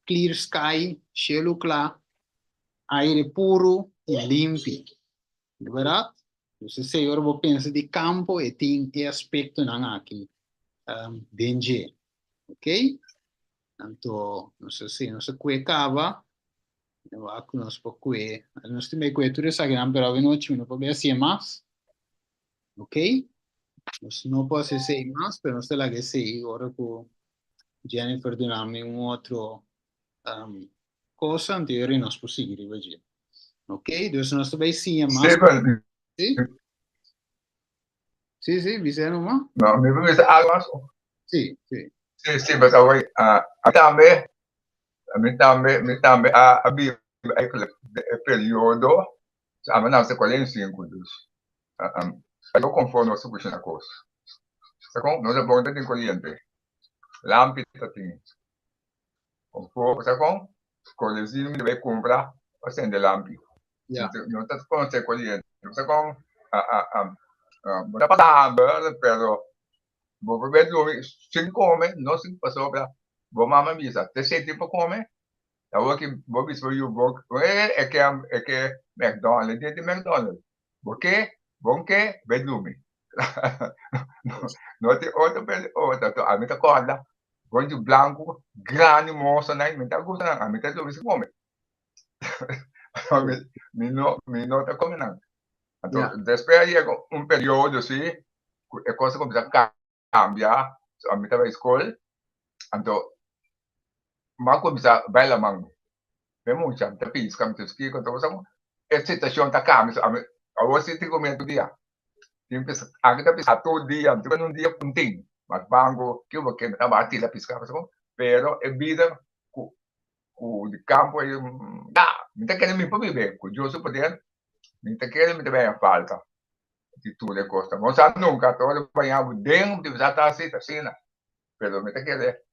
clear sky, shelu kla, aire puru i limpi. Di bèrdat? Dus esei ora bo pensa di kampo e tin e aspektonan aki den dje. Ok? Anto nos a si nos a kue kaba, wak ku nos por kue, nos tin bai kue tur esakinan pero awenochi mi no por bai hasié mas. Ok? Nos no por haci esey mas, pero nos ta laga esey ora cu Jennifer duna mi un otro um, cosa, anto yori nos por sigui riba dje. Ok? Dus nos ta bay siña mas. Steven. Sí? Sí, sí, bisa numa. No, mi por bisa algo mas. Sí, sí. Sí, sí, mas awor, ah, a tambe, mi tambe, mi tambe a, a biba eigenlijk e periodo, ami a nace 45, dus Algo konforme nos ta kushina kos. Sa kon? Nos a bon ta tin koriente. Lampi ta tin. Konforme, sa kon? Koresino mi ta bai kumpra pa sende lampi. Ya. No ta konosé koriente. Sa kon? Bo ta pasa hamber, pero bo por bai drumi sin kome, no sin pasobra bo mama bisa te seti pa kome. Awor ki bo bisa bo yu bo e ke e ke McDonald's, e dia di McDonald's. Bo ke, bon ke, bai drumi. No tin otro peli otro. To ami ta kòrda bonchi blanku grandi mosonan, mi ta gusta nan, ami ta drumi sin kome. Mi no, mi no ta kome nan. Anto despues a yega un periodo si ku e kos a kuminsá kambia, so ami ta bai skol, anto mi a kuminsá bai laman. Mi mucha, mi ta piska, mi ta ski, anto bo sa ku e situashon ta kambia, so ami awor si tin kume tur dia. Tin piska, aki ta piska tur dia, mi tin un dia ku tin, mas banko ke bo ke mi ta bai tira piska, bo sa ku, pero e bida ku ku di kampo ei ya, mi ta kere mi por biba ku Dios su poder, mi ta kere mi ta bai falta di tur e kosnan. Bo no sa nunka, ta ora baña bo den, bo ta asi, ta asina, pero mi ta kere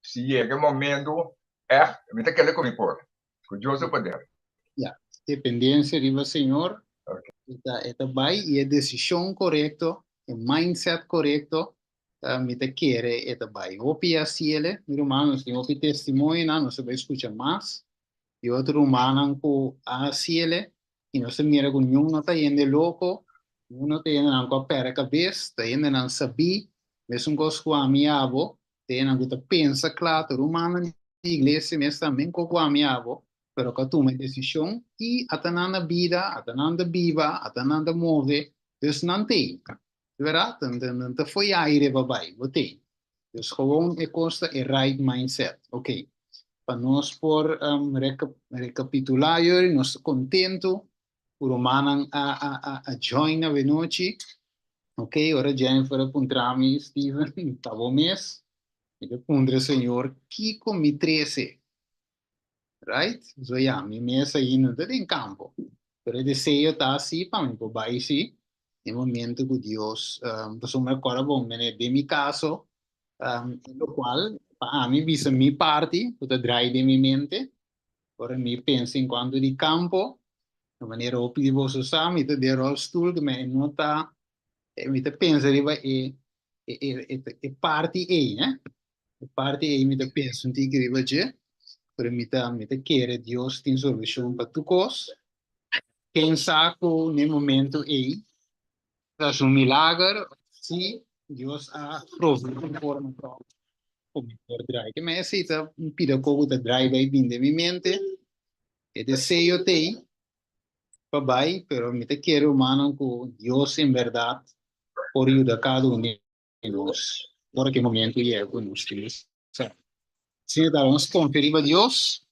si yega e momento Echt, mi ta kere ku mi por, ku Dios su poder. Ya, dependencia riba Señor, e ta, e ta bai y e decision corecto, e mindset corecto, mi ta kere e ta bai. Hopi a haciele, mi ruman, nos tin hopi testimonionan, nos ta bai scucha mas di otro rumannan cu a haciele y nos ta mira cu niun no ta hende loco, niun no ta hendenan cu a perde cabes, ta hendenan sabí, mesun cos cu ami y abo, Tenan ku ta pensa kla, ta rumannan di iglesia mes tambe ku ku ami abo, pero ku a tuma e desishon i ata nan na bida, ata nan ta biba, ata nan ta move, dus nan t'ei. Di bèrdat, nan ta fo'i aire pa bai, bo t'ei. Dus gewoon e kos ta e right mindset. Ok, pa nos por rekapitulá yori, nos ta kontentu ku rumannan a a a a join awenochi. Ok, ora Jennifer a puntra mi, Steven, ta bo mes? Mi ta puntra Señor, kiko mi trese? Right? So ya, mi mes ainda no ta den kampo. Pero e deseo ta si pa mi por bai si, den momento ku Dios, um, pasobra mi a kòrda bon, mene, den mi kaso, um, lokual pa ami bisa mi parti ku ta drai den mi mente, Ora mi pensa en cuanto di campo, Manera hopi di boso sa, mi ta den rolstoel, ku mi no ta, mi ta pensa riba e e e e parti ei, eh. E parti ei mi ta pensa un tiki riba dje, pero mi ta mi ta kere Dios tin solushon pa tur kos. Ken sa ku na e momento ei ta hasi un milager si Dios a provee un forma tòg ku mi por drai. Ke men esei ta un pida kos ku ta drai bai bin den mi mente. E deseo t'ei pa bai, pero mi ta kere rumannan ku Dios en bèrdat por yuda kada un di nos ora ku e momento yega ku nos tin sa. Asina ta, nos konfia riba Dios,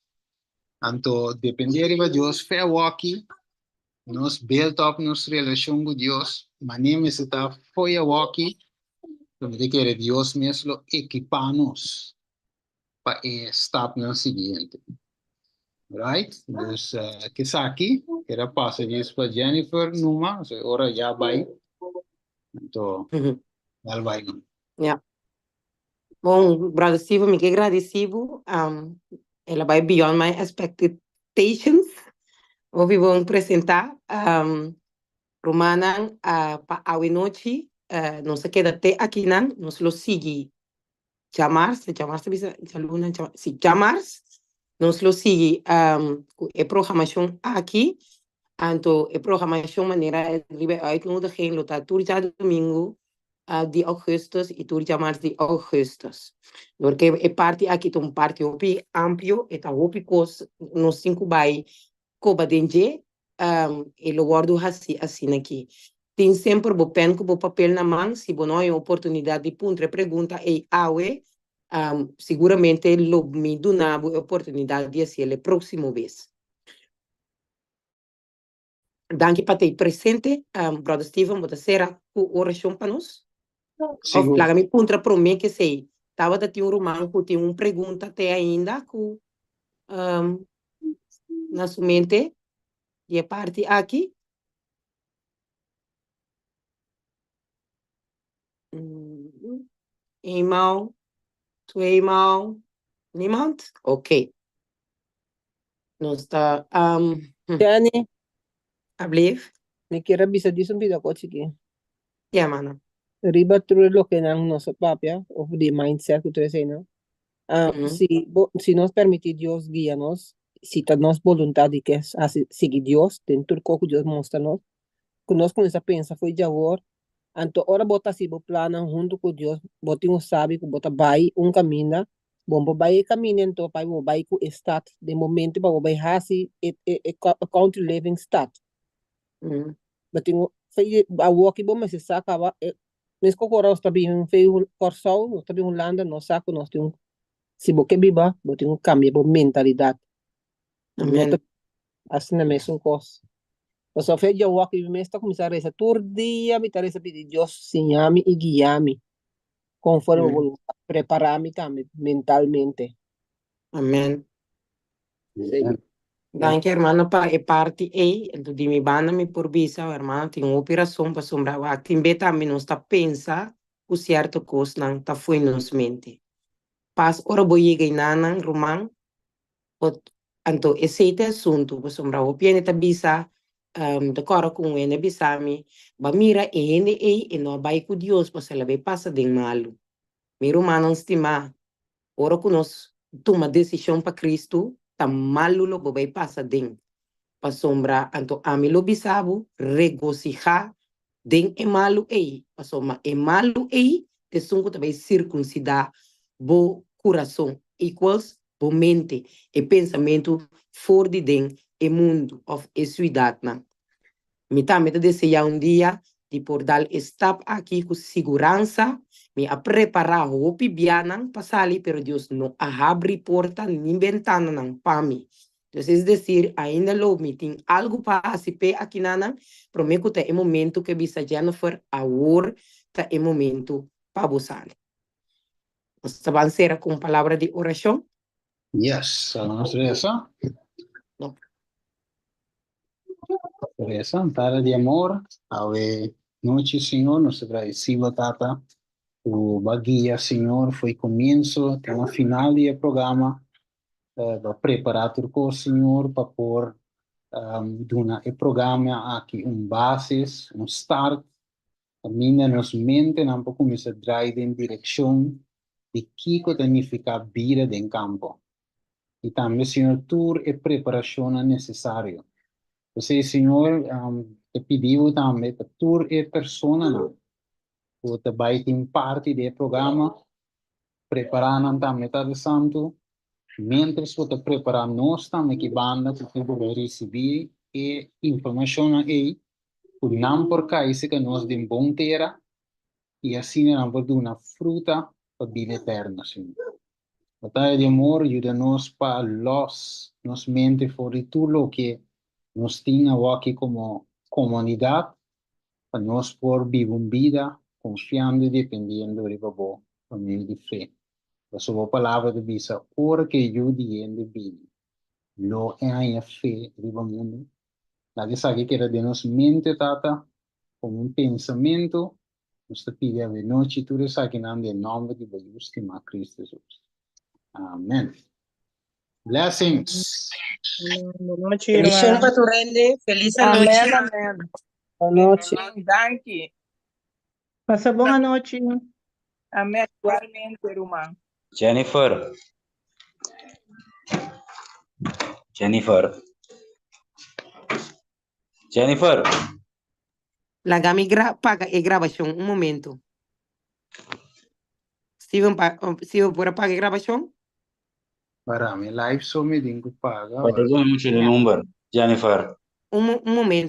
anto dependé riba Dios, fe awoki, nos build up nos relashon ku Dios, manera mester ta fo'i awoki, mi ta kere Dios mes lo ekipá nos. pa e stapnan siguiente. Right? Dus uh, kesaki, era pasa dies pa Jennifer numa, so ora ya bai. Anto, dal bai no. Ja. Bon, brother Steven, mi ke gradisi bo. Um, el a bai beyond my expectations. Hopi bon presenta. Um, rumannan, uh, pa awe nochi, uh, nos a keda te akinan. Nos lo sigui Djamars, djamars ta bisa djaluna, djamars, si djamars nos lo sigui ku e programashon aki, anto e programashon manera riba e uitnodiging lo ta tur djadumingu di augustus i tur djamars di augustus. Dor ke e parti aki ta un parti hopi amplio, e ta hopi kos nos tin ku bai koba den dje, e lo wòrdu hasi asina aki. Tin semper bo pèn ku bo papel na man, si bo no haña oportunidat di puntra e pregunta ei awe, siguramente lo mi duna bo e oportunidat di hasiel e próksimo bes. Danki pa ta ei presente. Brother Steven, bo ta sera ku orashon pa nos? Òf laga mi puntra promé ku esei, tabata tin un ruman ku tin un pregunta te ainda ku na su mente di e parti aki? Eenmaal, tweemaal, niemand? Oké. Nos ta um, Jenny. Ablief. Mi kier a bisa dis un bida ko chiki. Ja, mana. Riba tur loke nan nos a papia, of di mindset ku tur eseinan. Ah, si bo, si nos permití Dios guia nos, si ta nos boluntat di ke hasi sigui Dios den tur kos ku Dios mustra nos, ku nos kuminsá pensa fo'i djawor, anto ora bo ta hasi bo plannan huntu ku Dios, bo tin un sabi ku bo ta bai un kaminda, bon bo bai e kaminda anto pa bo bai ku e stat den bo mente pa bo bai hasi e e e country living stat. Bo tin un fo'i awoki bo mester sa kaba e Meskos ku ora nos ta bin fe Kòrsou, nos ta bin Hulanda, nos sa ku nos tin un, si bo ke biba, bo tin ku kambia bo mentalidat. No ta asina mesun kos. Pasobra fe dje wòk mi mes ta kuminsá resa tur dia, mi ta resa pidi Dios siña mi i guia mi konforme bo boluntat, prepará mi tambe mentalmente. Amen. Danki hermano pa e parti ei. Enton di mi banda mi por bisa hermano tin hopi rason pasobra wak tin be tambe nos ta pensa ku sierto kosnan ta fo'i nos mente. Pas ora bo yega einanan ruman bo anto esei ta e asuntu pasobra hopi hende ta bisa mi ta kòrda ku un hende a bisa mi bo a mira e hende ei e no a bai ku Dios pasobra el a bai pasa den malu. Mi rumannan stimá Ora ku nos tuma desishon pa Kristu, ta malu lo bo bai pasa den. Pasobra anto ami lo bisa bo, regosihá den e malu ei, pasobra e malu ei ta esun ku ta bai sirkunsidá bo kurason, equals bo mente, e pensamentu for di den e mundu òf e siudatnan. Mi tambe ta deseá un dia di por dal e stap aki ku siguransa. Mi a prepará hopi bianan pa sali, pero Dios no a habri porta ni bentananan pa mi. Dus es desir, ainda lo mi tin algu pa hasi p'e akinanan, promé ku ta e momentu ku e bisa Jennifer, awor ta e momentu pa bo sali. Nos ta ban sera ku un palabra di orashon. Yes, nos resa. Resa, Tata di amor, awe nochi, Señor, nos ta gradeci bo, Tata, cu bo a guia, Señor, fo'i comienzo te na final di e programa, bo a prepara tur cos, Señor, pa por duna e programa aki un basis, un start, kaminda nos mentenan por kuminsá drai den direkshon di kiko ta nifiká bida den kampo. I tambe, Señor, tur e preparashonnan nesesario. P'esei, Señor, ta pidi bo tambe pa tur e personanan ku ta bai tin parti di e programa, prepará nan tambe, Tata Santu, miéntras ku ta prepará nos tambe ki banda ku tin ku bai risibí e informashonnan ei, ku nan por kai serka nos den bon tera i asina nan por duna fruta pa bida eterno, Señor. Bataya di amor, yuda nos pa lòs nos mente for di tur loke nos tin awoki komo komunidat pa nos por biba un bida konfiando i dependiendo riba bo pa medio di fe. Pasobra bo palabra ta bisa, Ora ku e Yu di hende bini, lo e haña fe riba mundu? Laga esaki keda den nos mente, Tata, komo un pensamentu. Nos ta pidi awenochi tur esakinan den nòmber di bo Yu stimá Kristu Hesus. Amen. Blessings. Buenas noches, Bendición hermano. pa tur hende. Feliz Amén, anochi. amén. Anochi. Amén, danki. Pasa buena noche. Amén. Igualmente, ruman. Jennifer. Jennifer. Jennifer. Laga mi gra paga e grabashon un momento. Steven, pa, oh, Steven por a paga e grabashon? Para mi live so mi tin ku paga. Pwede duna mucho de Ja. number, Jennifer. Un, mo- un momento.